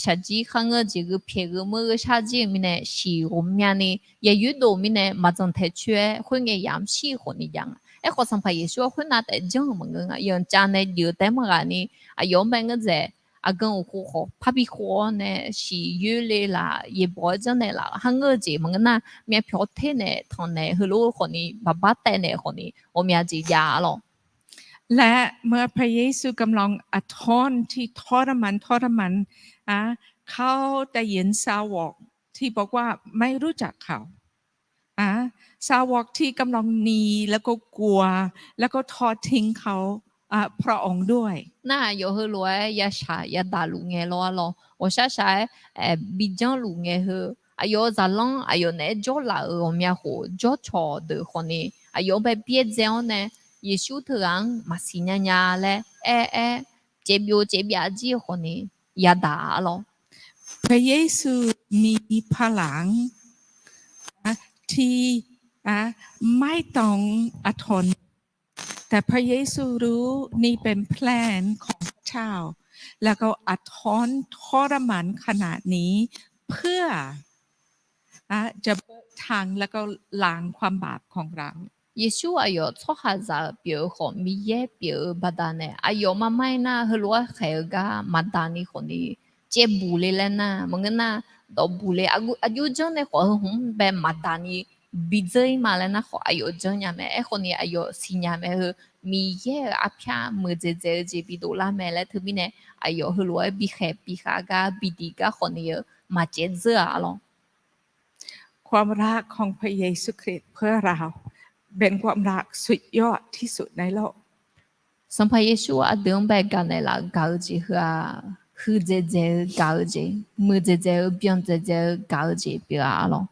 shaqjir kharngeur jeq gheu pyaeq gheu meur gheu shar jir-eu mirnae shiq ghawqmyani yayoer dov-eu mirnae maqdzanq taeq coer-aer khoerngae yamq shir-eu khawf ni jav nga. Aerkhawf Sanqpaq Yeqsur-aq khoernav taef janr-euq maqngeur nga. Yancav nae juif taef maqghaq ni aqyawf-anr bae ngeur dzaeq aqgan uqkhov khawf parbi khov-awr nae shiq yoer le laf yaeqbawq-aer janrnaeq laf kharngeur-eu jeq maqngeur nar, myavpyawq ter naeq tanq naeq heulof-eu khawf ni baqbar taev naeq khawf ni ghawqmya jeq jav-a lawr. และเมื่อพระเยซูกำลังอดทนที่ทรมานทรมาน อ่ะ เขาได้ยินสาวกที่บอกว่าไม่รู้จักเขา อ่ะ สาวกที่กำลังหนีแล้วก็กลัว แล้วก็ทอดทิ้งเขา อ่ะ พระองค์ด้วย Nar aqyawf heulof-aer yashaq yadaq luf ngae lawr arlawr, ghawqshar shaq-aer bijanr luf ngae heu, aqyawf-euq zaqlanr aqyawf naeq-aer jawrlaf-euq ghawqmya khof jawrcawq deuq khawf ni, aqyawf-anr bae byaerdzae-awr nae, Yeqsur teughaq-anr maqsiq nya nya laer aer aer, caevbyov caevbyav jir-eu khawf ni yadaq-a lawr. พระเยซูมีพลัง ที่ไม่ต้องอดทน แต่พระเยซูรู้นี่เป็นแผนของพระเจ้า แล้วก็อดทนทรมานขนาดนี้ เพื่อ จะเปิดทาง แล้วก็ล้างความบาปของเรา Yeqsur aqyawf tsawrhaqzaq-euq pyeuf-eu khawf Miqyaer pyeuf-eu baqdanae aqyawf maqmair nar heulof-aer khaeq-eu gar maqdaq ni khawf ni caevbuq le laer nar maqngeur nar, dawqbuq le aqjox janr nae khawf heu hmq bae maqdaq ni bidzeur-ir ma laer nar khawf aqyawf janrnya mae. Aerkhawf ni aqyawf siqnya mae heu, Miqyaer-euq arpyar meuqdzaeq dzaeq-eu jeq bidov lar mae laer teumirnae, aqyawf heulof-aer bikhaeq bikhav gar bidiq gar khawf ni-eu maqcaev dzeur-aq lawr. ความรักของพระเยซูคริสต์เพื่อเรา เป็นความรักสุดยอดที่สุดในโลก Sanqpaq Yeqsur aqdui-anr bae gaqnaeq laf gaq-eu jeq heu-aq, puiqdzaeq dzaeq-eu gaq-eu jeq, muiqdzaeq dzaeq-eu byan dzaeq dzaeq-eu gaq-eu jeq pyeuf-a arlawr.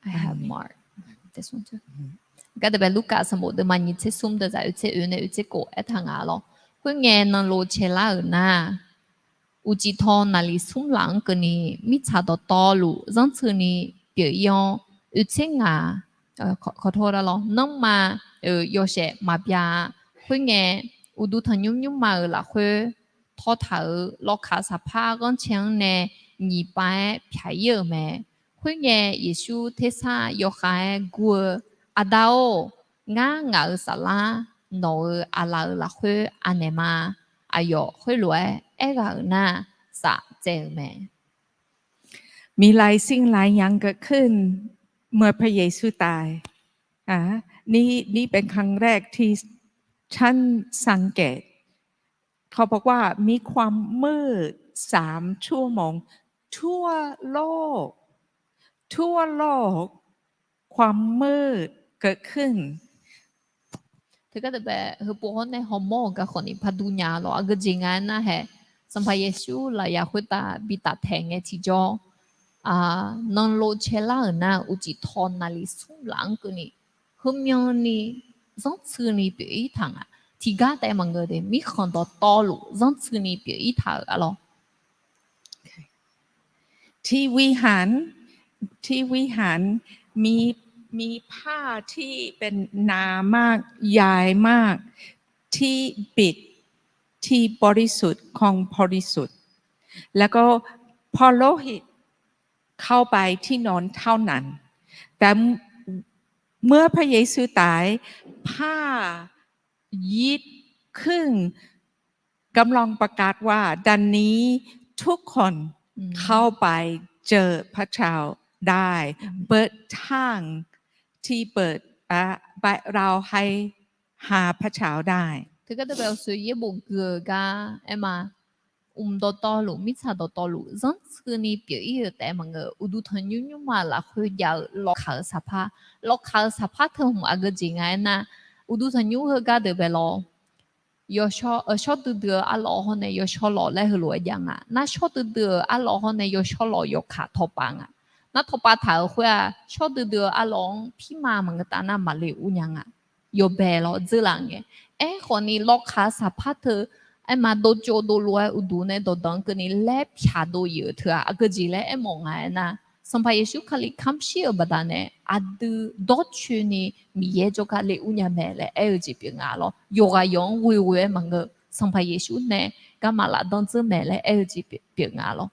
I have mark. This one too. Gardeuq bae Lurkaf sanqbof deuvma nyiq tser smr deuq zaq oeq tser oeq nae oeq tser kof aertaq nga lawr. Khoerngae nanlov caelar-euq nar, uqcif taw naqliq smr laf-anr keuvni mirtsaq dawqtawvluf zanrtsuini pyeuf-ir-awr, oeq tser ngaq, kawqtawr lawr, nanrma-euq yawshaef maqbyav-a. Khoerngae, uqduq tanqnymr nymrma-euq lafkhoer tawtaq-euq lawkaq saqpar ghanrcae-anr nae nyiq pav-aer pyaq-ir-euq mae. Khoerngae, Yeqsur tersar yawkhav-aer gur-eu, Aqda-or, ngar ngaq-euq saflar nawq-euq aqlaf-euq lafkhoer aqnaeq ma. Aqyawf khoerlof-aer aerghaq-euq nar, saf tsaev-euq mae. มีหลายสิ่งหลายอย่างเกิดขึ้นเมื่อพระเยซูตาย อ่า นี่ นี่เป็นครั้งแรกที่ฉันสังเกต เขาบอกว่ามีความมืดสามชั่วโมง ทั่วโลก ทั่วโลก ความมืดเกิดขึ้น Teugar deuq bae heupov hawr nae hawmawr-euq garkhawf ni par dur nya lawr. Aqgeujeq nga aernar hae, Sanqpaq Yeqsur lafyaq khoertav bi taftaeq ngae tiqjawr, nanlov caelar-euq nar, uqcif taw naqliq smr laf-anr keuvni, heumyanni zanrtsuini pyeuf-ir taq nga. Tiqgar taef maqngeur de, mirkhanq dawqtawvluf zanrtsuini pyeuf-ir taq-euq arlawr. ที่วิหาร ที่วิหาร มี มีผ้าที่เป็นหนามาก ใหญ่มาก ที่ปิดที่บริสุทธิ์ของบริสุทธิ์ แล้วก็ปุโรหิตเข้าไปที่นอนเท่านั้น แต่เมื่อพระเยซูตาย ผ้า ยึดครึ่ง กำลังประกาศว่า ดังนี้ทุกคนเข้าไปเจอพระเจ้าได้ เปิดทางที่เปิด ไปเราให้หาพระเจ้าได้ Teugar deuq bae uqshoe yaerbof gui-eu gar aer ma. Mq dawqtawvluf, mirtsaq dawqtawvluf zanrtsuini pyeuf-ir-euq taef maqngeur, uqduq tanqnymr nymrma lafkhoer jav-eu lawkaq-eu saqpar, lawkaq-eu saqpar teu hmq aqgeujeq nga aernar, uqduq tanqnymr heugar deuq bae lawr, yawshawr, shawr duidui-eu arlawq hawr nae yawshawr lawq laer heulof-aer jav nga. Nar shawr duidui-eu arlawq hawr nae yawshawr lawq yawkaq tawqpav nga. Nar tawqpav taq-euq khoer-aq, shawr duidui-eu arlawq-anr pirma maqngeur taf nar maqle ur nya nga. Yawbae lawr dzeurlaf ngae. Aerkhawf ni lawkaq-eu saqpar teu, aer ma dovcov dovlov-aer uqduq nae dawqdanq keuvni laer pyaq dov-ir-euq teu-aq, aqgeujeq laer aermawf nga aernar, Sanqpaq Yeqsur Kali kamq shir-euq baqdanae aqdui dawrcoeni Miqyaer jawrgar le ur nya mae laer aer-eu jeq pyeuf nga lawr. Yawqghaq yawq-anr ghoeghoe-aer maqngeur, Sanqpaq Yeqsur nae garma lafdanr dzeur mae laer aer-eu jeq pyeuf nga lawr.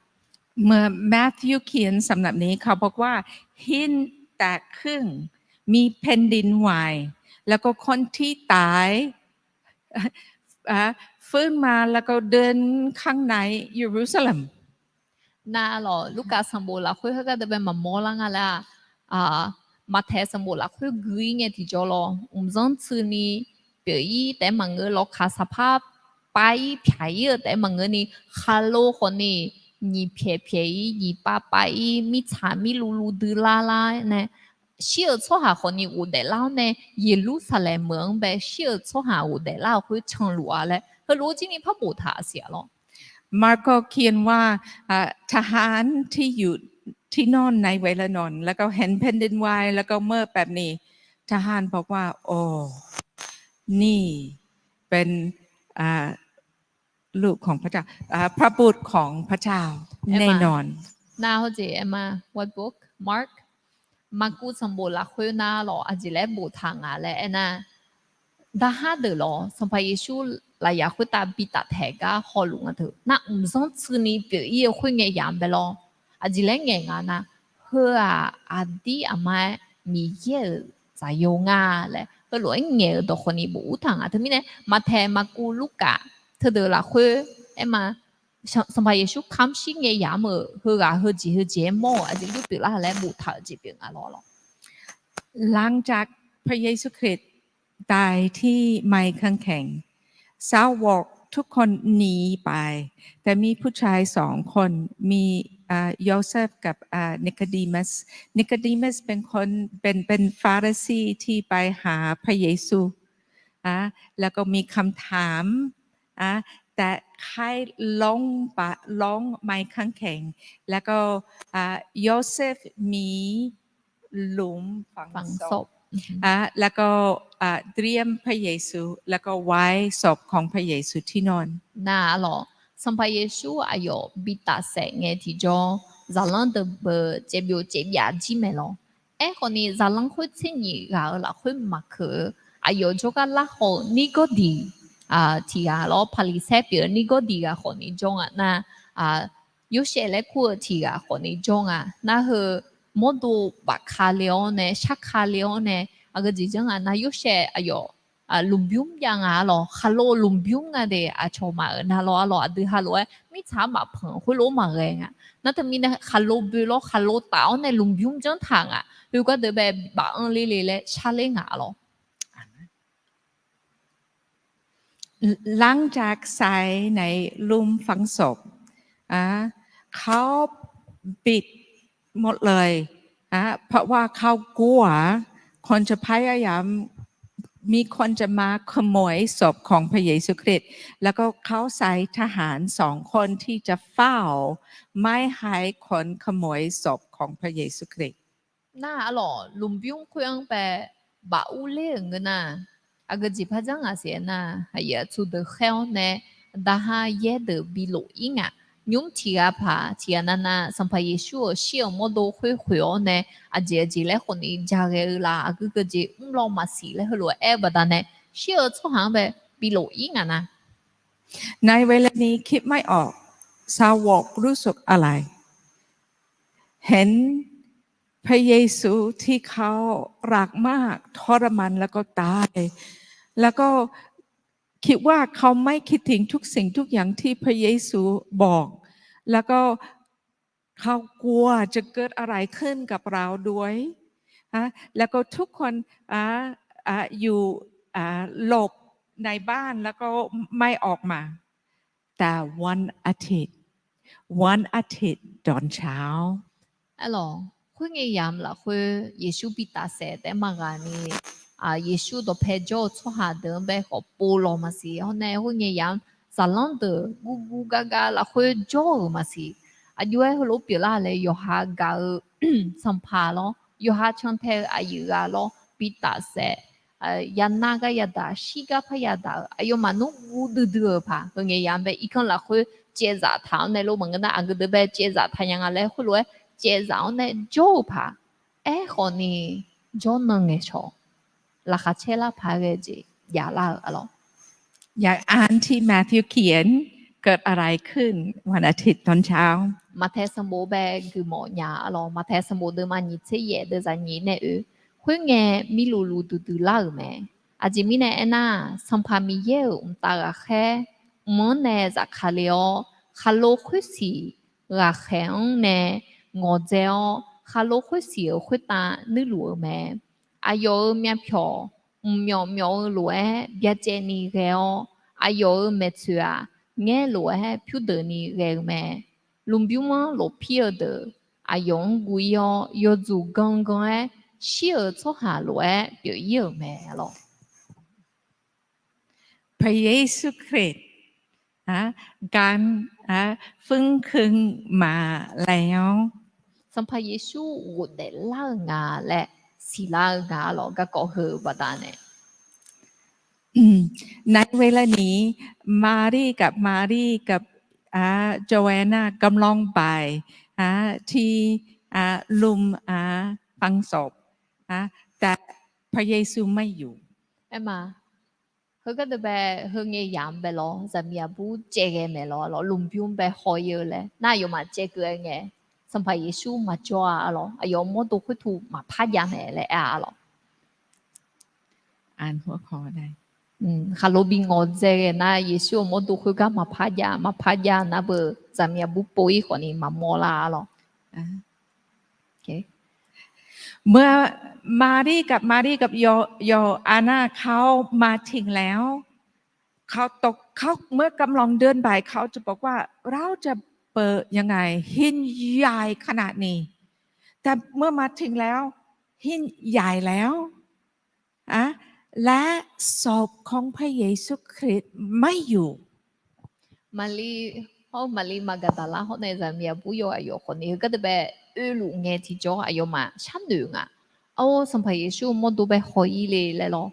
เมื่อแมทธิวเขียนสำหรับนี้ เขาบอกว่า หินแตกครึ่ง มีแผ่นดินไหว แล้วก็คนที่ตาย ฟื้นมา แล้วก็เดินข้างในเยรูซาเล็ม Nar lawq, Lurkaf sanqbof lafkhoer heugar deuq bae maqmawr lar nga laer-aq, Maqtaeq sanqbof lafkhoer gui-ir ngae tiqjawr lawr, mqzanr tsuini pyeuf-ir taef-aer maqngeur, lawkaq saqpar pav-ir pyaq-ir-eu taef-aer maqngeurni, khaqlo khawfni nyiq pyaeq pyaeq-ir, nyiq pav pav-ir, mirtsaq mirluv luv dui lar lar nae, shir-euq tsawrhaq khawfni ghofdaef lar-awr nae, Yeqlursaqlaeq meuq-anr bae shir-euq tsawrhaq ghofdaef lar-euq khoer canluf-a laer heulof-aer jirni par boftaq siq-a lawr.มาระโกเขียนว่า ทหารที่อยู่ที่นั่นในเวลานั้น แล้วก็เห็นแผ่นดินไหว แล้วก็เมื่อแบบนี้ ทหารบอกว่า โอ้ นี่เป็น ลูกของพระเจ้า พระบุตรของพระเจ้าแน่นอน Nar hawjeq aer ma, what book? Mark. Maqkuv sanqbof lafkhoer nar lawq, aqjeq laer boftaq nga laer aernar, daqhar deuq lawq, Sanqpaq Yeqsur lafyaq khoertav bi taftaeq gar hawluf nga teu nar, mqzanr tsuini pyeuf-ir-eu khoerngae yamq bae lawr. Aqjeq laer ngaeq nga nar, heu-aq aqdir aqma-aer Miqyaer-euq zaqyo nga laer heulof-aer ngaeq-euq dawq khawfni bof ur taq nga. Teumirnae Maqtaeq, Maqkuv, Lurkaf teudeuq lafkhoer aer ma, Sanqpaq Yeqsur kamq shir ngae yamq-euq heughaq heujeq heujeq-aer mawr-euq aqjeq yur pyeuflar laer boftaq-euq jeq pyeuf nga lawr lawr. หลังจากพระเยซูคริสต์ตายที่ไม้กางเขน สาวกทุกคนหนีไป แต่มีผู้ชายสองคน มี โยเซฟกับ นิโคดีมัส นิโคดีมัสเป็นคน เป็น เป็นฟาริสีที่ไปหาพระเยซู แล้วก็มีคำถาม แต่ใครร้องบะ- ร้องไม้กางเขน แล้วก็ อ่า โยเซฟมีหลุมฝังศพ อ่า แล้วก็ อ่า เตรียมพระเยซู แล้วก็ไว้ศพของพระเยซูที่นั่น Nar arlawq, Sanqpaq Yeqsur aqyawf bi tafsaef ngae tiqjawr, zaqlanr deuq beu caevbyov caevbyaf jir mae lawr. Aerkhawf ni, zaqlanr khoer tser nyiq ghaq-euq lafkhoer maqkeuv-eu, aqyawf jawrgar larhaw-eu Nirgawrdiq tiq ghaq lawr, Paqliqsaer pyeuf-eu Nirgawrdiq ghaq khawf ni jawr nga nar, Yorsaev laer kur-eu tiq ghaq khawf ni jawr nga. Nar heu mawrdo bafka le-awr nae, sharka le-awr nae, aqgeu jeq janr nga nar, Yorsaev aqyawf lmqbymr jav nga arlawq. Khaqlo lmqbymr nga de, aqcawq maqeuq nar lawr arlawq, aqdui halof-aer mirtsaq-anr maqpanq khoerlof-aer maqghae nga. Nar teumirnae khaqlo boe lawr, khaqlo taf-awr nae lmqbymr janr taq nga. Khoergar deuq bae baf-anr ler le laer sharler nga arlawq. หลังจากใส่ในหลุมฝังศพ อ่า เขาปิดหมดเลย อ่า เพราะว่าเขากลัว คนจะพยายาม มีคนจะมาขโมยศพของพระเยซูคริสต์ แล้วก็เขาใช้ทหารสองคนที่จะเฝ้า ไม่ให้คนขโมยศพของพระเยซูคริสต์ Nar arlawq, lmqbymr khoer-anr bae baf urler-euq ngeur nar, aqgeu jeq par janr ngaq siq-aer nar, aqyuif aqtsu deuq khaer-awr nae, daqha yaer deuq bi lof ir ngaq. Nymr tiq ghaq paq tiq ghaq navnav, Sanqpaq Yeqsur-euq shir-euq mawrdo khoer khoeq-awr nae, aqjeq aqjeq laer khawf ni ja ghae-eu la, aqgeu geujeq mr law maqsiq laer heulof-aer aer-eu baqdanae, shir-euq tsawrhaq-anr bae bi lof ir ngaq nar. ในเวลานี้คิดไม่ออก สาวกรู้สึกอะไร เห็นพระเยซูที่เขารักมากทรมานแล้วก็ตาย แล้วก็คิดว่าเขาไม่คิดถึงทุกสิ่งทุกอย่างที่พระเยซูบอก แล้วก็เขากลัวจะเกิดอะไรขึ้นกับเราด้วย ฮะ แล้วก็ทุกคน อ่า อ่า อยู่ อ่า หลบในบ้านแล้วก็ไม่ออกมา แต่วันอาทิตย์ วันอาทิตย์ตอนเช้า Arlawq, khoerngae yamq lafkhoer Yeqsur bi tafsaef taef-aer maqghaq ni, Yeqsur dawqpae jawr-eu tsawrhaq deuq-anr bae khawf pov lawq maqsiq-awr nae, khoerngae yamq zaqlanr deuq gurgur gargar lafkhoer jawr-euq maqsiq. Aqjox-aer heulof pyeuflar laer yawqha gaq-eu sanqpaq lawr, yawqha cantae-eu aqyuif ghaq lawr, bi tafsaef, yanar gar yadaq, shir gar par yadaq-euq aqyawfmaf nmr guv duidui-euq paq, heungae yamq bae irkanr lafkhoer caevzaf taq-awr nae lor maqngeur nar, aqgeu deuq bae caevzaf taq nya nga laer khoerlof-aer caevzaf-awr nae jawr-eu paq. Aerkhawf ni, jawrnan ngaeqcawq laqkhaq caer lar paq-aer ghae jeq javlar-eu arlawq. อย่างอันที่ Matthew เขียน เกิดอะไรขึ้นวันอาทิตย์ตอนเช้า Maqtaeq sanqbof bae guiqmawf nya arlawq. Maqtaeq sanqbof deuvma nyiq tser yaef deuvzaq nyiq nae oe, khoerngae mirluf luf duidui lar-euq mae. Aqjeq mirnae aernar, Sanqpaq Miqyaer-euq mqtav ghaqkhaer mq-anr nae zafkale-awr, khaqlo khoersiq ghaqkhaeq-anr nae ngawqdzae-awr, khaqlo khoersiq-euq khoertav nuirluf-eu mae. Aqyawf-euq myavpyawq mqmyawf myawf-eu lof-aer byacaevni ghae-awr, aqyawf-euq maeqtsoeq-aq, ngaer lof-aer pyurdeuqni ghae-eu mae. Lmqbymr-anr lofpir-eu deuq aqyawf-anr guv ir-awr, yawdzuq gangan-aer shir-euq tsawrhaq lof-aer pyeuf ir-euq mae arlawq. พระเยซูคริสต์ การ ฟื้นคืนมาแล้ว Sanqpaq Yeqsur ghofdaef lar-eu nga laer siqlar-eu nga arlawq, garkawv heu-eu baqdanae. ในเวลานี้ มารีกับมารีกับ โจอานา กำลังไป ที่ หลุม ฝังศพ แต่พระเยซูไม่อยู่ Aerma, heugar deuq bae heungae yamq bae lawr, zaqmiq aqbur caev ghae mae lawr, lmqbymr bae haw ir-eu laer nar, aqyawfmaf caevkeuv-aer ngae, Sanqpaq Yeqsur maqjawr-a arlawq, aqyawf mawrdo khoertu maqpar jav mae laer aer-a arlawq. Khaqlo bi ngawqdzae ghae nar, Yeqsur-euq mawrdo khoergar maqpar jav, maqpar jav nar beu, zaqmiq aqbur pov ir khawf ni maqmawr lar arlawq. เมื่อมารีกับมารีกับ โจอานา เขามาถึงแล้ว เขาตก- เขา- เมื่อกำลังเดินไป เขาจะบอกว่า เราจะเปิดยังไง หินใหญ่ขนาดนี้ แต่เมื่อมาถึงแล้ว หินใหญ่แล้ว และศพของพระเยซูคริสต์ไม่อยู่ Maqlir, hawr Maqlir Maqgaqdaqlar hawr nae zaqmiq aqbur yawqghaq yawq khawf ni heugar deuq bae oeluf ngae tiqjawr aqyawfmaf sharnoeq nga. Awr, Sanqpaq Yeqsur mawrdo bae haw-ir le laer lawr.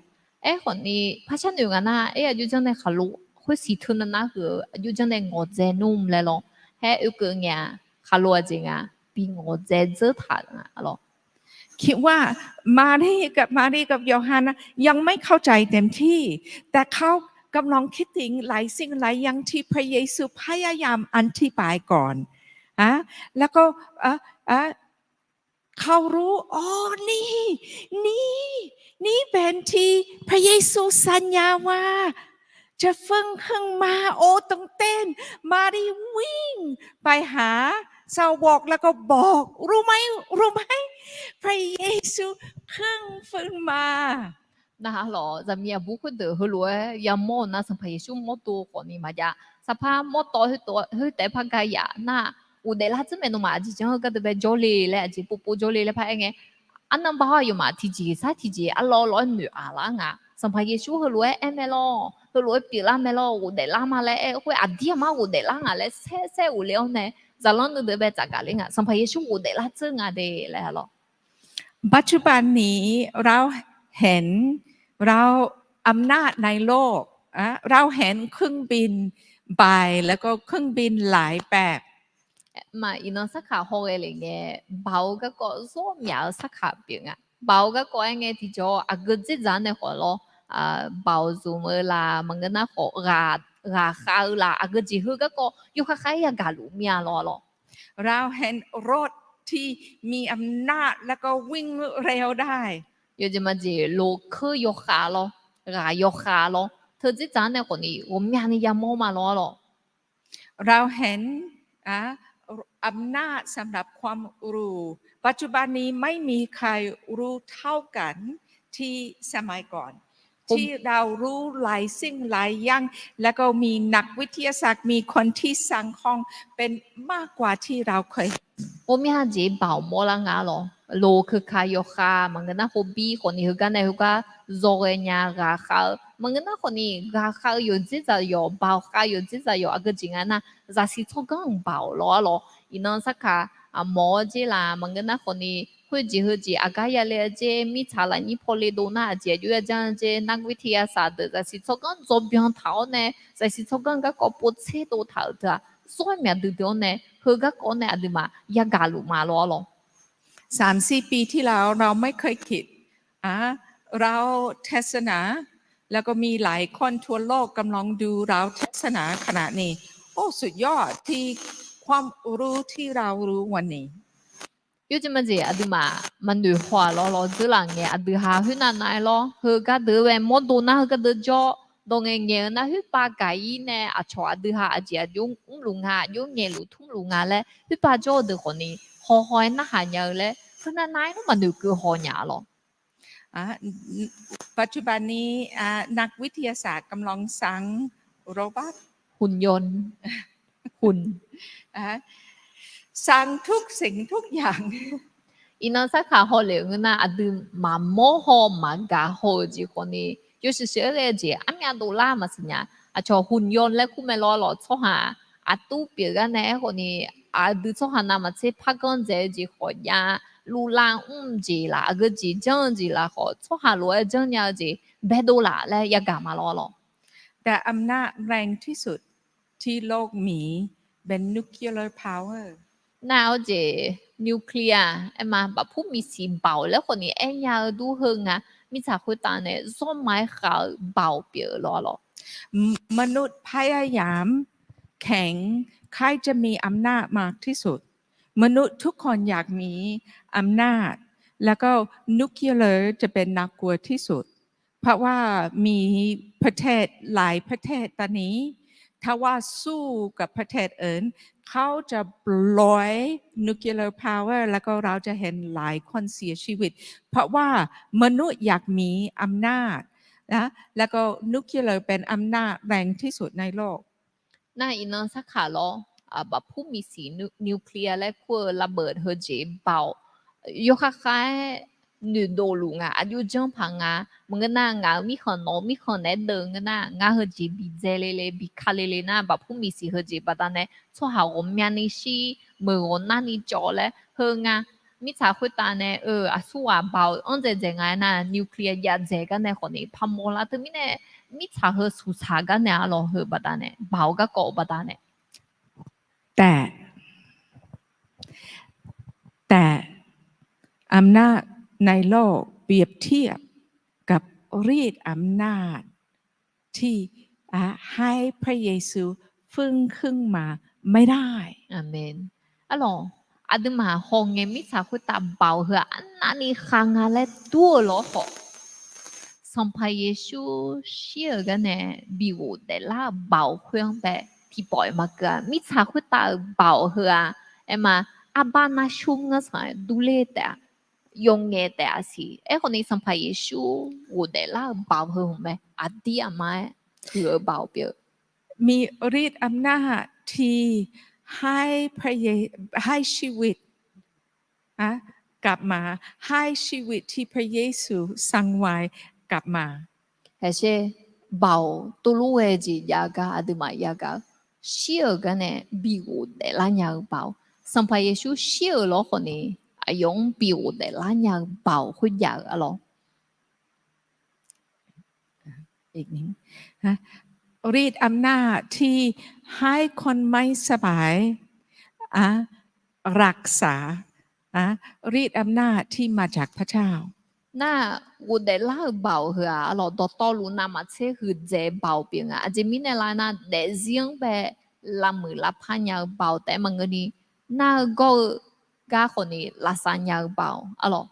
Aerkhawf ni par sharnoeq nga nar, aer aqjox janr nae khaqlo khoersiq teunav nar heu-eu aqjox janr nae ngawqdzae nmr laer lawr. Haer oekeuv ngae-a, khaqlo aqjeq nga, bi ngawqdzae dzeur taq nga lawr. คิดว่า มารีกับ มารีกับโยฮันนะ ยังไม่เข้าใจเต็มที่ แต่เขากำลังคิดถึงหลายสิ่งหลายอย่างที่พระเยซูพยายามอธิบายก่อน ฮะ แล้วก็ เอ่อ เอ่อ เขารู้ อ๋อ นี่ นี่ นี่เป็นที่พระเยซูสัญญาว่า จะฟื้นขึ้นมา โอ้ ตื่นเต้น มารีวิ่งไปหาสาวกแล้วก็บอก รู้ไหม รู้ไหม พระเยซูขึ้นฟื้นมา Narhaq lawq, zaqmiq aqbur khoerdeuq heulof-aer yamawr-eu nar, Sanqpaq Yeqsur mawrdo khawf ni maqjav. Saqpar mawrtawv khoertaef-aer par ga yaf nar, ghofdaef lar dzeur mae nawmaf aqjeq janr-eu gar deuq bae jawrle laer, aqjeq povpov jawrle laer paraer ngae, arnavba-awr aqyawfmaf tiqjeq sar tiqjeq arlawr lawr-aer noeq-aq lar nga. Sanqpaq Yeqsur heulof-aer aer mae lawr, heulof-aer pyeuflar mae lawr, ghofdaef lar ma laer aer khoer, aqdir aqmar ghofdaef lar ngaq laer saer saer ghofle-awr nae, zaqlanr nuideuq bae tsafgaq ler nga. Sanqpaq Yeqsur ghofdaef lar dzeur nga de laer lawr. ปัจจุบันนี้เราเห็น เรา อำนาจในโลก อะ เราเห็นเครื่องบิน ใบ แล้วก็เครื่องบินหลายแบบ Maf iqnan sarkaq hawghae le ngae, baoq-eu garkawv zawr myaf-eu sarkaq pyeuf nga. Baoq-eu garkawv aer ngae tiqjawr aqgeu dzerdzaq nae khawf lawr, baoq zmq-eu la maqngeur nar khawf, ghaqkhav-eu la aqgeu jeq heu garkawv yawkhav khav-aer yagaq luf mir-a lawr lawr. เราเห็นรถที่มีอำนาจ แล้วก็วิ่งเร็วได้ Yawjeq majeq loq keur yawkhav lawr, ghaq yawkhav lawr, teu dzerdzaq nae khawf ni ghawqmyani yamawr ma lawr lawr. เราเห็น อำนาจสำหรับความรู้ ปัจจุบันนี้ไม่มีใครรู้เท่ากันที่สมัยก่อน ที่เรารู้หลายสิ่งหลายอย่าง แล้วก็มีนักวิทยาศาสตร์ มีคนที่สร้างของเป็นมากกว่าที่เราเคย Ghawqmya jeq baoq mawrlar nga lawr. Loq keuka yawkhav maqngeur nar khorbir khawf ni heugar nae heugar zawghae nya ghaqkhav-eu maqngeur nar khawf ni ghaqkhav-eu yawqdzer zaqyawq, baoq khav-eu yawqdzer zaqyawq aqgeu jeq nga nar, zaqsiq tsawrganr-euq baoq lawr-ar lawr. Iqnan sarkaq mawq-awr dzer la maqngeur nar khawf ni, khoerjeq heujeq aqgar yale-eu dzer mirtsaq lafnyir paw le dov nar aqjeq aqjox ya janr-eu dzer nar, นักวิทยาศาสตร์ deuq zaqsiq tsawrganr dzawrbyan taq-awr nae, zaqsiq tsawrganr garkawv povtser dov taq-euq teu-aq, zawr myaq duidui-awr nae, heu garkawv-awr nae aqduimaf yagaq luf ma lawr-ar lawr. สามสี่ปีที่แล้ว เราไม่เคยคิด เราเทศนา แล้วก็มีหลายคนทั่วโลกกำลังดูเราเทศนาขณะนี้ โอ้ สุดยอดที่ความรู้ที่เรารู้วันนี้ Yawjeq majeq aqduimaf maqnoeq haw-aq lawr lawr dzeurlaf ngae, aqdui ha khoernav nav-aer lawr, heugar deuq-aer bae mawrdo nar heugar deuq jawr, dawq ngaeq ngaeq-eu nar khoerpav gaq-ir nae aqcawq aqdui ha aqjeq aqjox mrluf nga, aqjox ngaeqluf tmrluf nga laer khoerpav jawr-eu deuq khawf ni, hawhaw-aer narhaq nya-eu laer khoernav nav-aer maqnoeq keuv haw nya-a lawr. ปัจจุบันนี้ นักวิทยาศาสตร์กำลังสร้าง robot หุ่นยนต์ หุ่น สร้างทุกสิ่งทุกอย่าง Iqnan sarkaq hawlef-eu ngeur nar, aqdui maqmawr haw maqgaq haw-eu jeq khawf ni, yawshuif shuif-aer ghae-eu jeq armyav dovlar maqsiq nya. Aqcawq หุ่นยนต์ laer kur mae lawr lawr, tsawrhaq aqtur pyeuf gar nae aerkhawf ni, aqdui tsawrhaq navmaqtser parganr dzaeq-eu jeq khawf jav, luvlav mr jeq laf, aqgeu jeq janr-eu jeq laf khawf, tsawrhaq lof-aer janrnya-eu jeq baedov laf laer yagaq ma lawr lawr. แต่อำนาจแรงที่สุดที่โลกมีเป็น nuclear power Nar-awr jeq nuclear aer ma, bafpur misiq baoq laer khawf ni aernya-eu dur heu nga. Mirtsaq khoertav nae zawr ma-aer khav-eu baoq pyeuf-eu lawr lawr. มนุษย์พยายามแข่ง ใครจะมีอำนาจมากที่สุด มนุษย์ทุกคนอยากมีอำนาจ แล้วก็ nuclear จะเป็นน่ากลัวที่สุด เพราะว่ามีประเทศหลายประเทศตอนนี้ ถ้าว่าสู้กับประเทศอื่น เขาจะปล่อย nuclear power แล้วก็เราจะเห็นหลายคนเสียชีวิต เพราะว่ามนุษย์อยากมีอำนาจนะ แล้วก็ nuclear เป็นอำนาจแรงที่สุดในโลก Nar iqnan sarkaq lawr, bafpur misiq nuclear laer kur-eu ระเบิด heu jeq baoq yawkhav khav-aer noeqdov luf nga, aqjox janr paq nga. Maqngeur nar, ngaq-euq mirkhanq nawq-eu mirkhanq naeq-aer deuv ngeur nar, ngar heujeq bidzae le le, bika le le nar, baqpur miqsiq heujeq baqdanae tsawrhaq ghawqmyani shir, meuq ghawqnarni cawv laer heu nga. Mirtsaq khoertav nae-eu aqsurghaq baoq-eu anr dzaeqdzaeq nga aernar, nuclear jav dzaeq gar nae khawfni parmawr lar. Teumirnae mirtsaq heu suqsaq gar nae arlawq heu baqdanae, baoq garkawv baqdanae แต่ แต่อำนาจ ในโลก เปรียบเทียบกับฤทธิ์อำนาจ ที่ ให้พระเยซูฟื้นขึ้นมาไม่ได้ Aqmeq. Arlawq, aqduimaf hawngae mirtsaq khoertav baoq heu-aq arnavni khav nga laer dur-eu lawr khawf, Sanqpaq Yeqsur shir-euq gar nae bi ghofdaef lar-euq baoq khoer-anr bae tiqpawf-iq maqkeuv-a. Mirtsaq khoertav-euq baoq heu-aq, aerma, arbar nar shur ngeur sanq-aer durler taef-a, yawngaeq taef-a siq. Aerkhawfni Sanqpaq Yeqsur ghofdaef lar-euq baoq heu hmq mae, aqdir aqma-aer huiq-eu baoq pyeuf-eu มีฤทธิ์อำนาจที่ ให้พระเย- ให้ชีวิต กลับมา ให้ชีวิตที่พระเยซูสร้างไว้กลับมา Haeqshaer, baoq tuvlur ghae-eu jeq jav gar aqduimaf yagaq-eu, shir-euq gar nae bi ghofdaef lar nya-eu baoq, Sanqpaq Yeqsur shir-euq lawr khawfni aqyawf-anr bi ghofdaef lar nya-eu baoq khoerjav-euq arlawq. ฤทธิ์อำนาจที่ ให้คนไม่สบาย รักษา ฤทธิ์อำนาจที่มาจากพระเจ้า Nar, ghofdaef lar-euq baoq heu-aq arlawq, dawqtawvluf navmaqtser huiqdzaeq baoq pyeuf nga. Aqjeq mirnae lar nar, daefzir-anr bae lavmuiq lavpar nya-eu baoq taef-aer maqngeurni, nar-eu gawr-eu gar khawfni lavsav nya-eu baoq arlawq.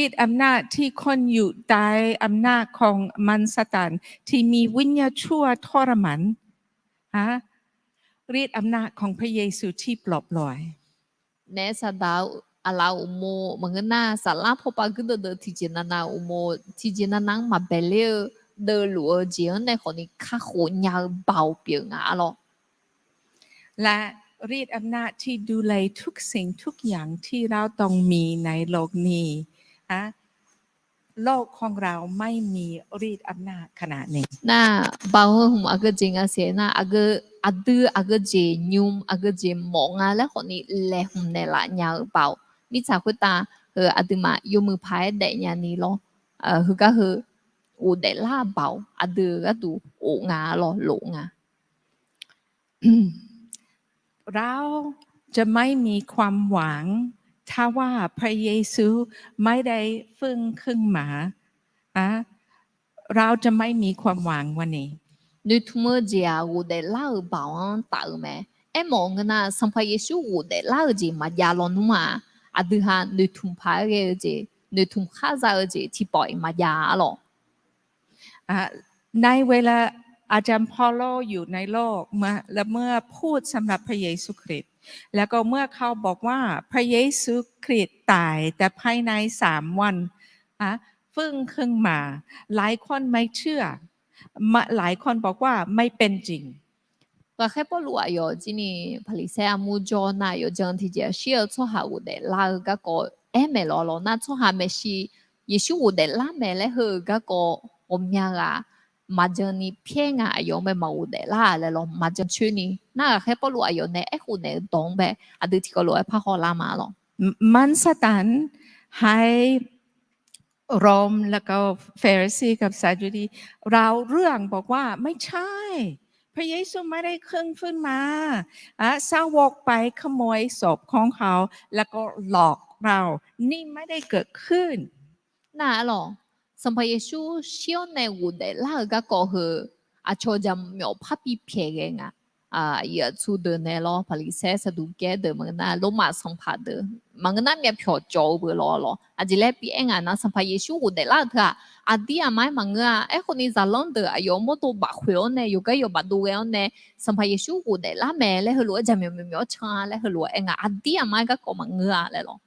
ฤทธิ์อำนาจที่คนอยู่ใต้อำนาจของมารซาตานที่มีวิญญาณชั่วทรมาน ฤทธิ์อำนาจของพระเยซูที่ปลดปล่อย Naef saqdaq-eu aqlaf uqmov maqngeur nar, saflar pawpav guirdeuv deuv tiqjeq navnav uqmov tiqjeq navnav-anr maqbaeq ler-eu deuvluf-eu jeq-anr nae khawfni kakhof nya-eu baoq pyeuf nga arlawq. และฤทธิ์อำนาจที่ดูแลทุกสิ่งทุกอย่างที่เราต้องมีในโลกนี้ โลกของเราไม่มีฤทธิ์อำนาจขนาดนี้ Nar, baoq heu hmq aqgeu jeq nga siq nar, aqgeu, aqdui aqgeu jeq nymr, aqgeu jeq mawf nga laer khawfni laeqhmq naeqlaf nya-eu baoq. Mirtsaq khoertav heu aqduimaf yawmuiq paq-aer daefnya ni lawr. Heugar heu ghofdaef lar-eu baoq aqdui-eu gharduq of nga lawr, lof nga. เราจะไม่มีความหวัง ถ้าว่าพระเยซูไม่ได้ฟื้นขึ้นมา เราจะไม่มีความหวังวันนี้ Noeqtmq-eu jeq-aq ghofdaef lar-euq baoq-anr taf-eu mae. Aermawf ngeur nar, Sanqpaq Yeqsur ghofdaef lar-eu jeq maqjav lawnmr-aq, aqdui ha noeqtmq paq-aer ghae-eu jeq, noeqtmq khar za-eu jeq tiqpawf-iq maqjav arlawq. ในเวลาอาจารย์เปาโลอยู่ในโลก เมื่อ และเมื่อพูดสำหรับพระเยซูคริสต์ แล้วก็เมื่อเขาบอกว่าพระเยซูคริสต์ตาย แต่ภายในสามวัน ฟื้นขึ้นมา หลายคนไม่เชื่อ หลายคนบอกว่าไม่เป็นจริง Ghaqkhaer Pawrluv aqyawf jir ni Paqliqsaer armur jawr nar, aqyawf jan tiqjeq shir-eu tsawrhaq ghofdaef lar-eu garkawv aer maeq lawq lawq nar, tsawrhaq maeqshi Yeqsur ghofdaef lar mae laer heu-eu garkawv ghawqmya ghaq maqjan ni pyaer nga, aqyawf-anr bae maqghofdaef lar laer lawq maqjan coer ni nar, Ghaqkhaer Pawrluv aqyawf nae aerkhof naeq-eu dawq-anr bae aqdui tiqkawv lof-aer parhaw lar ma lawq. มารซาตาน ให้ โรม แล้วก็ฟาริสีกับซาดูดี เราเรื่องบอกว่าไม่ใช่ พระเยซูไม่ได้ขึ้น ขึ้นมา อ่ะ สาวกไปขโมยศพของเขา แล้วก็หลอกเรา นี่ไม่ได้เกิดขึ้น Nar arlawq, Sanqpaq Yeqsur shir-awr nae ghofdaef lar-eu garkawv heu aqcawq jaqmyawf parbi pyaeq ghae nga. Aqyuif aqtsu deuq nae lawr, Paqliqsaer, Saqduqgaer deuq maqngeur nar, Lormav sanqpaq deuq maqngeur nar, myavpyawq cawv-eu beu lawr lawr. Aqjeq laer bi aer nga nar, Sanqpaq Yeqsur ghofdaef lar-eu teu-aq, aqdir aqma-aer maqngeur-a. Aerkhawf ni zaqlanr deuq aqyawf mawrdo bafkhoeq-awr nae, yawqgar yawq bafdov ghae-awr nae, Sanqpaq Yeqsur ghofdaef lar mae laer heulof-aer jaqmyawf myawf-awr can-a laer heulof-aer aer nga. Aqdir aqma-aer garkawv maqngeur-a laer lawr.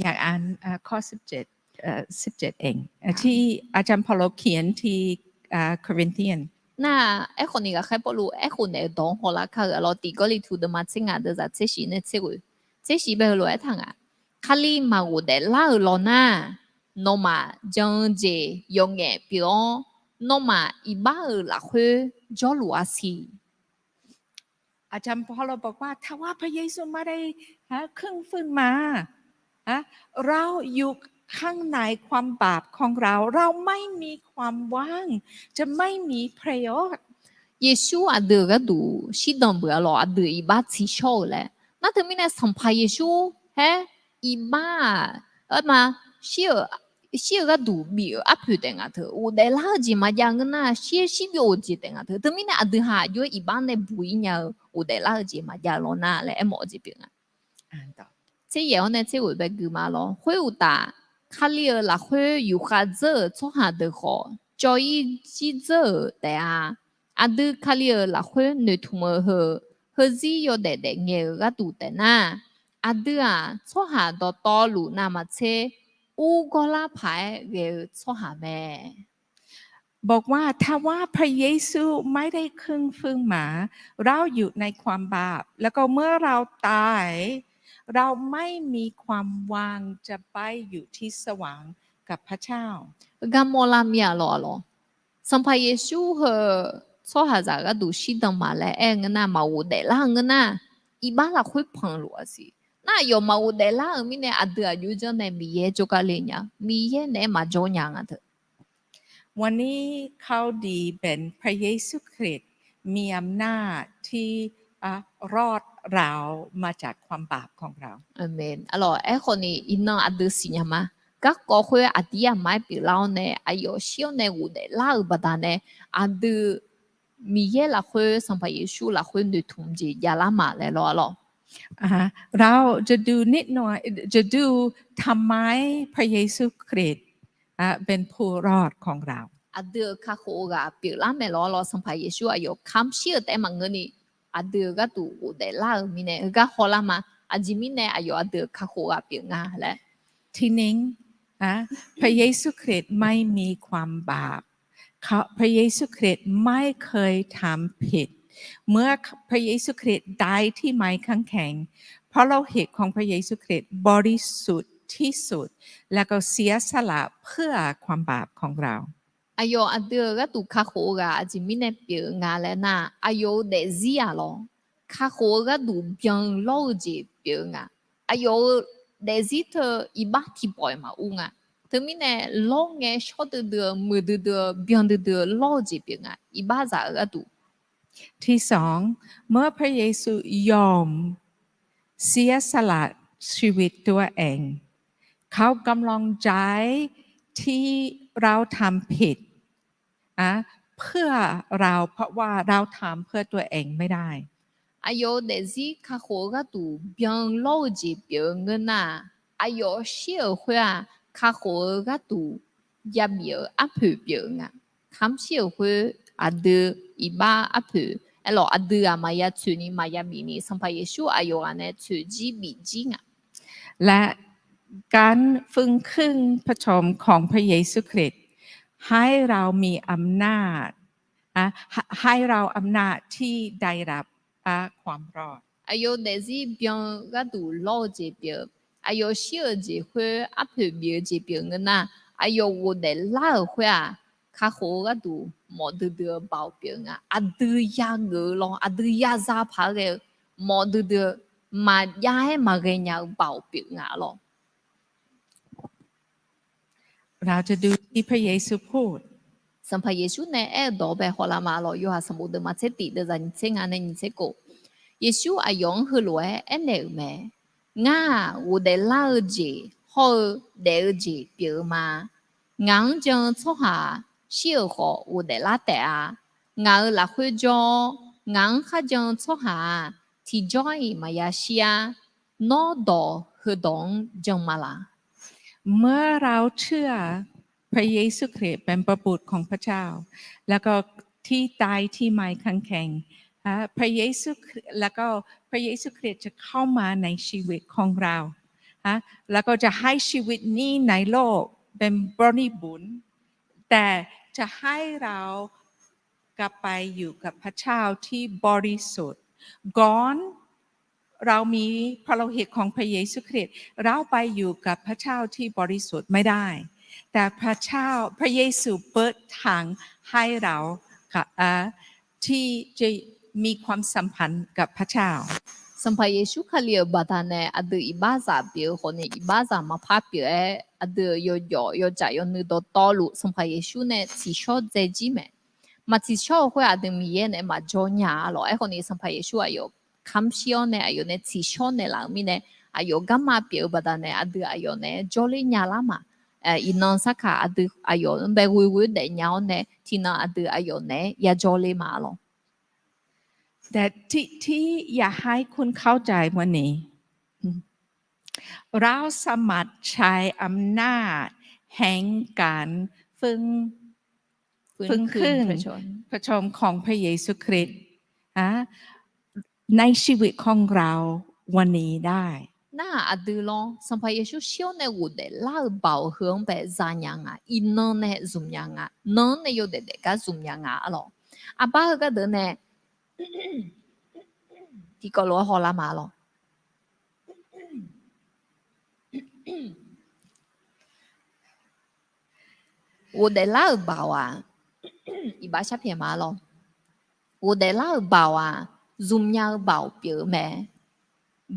อยากอ่าน อ่า ข้อสิบเจ็ด เอ่อ สิบเจ็ด เอง อ่า ที่อาจารย์เปาโลเขียนที่ อ่า Corinthian Nar, aerkhawf ni Ghaqkhaer Pawrluv aerkhof naeq-eu dawq-anr hawlar kar-eu arlawq, Tiq Gawrliqtu deuvma tser ngaq deuvzaq tser shif nae tser ghoeq, tser shif bae heulof-aer taq nga. Kali maqghofdaef lar-euq lawnmr-aq, nawmaf jan-eu jeq yawqngaef pyeuf-awr, nawmaf iqbax-euq lafkhoer jawrluf-a siq. อาจารย์เปาโลบอกว่า ถ้าว่าพระเยซูไม่ได้ ฮะ ขึ้นฟืนมา ฮะ เราอยู่ข้างในความบาปของเรา เราไม่มีความหวัง จะไม่มีประโยชน์ Yeqsur aqdui-euq gharduq shirdan beuq-a lawq, aqdui iqbax tsiqshawr-euq laer. Nar teumirnae Sanqpaq Yeqsur haer iqbax-aq, aerma, shir-eu shir-eu gharduq bif-euq arpoeq taef nga teu, ghofdaef lar-eu jeq maqjav ngeur nar, shir shir byov-euq jeq taef nga teu. Teumirnae aqdui haq aqjox-aer iqbax nae buq-ir nya-eu ghofdaef lar-eu jeq maqjav lawr nar laer aermawf-eu jeq pyeuf nga. Tser yaef-awr nae tser ghoeq bae gui ma lawr. Khoeruqtaf, Kali-euq lafkhoer yufkhav dzeur-euq tsawrhaq deuq khawf, cawv-ir jir dzeur-euq taef-a. Aqdui Kali-euq lafkhoer noeqtmq-eu heu, heuzir yawdaef daefngaeq-euq gharduq taef nar, aqdui-aq, tsawrhaq dawqtawvluf navmaqtser ur gawrlar paq-aer ghae-eu tsawrhaq mae. บอกว่า ถ้าว่าพระเยซูไม่ได้ขึ้นฟืนมา เราอยู่ในความบาป แล้วก็เมื่อเราตาย เราไม่มีความหวังจะไปอยู่ที่สวรรค์กับพระเจ้า Heugar mawrlar mir-a lawq-a lawq. Sanqpaq Yeqsur heu tsawrhaqzaq gharduq shirdan ma laer aer-eu ngeur nar, maqghofdaef lar-eu ngeur nar, iqbax lafkhoer panq luf-a siq. Nar aqyawf maqghofdaef lar-euq mirnae aqdui aqjox janr nae Miqyaer jawrgar le nya, Miqyaer naeq-aer maqjawr nya nga teu. วันนี้เขาดีเป็นพระเยซูคริสต์มีอำนาจที่ อ่ะ รอดเรามาจากความบาปของเรา Aqmeq. Arlawq, aerkhawf ni iqnan aqdui siqnya ma. Garkawv khoer aqdir aqma-aer pyeuflar-awr nae, aqyawf shir-awr nae ghofdaef lar-euq baqdanae, aqdui Miqyaer lafkhoer, Sanqpaq Yeqsur lafkhoer noeqtmq jeq javlar ma laer lawr-a lawq. อ่ะ เราจะดูนิดหน่อย จะดูทำไมพระเยซูคริสต์ อ่ะ เป็นผู้รอดของเรา Aqdui-euq kakhof-eu ghaq pyeuflar mae lawr-a lawq. Sanqpaq Yeqsur aqyawf kamq shir-eu taef-aer maqngeurni, aqdui-euq gharduq ghofdaef lar-euq mirnae heugar hawlar ma. Aqjeq mirnae aqyawf aqdui-euq kakhof ghaq pyeuf nga laer. ทีนี้ อ่ะ พระเยซูคริสต์ไม่มีความบาป เขา พระเยซูคริสต์ไม่เคยทำผิด เมื่อพระเยซูคริสต์ตายที่ไม้กางเขน พระโลหิตของพระเยซูคริสต์บริสุทธิ์ที่สุด แล้วก็เสียสละเพื่อความบาปของเรา Aqyawf aqdui-euq gharduq kakhof-eu ghaq aqjeq mirnae pyeuf-eu nga laer nar, aqyawf-euq daefzir-aq lawq, kakhof-eu gharduq byan lawr-eu jeq pyeuf-eu nga. Aqyawf-euq daefzir teu iqbax tiqpawf-iq maqur nga. Teumirnae lawr ngae shawr duidui-eu, muiqdui dui-eu, byan duidui-eu lawr-eu jeq pyeuf nga, iqbaxzaq-euq gharduq. ที่สอง เมื่อพระเยซูยอมเสียสละชีวิตตัวเอง เขากำลังใจที่เราทำผิด อ่ะ เพื่อเรา เพราะว่าเราทำเพื่อตัวเองไม่ได้ Aqyawf-euq daefzir kakhof-eu gharduq byan lawr-eu jeq pyeuf-eu ngeur nar, aqyawf shir-euq khoer-aq, kakhof-eu gharduq yabif-eu arpoeq pyeuf-eu nga. Kamq shir-euq khoer aqdui iqbax arpoeq aerlawq, aqdui-aq maqya tsoeqni maqya bifni, Sanqpaq Yeqsur aqyawf ghaq nae tsoeq jir bif jir nga. และการฟื้นคืนพระชนม์ของพระเยซูคริสต์ ให้เรามีอำนาจ อ่ะ ให้เราอำนาจที่ได้รับ อ่ะ ความรอด Aqyawf-euq daefzir byan-eu gharduq lawr-eu jeq pyeuf-eu, aqyawf shir-euq jeq khoer arpoeq bif-eu jeq pyeuf ngeur nar, aqyawf ghofdaef lar-euq khoer-aq, kakhof-eu gharduq mawf duidui-eu baoq pyeuf nga. Aqdui yageuf-eu lawr, aqdui yaza paq-aer ghae-eu mawf duidui-eu maqjav-aer maqghae nya-eu baoq pyeuf nga lawr. เราจะดูที่พระเยซูพูด Sanqpaq Yeqsur nae aer-eu dawq bae hawlar ma lawq. Yawhaq sanqbof deuq maqtser tiq deuq zaq nyiq tser nga nae nyiq tser kof. Yeqsur aqyawf-anr heulof-aer aernaeq-euq mae. Ngar-aq, ghofdaef lar-eu jeq hawr-eu daef-eu jeq pyeuf-eu ma. Ngaq-anr jan-eu tsawrhaq shir-euq khawf ghofdaef lar taef-a. Ngaq-euq lafkhoer jawr-awr, ngaq-anr kharjan-eu tsawrhaq-aq, tiqjawr-iq maqya shir-ar. Nawr dawq heudawq-anr jan ma laq? เมื่อเราเชื่อพระเยซูคริสต์เป็นพระบุตรของพระเจ้า แล้วก็ที่ตายที่ไม้กางเขน พระเยซูคริสต์ แล้วก็พระเยซูคริสต์จะเข้ามาในชีวิตของเรา แล้วก็จะให้ชีวิตนี้ในโลกเป็นบริบูรณ์ แต่จะให้เรา กลับไปอยู่กับพระเจ้าที่บริสุทธิ์ ก่อนเรามีพระโลหิตของพระเยซูคริสต์ เราไปอยู่กับพระเจ้าที่บริสุทธิ์ไม่ได้ แต่พระเจ้า พระเยซูเปิดทางให้เรา ที่จะมีความสัมพันธ์กับพระเจ้า Sanqpaq Yeqsur Kali-euq baqdanae aqdui iqbaxzaq pyeuf-eu khawfni iqbaxzaq maqpar pyeuf-aer aqdui-euq yawjawf yawjaf yawnuiv dawqtawvluf Sanqpaq Yeqsur nae tsiqshawr dzaejir mae. Maq tsiqshawr-eu khoer aqdui Miqyaer nae maqjawr nya-a lawq. Aerkhawfni Sanqpaq Yeqsur aqyawf kamq shir-awr nae aqyawf nae tsiqshawr naeqlaf-euq mirnae, aqyawf garma pyeuf-eu baqdanae aqdui aqyawf naeq-aer jawrler nya lar ma. Iqnan sarkaq aqdui aqyawf-anr bae ghoeghoe daefnya-awr nae tiqnan aqdui aqyawf naeq-aer yajawr ler ma-a lawq. แต่ที่ที่อยากให้คุณเข้าใจวันนี้ เราสามารถใช้อำนาจแห่งการฟื้น ฟื้นคืน พระชนม์ พระชนม์ของพระเยซูคริสต์ ในชีวิตของเราวันนี้ได้ Nar-aq aqdui lawr Sanqpaq Yeqsur shir-awr nae ghofdaef lar-eu baoq heu-anr bae zanya nga. Iqnan nae zmqnya nga. Nan-anr nae yawdaef daef gar zmqnya nga-a lawq. Aqbar heugar deuq nae tiqkawv lof-aer hawlar ma-a lawq. Ghofdaef lar-euq baoq-aq, iqbax sharpyaeq ma-a lawq. Ghofdaef lar-euq baoq-aq, zmqnya-eu baoq pyeuf-eu mae.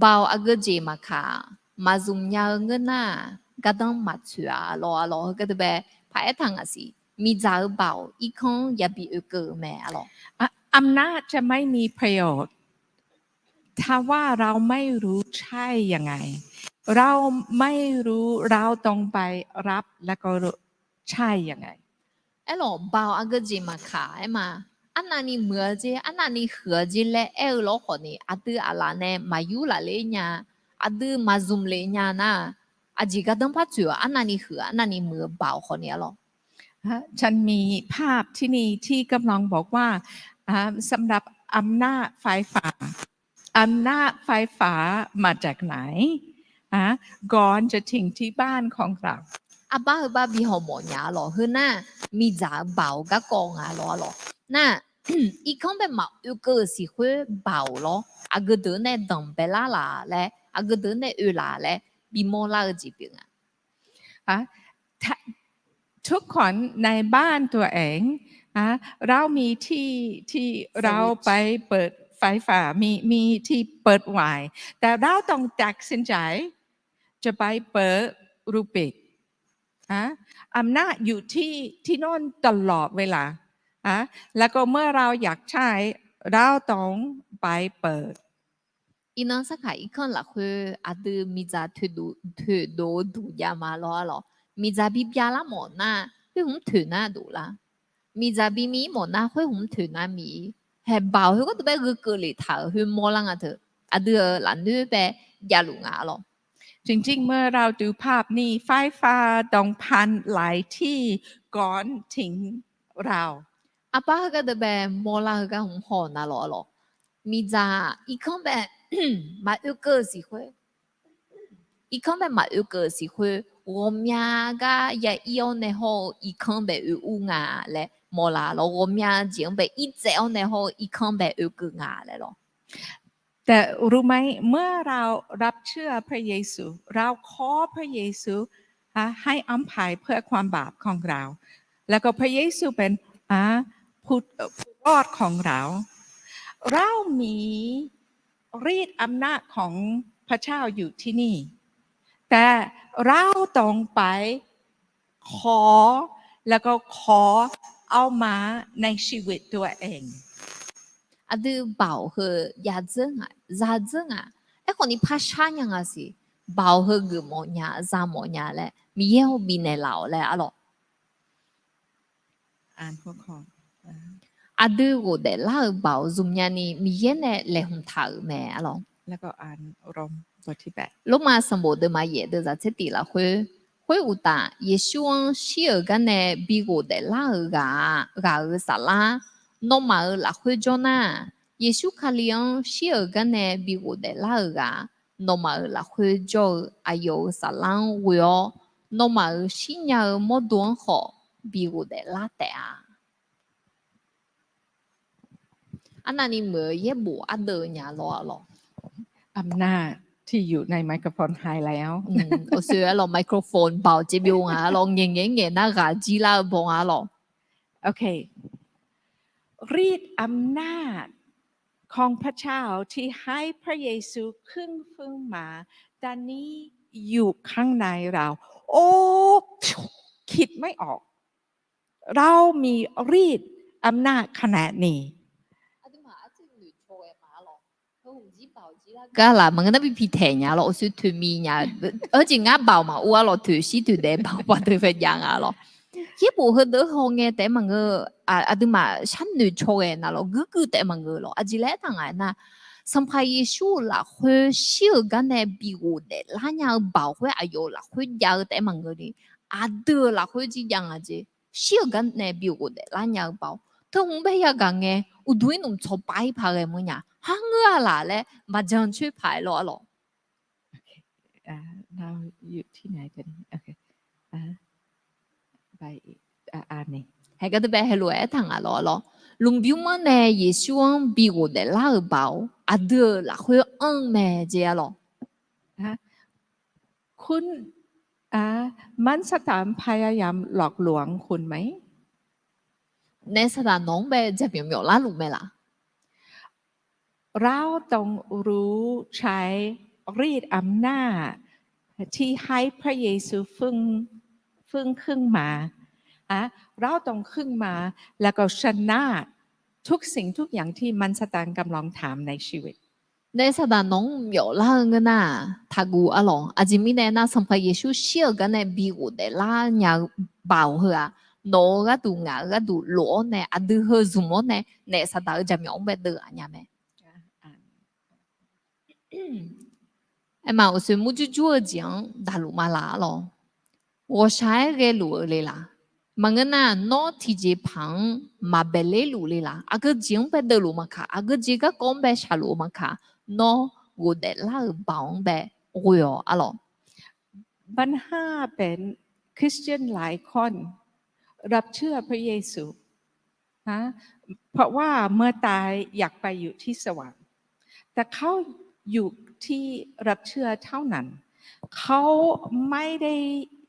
Baoq aqgeu jeq maqkaq, maq zmqnya-eu ngeur nar-aq, gardanr maqtsoeq-a lawq-a lawq. Heugar deuq bae paq-aer taq ngaq siq. Miqdzaq-eu baoq irkanr-anr yabi oekeuv-eu mae-a lawq. อำนาจจะไม่มีประโยชน์ ถ้าว่าเราไม่รู้ใช่ยังไง เราไม่รู้ เราต้องไปรับ แล้วก็ใช่ยังไง Aerlawq baoq aqgeu jeq maqkaq-aer ma. Arnavni muiq-eu jer, arnavni huiq-eu jer laer aer-eu lawr khawfni aqdui aqlaf nae maq yur laf ler nya, aqdui maq zmq le nya nar, aqjeq gardanr par tsoeq-awq. Arnavni huiq-eu arnavni muiq-eu baoq khawfni-a lawq. ฉันมีภาพที่นี่ที่กำลังบอกว่า สำหรับอำนาจไฟฟ้า อำนาจไฟฟ้ามาจากไหน ก่อนจะถึงที่บ้านของเรา Aqbar heubar bi hawmawf nya-a lawq. Heu nar, miqdzaq-eu baoq garkawv nga lawq-a lawq. Nar, irkanr bae maq oekeuv-euq siq khoer baoq lawr, aqgeu deuq nae danqbae lar laf laer, aqgeu deuq nae oe laf laer bimawr lar-eu jeq pyeuf nga. ทุกคนในบ้านตัวเอง เรามีที่ที่เราไปเปิดไฟฟ้า มีมีที่เปิดไว แต่เราต้องตัดสินใจจะไปเปิดหรือปิด อำนาจอยู่ที่ที่โน่นตลอดเวลา แล้วก็เมื่อเราอยากใช้ เราต้องไปเปิด Iqnan sarkaq irkanr lafkhoer aqdui miqdzaq toeqdov duq jav ma lawr-a lawq. Miqdzaq bibya lar mawf nar, khoer hmq toeq nar dof lar. Miqdzaq bimi-ir mawf nar, khoer hmq toeq nar mi-ir. Haeq baoq heu gharduq bae gheukeuv le taq-euq khoer mawrlar nga teu. Aqdui-euq lafnoer bae javluf nga-a lawq. จริงๆ เมื่อเราดูภาพนี้ ไฟฟ้าต้องผ่านหลายที่ก่อนถึงเรา Aqbar heugar deuq bae mawrlar heugar hmq haw na lawq-a lawq. Miqdzaq irkanr bae maq oekeuv-eu siq khoer, irkanr bae maq oekeuv-eu siq khoer, ghawqmya gar ya ir-awr nae hawr-eu irkanr bae oe ur nga laer mawrlar lawq. Ghawqmya jeq-anr bae ir tsaev-awr nae hawr-eu irkanr bae oekeuv nga laer lawq. แต่รู้ไหม เมื่อเรารับเชื่อพระเยซู เราขอพระเยซู ให้อภัยเพื่อความบาปของเรา แล้วก็พระเยซูเป็น ผู้ ผู้รอดของเรา เรามีฤทธิ์อำนาจของพระเจ้าอยู่ที่นี่ แต่เราต้องไป ขอ แล้วก็ขอเอามาในชีวิตตัวเอง Aqdui baoq heu yadzeur nga, zadzeur nga. Aerkhawf ni parshar nya nga siq. Baoq heu geufmawf nya, zamawf nya laer Miqyaer-awr bifnaeq laf-awq laer-a lawq. Aqdui ghofdaef lar-euq baoq zmqnya ni Miqyaer nae laeqhmq taq-euq mae-a lawq. Lormav sanqbof deuvma yaef deuvzaq tser tif lafkhoer, khoeruqtaf Yeqsur-anr shir-euq gar nae bi ghofdaef lar-euq ghaq-a, ghaq-euq saflar nawmaf-euq lafkhoer jawr nar, Yeqsur Kali-anr shir-euq gar nae bi ghofdaef lar-euq ghaq, nawmaf-euq lafkhoer jawr-eu aqyawf-euq saflar-anr ghoe-awr, nawmaf-euq shirnya-eu mawrdo-anr khawf bi ghofdaef lar taef-a. Arnavni muiq-eu yaerbof ardeuv nya lawr-a lawq. อำนาจ ที่อยู่ในไมโครโฟนหายแล้ว อืม awq soe arlawq, microphone baoq caev byov nga arlawq, ngaeq ngaeq ngaeq nar ghaq jir lar-eu baw nga arlawq. ฤทธิ์อำนาจของพระเจ้าที่ให้พระเยซูขึ้น ขึ้นมา ตอนนี้อยู่ข้างในเรา โอ้ คิดไม่ออก เรามีฤทธิ์อำนาจขนาดนี้ gar laf maqngeur nar bi pi taeq nya lawr, awq soe toeq mi nya. Eur jeq ngar baoq maqur arlawq, toeq shir toeq daef baoq paq deuq pae jav nga lawr. Yaerbof heudeuq hawngae taef-aer maqngeur. Aqduimaf sharnoeq caw ghae na lawr, guirguir taef-aer maqngeur lawr. Aqjeq laer aertaq ngaq-aer nar, Sanqpaq Yeqsur-euq lafkhoer shir-euq gar nae bi ghofdaef lar nya-eu baoq khoer aqyawf-euq lafkhoer jav-eu taef-aer maqngeur ni, aqdui-euq lafkhoer jir jav nga jeq. Shir-euq gar nae bi ghofdaef lar nya-eu baoq, teu hmq bae yagaq ngae, uqduq-ir nmq tsawq pav-ir paq ghae meunya, har ngeur-a laf laer maqjan coer paq-aer lawr arlawq. Haegar deuq bae heulof-aer aertaq ngaq lawr arlawq. Lmqbymr-anr nae Yeqsur-anr bi ghofdaef lar-euq baoq aqdui-euq lafkhoer anr-eu mae jeq arlawq. คุณ มันซาตาน พยายามหลอกลวงคุณไหม naef Saqdaq nawq-anr bae jaqmyawf myawf larluf mae laf? เราต้องรู้ใช้ฤทธิ์อำนาจที่ให้พระเยซู ขึ้น ขึ้นมา แล้วก็ชนะทุกสิ่งทุกอย่างที่มันซาตานกำลังทำในชีวิต naef Saqdaq nawq-anr myawf lar-eu ngeur nar-aq, taqguv arlawq. Aqjeq mirnae aernar, Sanqpaq Yeqsur shir-euq gar nae bi ghofdaef lar nya-eu baoq heu-aq, nawq-eu gharduq ngaq-euq gharduq lof-awr nae aqdui heu zmq-awr nae naef Saqdaq-euq jaqmyawf-anr bae deuv ghaq nya mae. Aerma, uqsoe murjur jur-eu jeq-anr daqluf ma laf arlawq. Ghawqshaq-aer ghaeluf-eu le laf? Maqngeur nar, nawr tiqjeqpaq-anr maqbaeq lerluf le laf? Aqgeu jeq-anr bae deuvluf maqkaq, aqgeu jeq garkawv-anr bae shaqluf-eu maqkaq, nawr ghofdaef lar-euq baoq-anr bae ghoe-awq arlawq. ปัญหาเป็นคริสเตียนหลายคนรับเชื่อพระเยซู เพราะว่าเมื่อตายอยากไปอยู่ที่สวรรค์ แต่เขาอยู่ที่รับเชื่อเท่านั้น เขาไม่ได้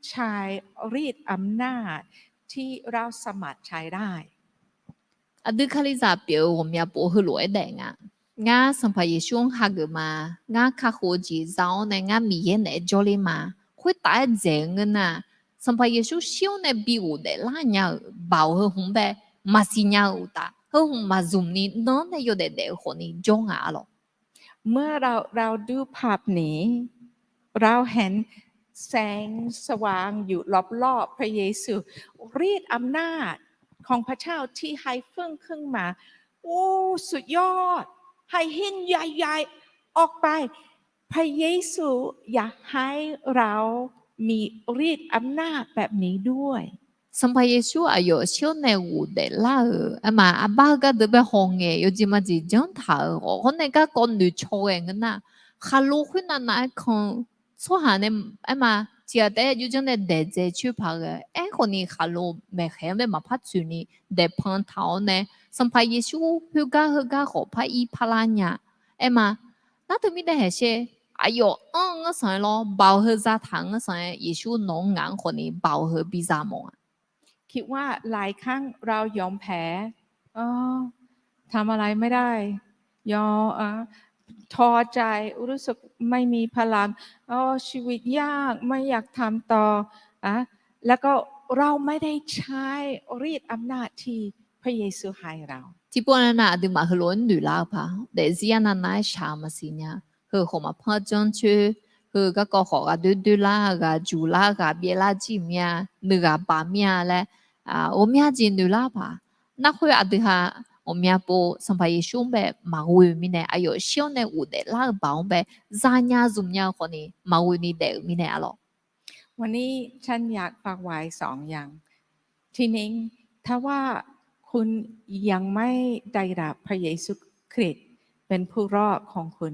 ใช้ฤทธิ์อำนาจที่เราสามารถใช้ได้ Aqdui Kalizaq pyeuf-eu ghawqmya pov heulof-aer daef nga. Ngar Sanqpaq Yeqsur-anr hageuf ma. Ngar kakhof-eu jeq za-awr nae ngar Miqyaer naeq-aer jawrler ma. Khoertav-aer dzaeq-eu ngeur nar, Sanqpaq Yeqsur shir-awr nae bi ghofdaef lar nya-euq baoq heu hmq bae maqsiq nya-eu uqtaf, heu hmq maqzmq ni nan-anr nae yawdaef daef-eu khawf ni jawr nga arlawq. เมื่อเราดูภาพนี้ เราเห็นแสงสว่างอยู่รอบๆพระเยซู ฤทธิ์อำนาจของพระเจ้าที่ให้ฟื้นขึ้นมา โอ้ สุดยอด ให้หินใหญ่ๆออกไป พระเยซูอยากให้เรามีฤทธิ์อำนาจแบบนี้ด้วย Sanqpaq Yeqsur aqyawf shir-awr nae ghofdaef lar-euq aerma, arbar-eu gardeuq bae hawngae yawjeq majeq janr taq-euq ghawq hawr nae garkawv noeqcaw ghae ngeur nar, khaqlo khoernav nav-aer kan-eu tsawrhaq nae aerma, tiqghaq taef-aer jawrjanr nae daeqdzae coer paq ghae-aer khawf ni khaqlo maeqkhaeq-anr bae maqpar tsoeq ni daeqpan taq-awr nae, Sanqpaq Yeqsur khoergar heugar khawf par ir parlar nya. Aerma, nar teumirnae haeqsher, aqyawf anr-eu ngeursanq-aer lawr, baoq heu zataq-eu ngeursanq-aer, Yeqsur nawq-anr ngaq-anr khawf ni baoq heu biza mawf-a. คิดว่าหลายครั้งเรายอมแพ้ เออ ทำอะไรไม่ได้ ยอม เออ ท้อใจ รู้สึกไม่มีพลัง เออ ชีวิตยาก ไม่อยากทำต่อ แล้วก็เราไม่ได้ใช้ฤทธิ์อำนาจที่พระเยซูให้เรา Tiqpov nav nav aqduimaf heulof-aer noeqlar-eu paq, daefzir arnav nav-aer shaq-eu maqsiq nya. Heu khawf maqpanr janr coer, heu garkawv khawf ghaqdoer doer lar, ghaq juq lar, ghaq byaev lar jir mir-a, nuighaq baq mir-a laer, ghawqmya jeq noeqlar paq. Narkhoer aqdui ha ghawqmya pov Sanqpaq Yeqsur-anr bae maqghoe-eu mirnae, aqyawf shir-awr nae ghofdaef lar-eu baoq-anr bae zanya zmq nya-eu khawf ni maqghoe ni daef-euq mirnae arlawq. วันนี้ฉันอยากฝากไว้สองอย่าง ทีนี้ ถ้าว่าคุณยังไม่ได้รับพระเยซูคริสต์เป็นผู้รอดของคุณ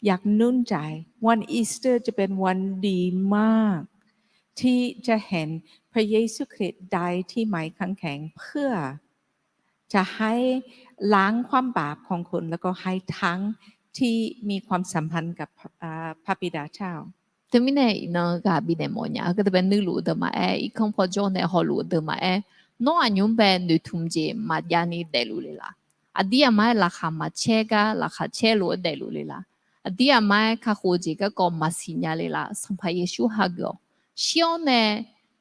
อยากหนุนใจ วันอีสเตอร์จะเป็นวันดีมาก ที่จะเห็นพระเยซูคริสต์ตายที่ไม้กางเขน เพื่อจะให้ล้างความบาปของคุณ แล้วก็ให้ทั้ง ที่มีความสัมพันธ์กับพระบิดาเจ้า Teumirnae iqnan ghaq bifnaeq mawfnya. Heugar deuq bae nuiluf-eu deuq maqaer, irkanr paw jawr nae hawluf-eu deuq maqaer, nawr aqnymr bae noeqtmq jeq maqjav ni daefluf le laf? Aqdir aqmar-aer laqkhaq maqcaer gar laqkhaq caer lof-aer daefluf le laf? Aqdir aqmar-aer kakhof-eu jeq garkawv maqsiq nya le laf? Sanqpaq Yeqsur hageuf-awq. Shir-awr nae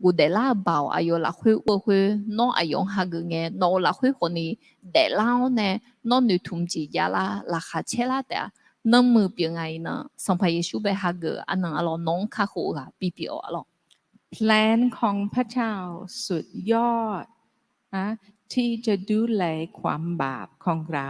ghofdaef lar-eu baoq aqyawf lafkhoer ur-eu khoer, nawr aqyawf-anr hageuf ngae, nawq-euq lafkhoer khawfni daeflar-awr nae, nawr noeqtmq jeq javlar, laqkhaq caerlar taef-a. Nanmuiq pyeuf nga iqnan, Sanqpaq Yeqsur bae hageuf arnan arlawr, nawq-anr kakhof-eu ghaq bipyeuf-awq arlawr. แผนของพระเจ้าสุดยอด นะ ที่จะดูแลความบาปของเรา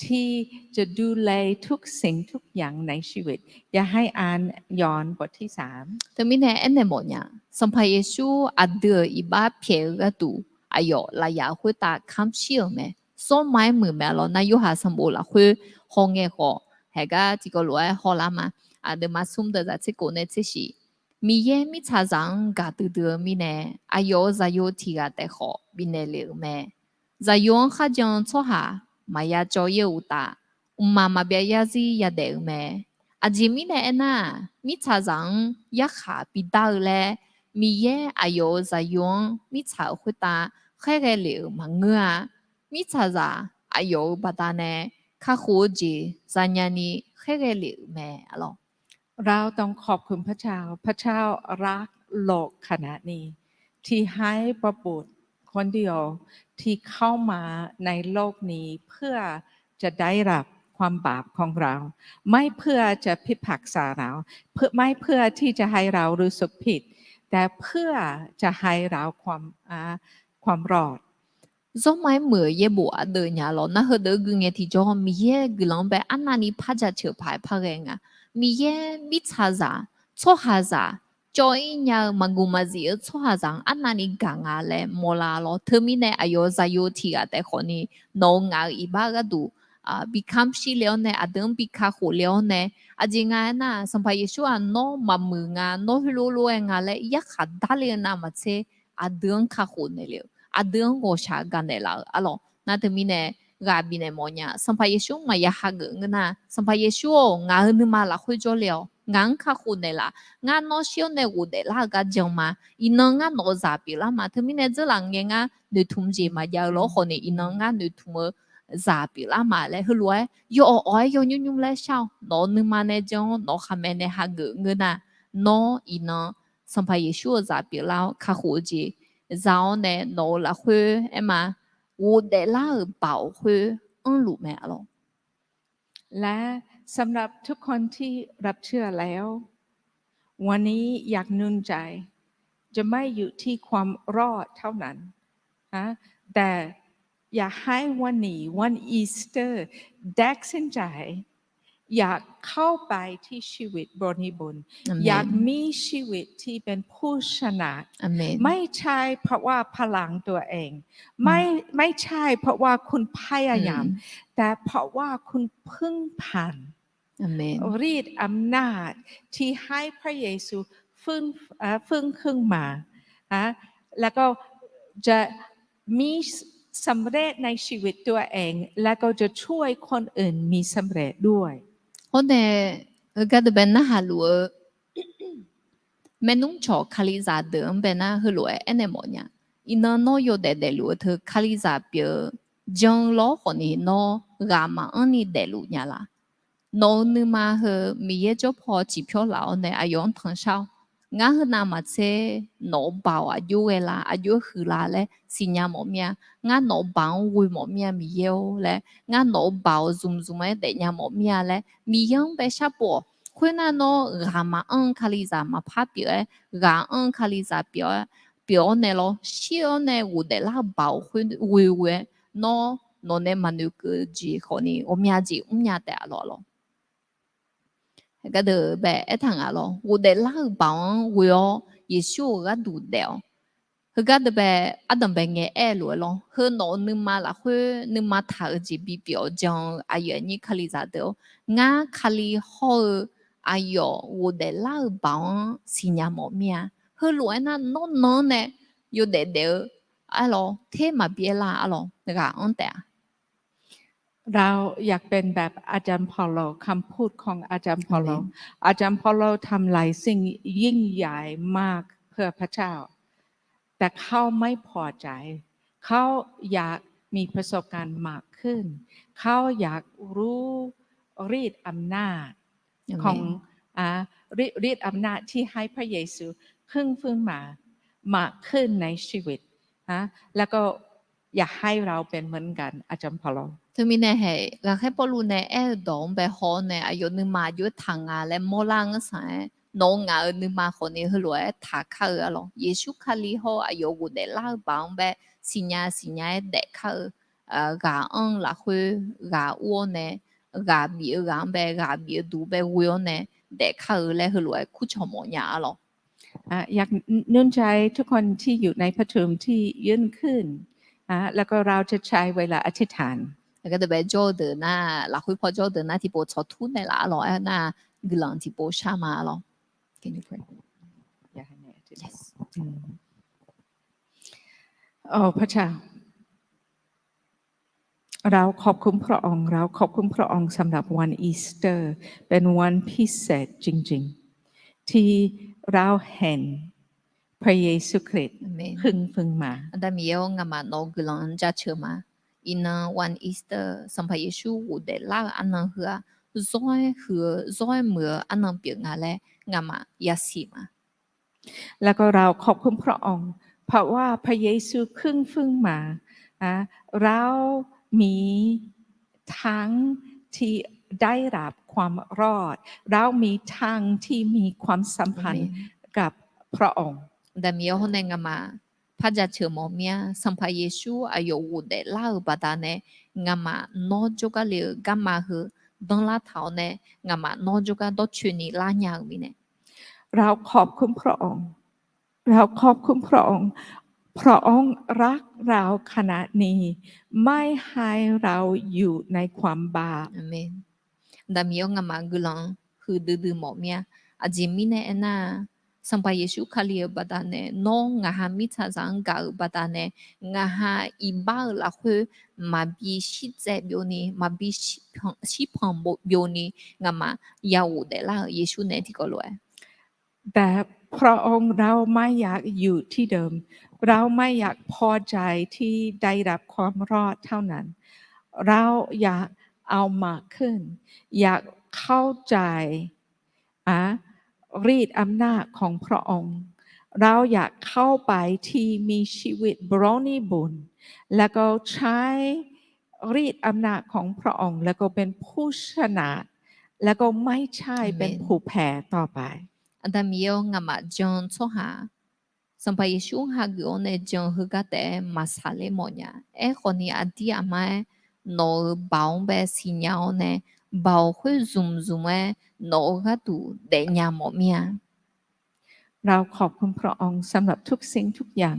ที่จะดูแลทุกสิ่งทุกอย่างในชีวิต อยากให้อ่านยอห์นบทที่สาม Teumirnae aernaeq mawfnya. Sanqpaq Yeqsur aqdui-euq iqbax pyaeq-eu gharduq aqyawf lafyaq khoertav kamq shir-euq mae. Sawrma-aer muiq mae arlawr. Nar Yorhaq sanqbof lafkhoer hawngae khawf, haeqgar tiqkawv lof-aer hawlar ma. Aqduimaf smr deuq zaq tser kof nae tser shif. Miqyaer mirtsaqzaq-anr gaqdui dui-eu mirnae, aqyawf-euq zaqyo tiq ghaq taef khawf bifnaeq le-euq mae. Zaqyo-anr kharjan-eu tsawrhaq maqya cawv-ir-eu uqtaf, mqmaq maqbyav yarzir yadaef-eu mae. Aqjeq mirnae aernar-aq, mirtsaqzaq-anr yarkhaq bidar-eu laer, Miqyaer aqyawf-euq zaqyo-anr mirtsaq-euq khoertav khaerghae lef-euq maqngeur-a. Mirtsaqzaq aqyawf-euq baqdanae kakhof-eu jeq zanya ni khaerghae lef-euq mae arlawr. เราต้องขอบคุณพระเจ้า พระเจ้ารักโลกขนาดนี้ ที่ให้พระบุตรคนเดียว ที่เข้ามาในโลกนี้ เพื่อจะได้รับความบาปของเรา ไม่เพื่อจะพิพากษาเรา เพื่อ ไม่เพื่อที่จะให้เรารู้สึกผิด แต่เพื่อจะให้เราความ อ่า ความรอด Zawrma-aer muiq-eu yaerbof ardeuv nya lawr. Nar heudeuq-eu gui ngae tiqjawr Miqyaer guiqlanq-anr bae arnavni par jaceuq paq-aer par ghae nga. Miqyaer mirtsaqzaq, tsawrhaqzaq, cawv-ir nya-eu maqguq maqzif-eu tsawrhaqzaq-anr arnavni gaq nga laer mawrlar lawr. Teumirnae aqyawf-euq zaqyo tiq ghaq taef khawfni nawq-euq ngaq-euq iqbax gharduq bi kamq shir le-awr nae, aqdui-anr bi kakhof le-awr nae, aqjeq nga aernar-aq, Sanqpaq Yeqsur-aq nawr maqmuiq nga, nawr heulof lof-aer nga laer yarkhaq darle-eu navmaqtser, aqdui-anr kakhof naeq le-euq, aqdui-anr ghawqshaq gaqnaeq laf-euq arlawr. Nar teumirnae ghaq bifnaeq mawfnya. Sanqpaq Yeqsur maqya hageuf ngeur nar, Sanqpaq Yeqsur-or, ngaq-euq nuima lafkhoer jawrle-awq. Ngaq-anr kakhof naeqlaf. Ngar nawr shir-awr nae ghofdaef lar-eu gar jan ma. Iqnan ngar nawq-euq zaq pyeuflar ma. Teumirnae dzeurlaf ngae ngar noeqtmq jeq maqjav-eu lawr khawfni, iqnan ngar noeqtmq-eu zaq pyeuflar ma laer heulof-aer yawawq awq-aer yawnymr nymr laer shar-awq. Nawq-euq nuima nae jan-awr, nawq-euq khaqmae nae hageuf ngeur nar, nawr iqnan Sanqpaq Yeqsur-euq zaq pyeuflar-awr kakhof-eu jeq za-awr nae nawq-euq lafkhoer aer ma, ghofdaef lar-euq baoq khoer anrluf mae arlawr. และสำหรับทุกคนที่รับเชื่อแล้ว วันนี้อยากหนุนใจ จะไม่อยู่ที่ความรอดเท่านั้น นะ แต่อยากให้วันนี้ วันอีสเตอร์ ตัดสินใจ อยากเข้าไปที่ชีวิตบริบูรณ์ อยากมีชีวิตที่เป็นผู้ชนะ ไม่ใช่เพราะว่าพลังตัวเอง ไม่ ไม่ใช่เพราะว่าคุณพยายาม แต่เพราะว่าคุณพึ่งพา ฤทธิ์อำนาจที่ให้พระเยซูฟื้น เอ่อ ฟื้นขึ้นมา นะ แล้วก็จะมีสำเร็จในชีวิตตัวเอง แล้วก็จะช่วยคนอื่นมีสำเร็จด้วย Hawr nae, heugar deuq bae narhaq luf-eu maernmr cawq Kalizaq deuq-anr bae nar heulof-aer aernaeq mawfnya. Iqnan nawr yawdaef daefluf-eu teu Kalizaq pyeuf-eu jan-eu lawr khawfni nawr ghaq maqanr ni daefluf nya laf. Nawq-euq nuima heu Miqyaer jawr paw ciqpyawr laf-awr nae aqyawf-anr tanqshar-awr, ngar heu navmaqtser nawq-euq baoq aqjox ghae la, aqjox huiq la laer siqnya mawf mir-a. Ngar nawq-euq baoq-anr ghoe mawf mir-a Miqyaer-or laer, ngar nawq-euq baoq zmq zmq-aer daefnya mawf mir-a laer Miqyaer-anr bae sharpov-awq. Khoernar nawr ghaq maqanr-eu Kalizaq maqpar pyeuf-aer, ghaq anr-eu Kalizaq pyeuf-awr nae lawr, shir-awr nae ghofdaef lar-eu baoq khoer ghoe ghoe-aer, nawr nawq nae maqnoeq keuv-eu jeq khawfni ghawqmya jeq mrnya taef-a lawq lawr. Heugar deuq bae aertaq nga lawr, ghofdaef lar-euq baoq-anr ghoe-awr Yeqsur-euq gharduq daef-awq. Heugar deuq bae ardanq bae ngae aer-eu lof-aer lawr, heu nawq-euq nuima lafkhoer nuima taq-eu jeq bipyeuf-awq jan-eu aqyuif aqnyir Kalizaq deuq-or, ngar Kali hawr-eu aqyawf ghofdaef lar-euq baoq-anr siqnya mawf mir-a. Heulof-aer nar nawr nan-anr nae yawdaef daef-eu arlawr ter maqbyaer lar arlawr ghaq anr taef-a. เราอยากเป็นแบบอาจารย์เปาโล คำพูดของอาจารย์เปาโล อาจารย์เปาโลทำหลายสิ่งยิ่งใหญ่มากเพื่อพระเจ้า แต่เขาไม่พอใจ เขาอยากมีประสบการณ์มากขึ้น เขาอยากรู้ฤทธิ์อำนาจของ ฤทธิ์อำนาจที่ให้พระเยซูขึ้นฟื้นมา มากขึ้นในชีวิต แล้วก็อยากให้เราเป็นเหมือนกัน อาจารย์เปาโล Teumirnae hae, ghaqkhaer Pawrluv nae aer-eu dawq-anr bae haw-awr nae, aqyawf nuima aqjox-aer taq nga laer mawrlar-anr saq-aer, nawq-eu ngaq-euq nuima khawfni heulof-aer taq kar-eu arlawq. Yeqsur Kali hawr-eu aqyawf ghofdaef lar-eu baq-anr bae siqnya siqnya-aer daefkar-eu ghaq-anr lafkhoer ghaq ur-awr nae, ghaq bif-eu ghaq-anr bae ghaq bif-eu duq bae ghoe-awr nae daefkar-eu laer heulof-aer kurcawq mawf nya arlawq. อยากหนุนใจทุกคนที่อยู่ในพระชุมที่ยืนขึ้น แล้วก็เราจะใช้เวลาอธิษฐาน Gharduq bae jawr-eu deuq nar, lafkhoer paw jawr-eu deuq nar tiqpov tsawqtur naeqlaf arlawq. Aernar, guiqlanq tiqpov shar ma arlawq. พระเจ้า เราขอบคุณพระองค์ เราขอบคุณพระองค์สำหรับวันอีสเตอร์ เป็นวันพิเศษจริงๆ ที่เราเห็นพระเยซูคริสต์ Aqmeq. ขึ้นฟื้นมา Aqda Miqyaer-or, ngamaf nawq-eu guiqlanq jaceuq ma. Iqnan วันอีสเตอร์ Sanqpaq Yeqsur ghofdaef lar-eu arnan heu-aq, zawr-aer huiq-eu zawr-aer muiq-eu arnan pyeuf nga laer ngamaf yasiq ma. แล้วก็เราขอบคุณพระองค์ เพราะว่าพระเยซูขึ้นฟื้นมา เรามีทางที่ได้รับความรอด เรามีทางที่มีความสัมพันธ์กับพระองค์ Aqda Miqyaer hawr nae ngamaf par jaceuq mawf mir-a. Sanqpaq Yeqsur aqyawf ghofdaef lar-euq baqdanae, ngamaf nawr jawrgar le-euq garma heu danrlar taq-awr nae, ngamaf nawr jawrgar dawrcoeni lar nya-euq mirnae. เราขอบคุณพระองค์ พระองค์รักเราขนาดนี้ ไม่ให้เราอยู่ในความบาป Aqmeq. Aqda Miqyaer-or, ngamaf guiqlanq huiqdui dui mawf mir-a. Aqjeq mirnae aernar, Sanqpaq Yeqsur Kali-euq baqdanae, nawr ngaq ha mirtsaqzaq-anr gaq-euq baqdanae, ngaq ha iqbax-euq lafkhoer maqbi shirtsaev byovni, maqbi shirpanq byovni, ngamaf ya ghofdaef lar-euq Yeqsur nae tiqkawv lof-aer แต่พระองค์ เราไม่อยากอยู่ที่เดิม เราไม่อยากพอใจที่ได้รับความรอดเท่านั้น เราอยากเอามากขึ้น อยากเข้าใจ ฤทธิ์อำนาจของพระองค์ เราอยากเข้าไปที่มีชีวิตบริบูรณ์ แล้วก็ใช้ฤทธิ์อำนาจของพระองค์ แล้วก็เป็นผู้ชนะ แล้วก็ไม่ใช่เป็นผู้แพ้ต่อไป Aqda Miqyaer-or, ngamaf jan-eu tsawrhaq Sanqpaq Yeqsur-anr hageuf-awr nae jan-eu heugar taef-aer maqsaqler mawfnya. Aerkhawfni aqdir aqmar-aer nawq-euq baoq-anr bae siqnya-awr nae, baoq khoer zmq zmq-aer nawq-euq gharduq daefnya mawf mir-a. เราขอบคุณพระองค์สำหรับทุกสิ่งทุกอย่าง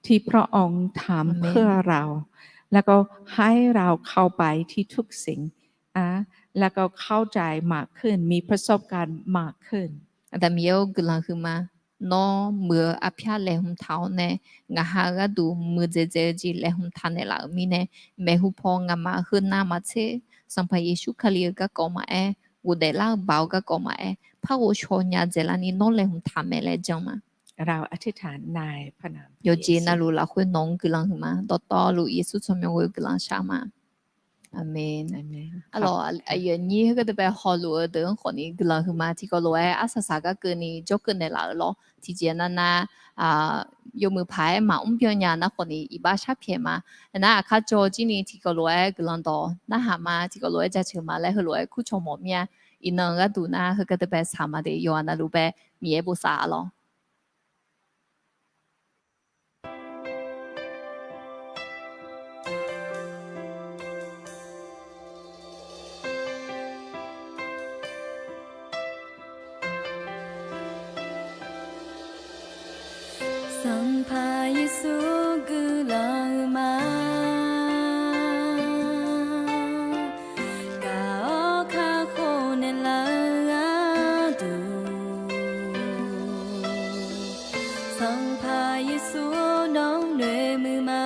ที่พระองค์ทำเพื่อเรา แล้วก็ให้เราเข้าไปที่ทุกสิ่ง แล้วก็เข้าใจมากขึ้น มีประสบการณ์มากขึ้น Aqda Miqyaer-or, guiqlanq huiqma. Nawr muiq-eu arpyar laeqhmq taq-awr nae, ngaq ha-eu gharduq muiqdzaeq dzaeq-eu jeq laeqhmq taq naeqlaf-euq mirnae, maeqhu paw ngamaf heunav maqtser, Sanqpaq Yeqsur Kali-eu garkawv maqaer, ghofdaef lar-eu baoq-eu garkawv maqaer, par ghovshaw nya dzaeqlar ni nawr laeqhmq taq mae laer jan ma. Yawqjeq navluf lafkhoer nawq-anr guiqlanq huiqma. Dawqtawvluf Yeqsur tsawrmyanr ghoe-eu guiqlanq shar ma. Aqmeq. Arlawq, aqyuif aqnyir heugar deuq bae hawluf-eu deuq-anr khawfni guiqlanq huiqma. Tiqkawv lof-aer arsaq saq gar keuvni jawrkeuv naeqlaf-euq lawr. Tiqjeq navnav, yawmuiq paq-aer maqmr byan nya nar khawfni iqbax sharpyaeq ma. Nar aqkar jawr jir ni tiqkawv lof-aer guiqlanq dawq narhaq ma, tiqkawv lof-aer jaceuq ma laer heulof-aer kurcawq mawf mir-a. Iqnan gharduq nar heugar deuq bae saq ma de, yawqha navluf bae Miqyaer bosav lawr. Sanqpaq Yeqsur guiqlanq huiqma. Gaq-awr kakhof naeqlaf-eu gharduq, Sanqpaq Yeqsur nawq-anr noeqmuiq ma.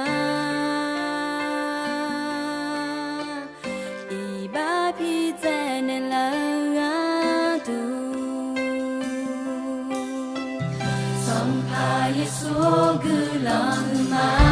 Yeqsur guiqlanq huiqma.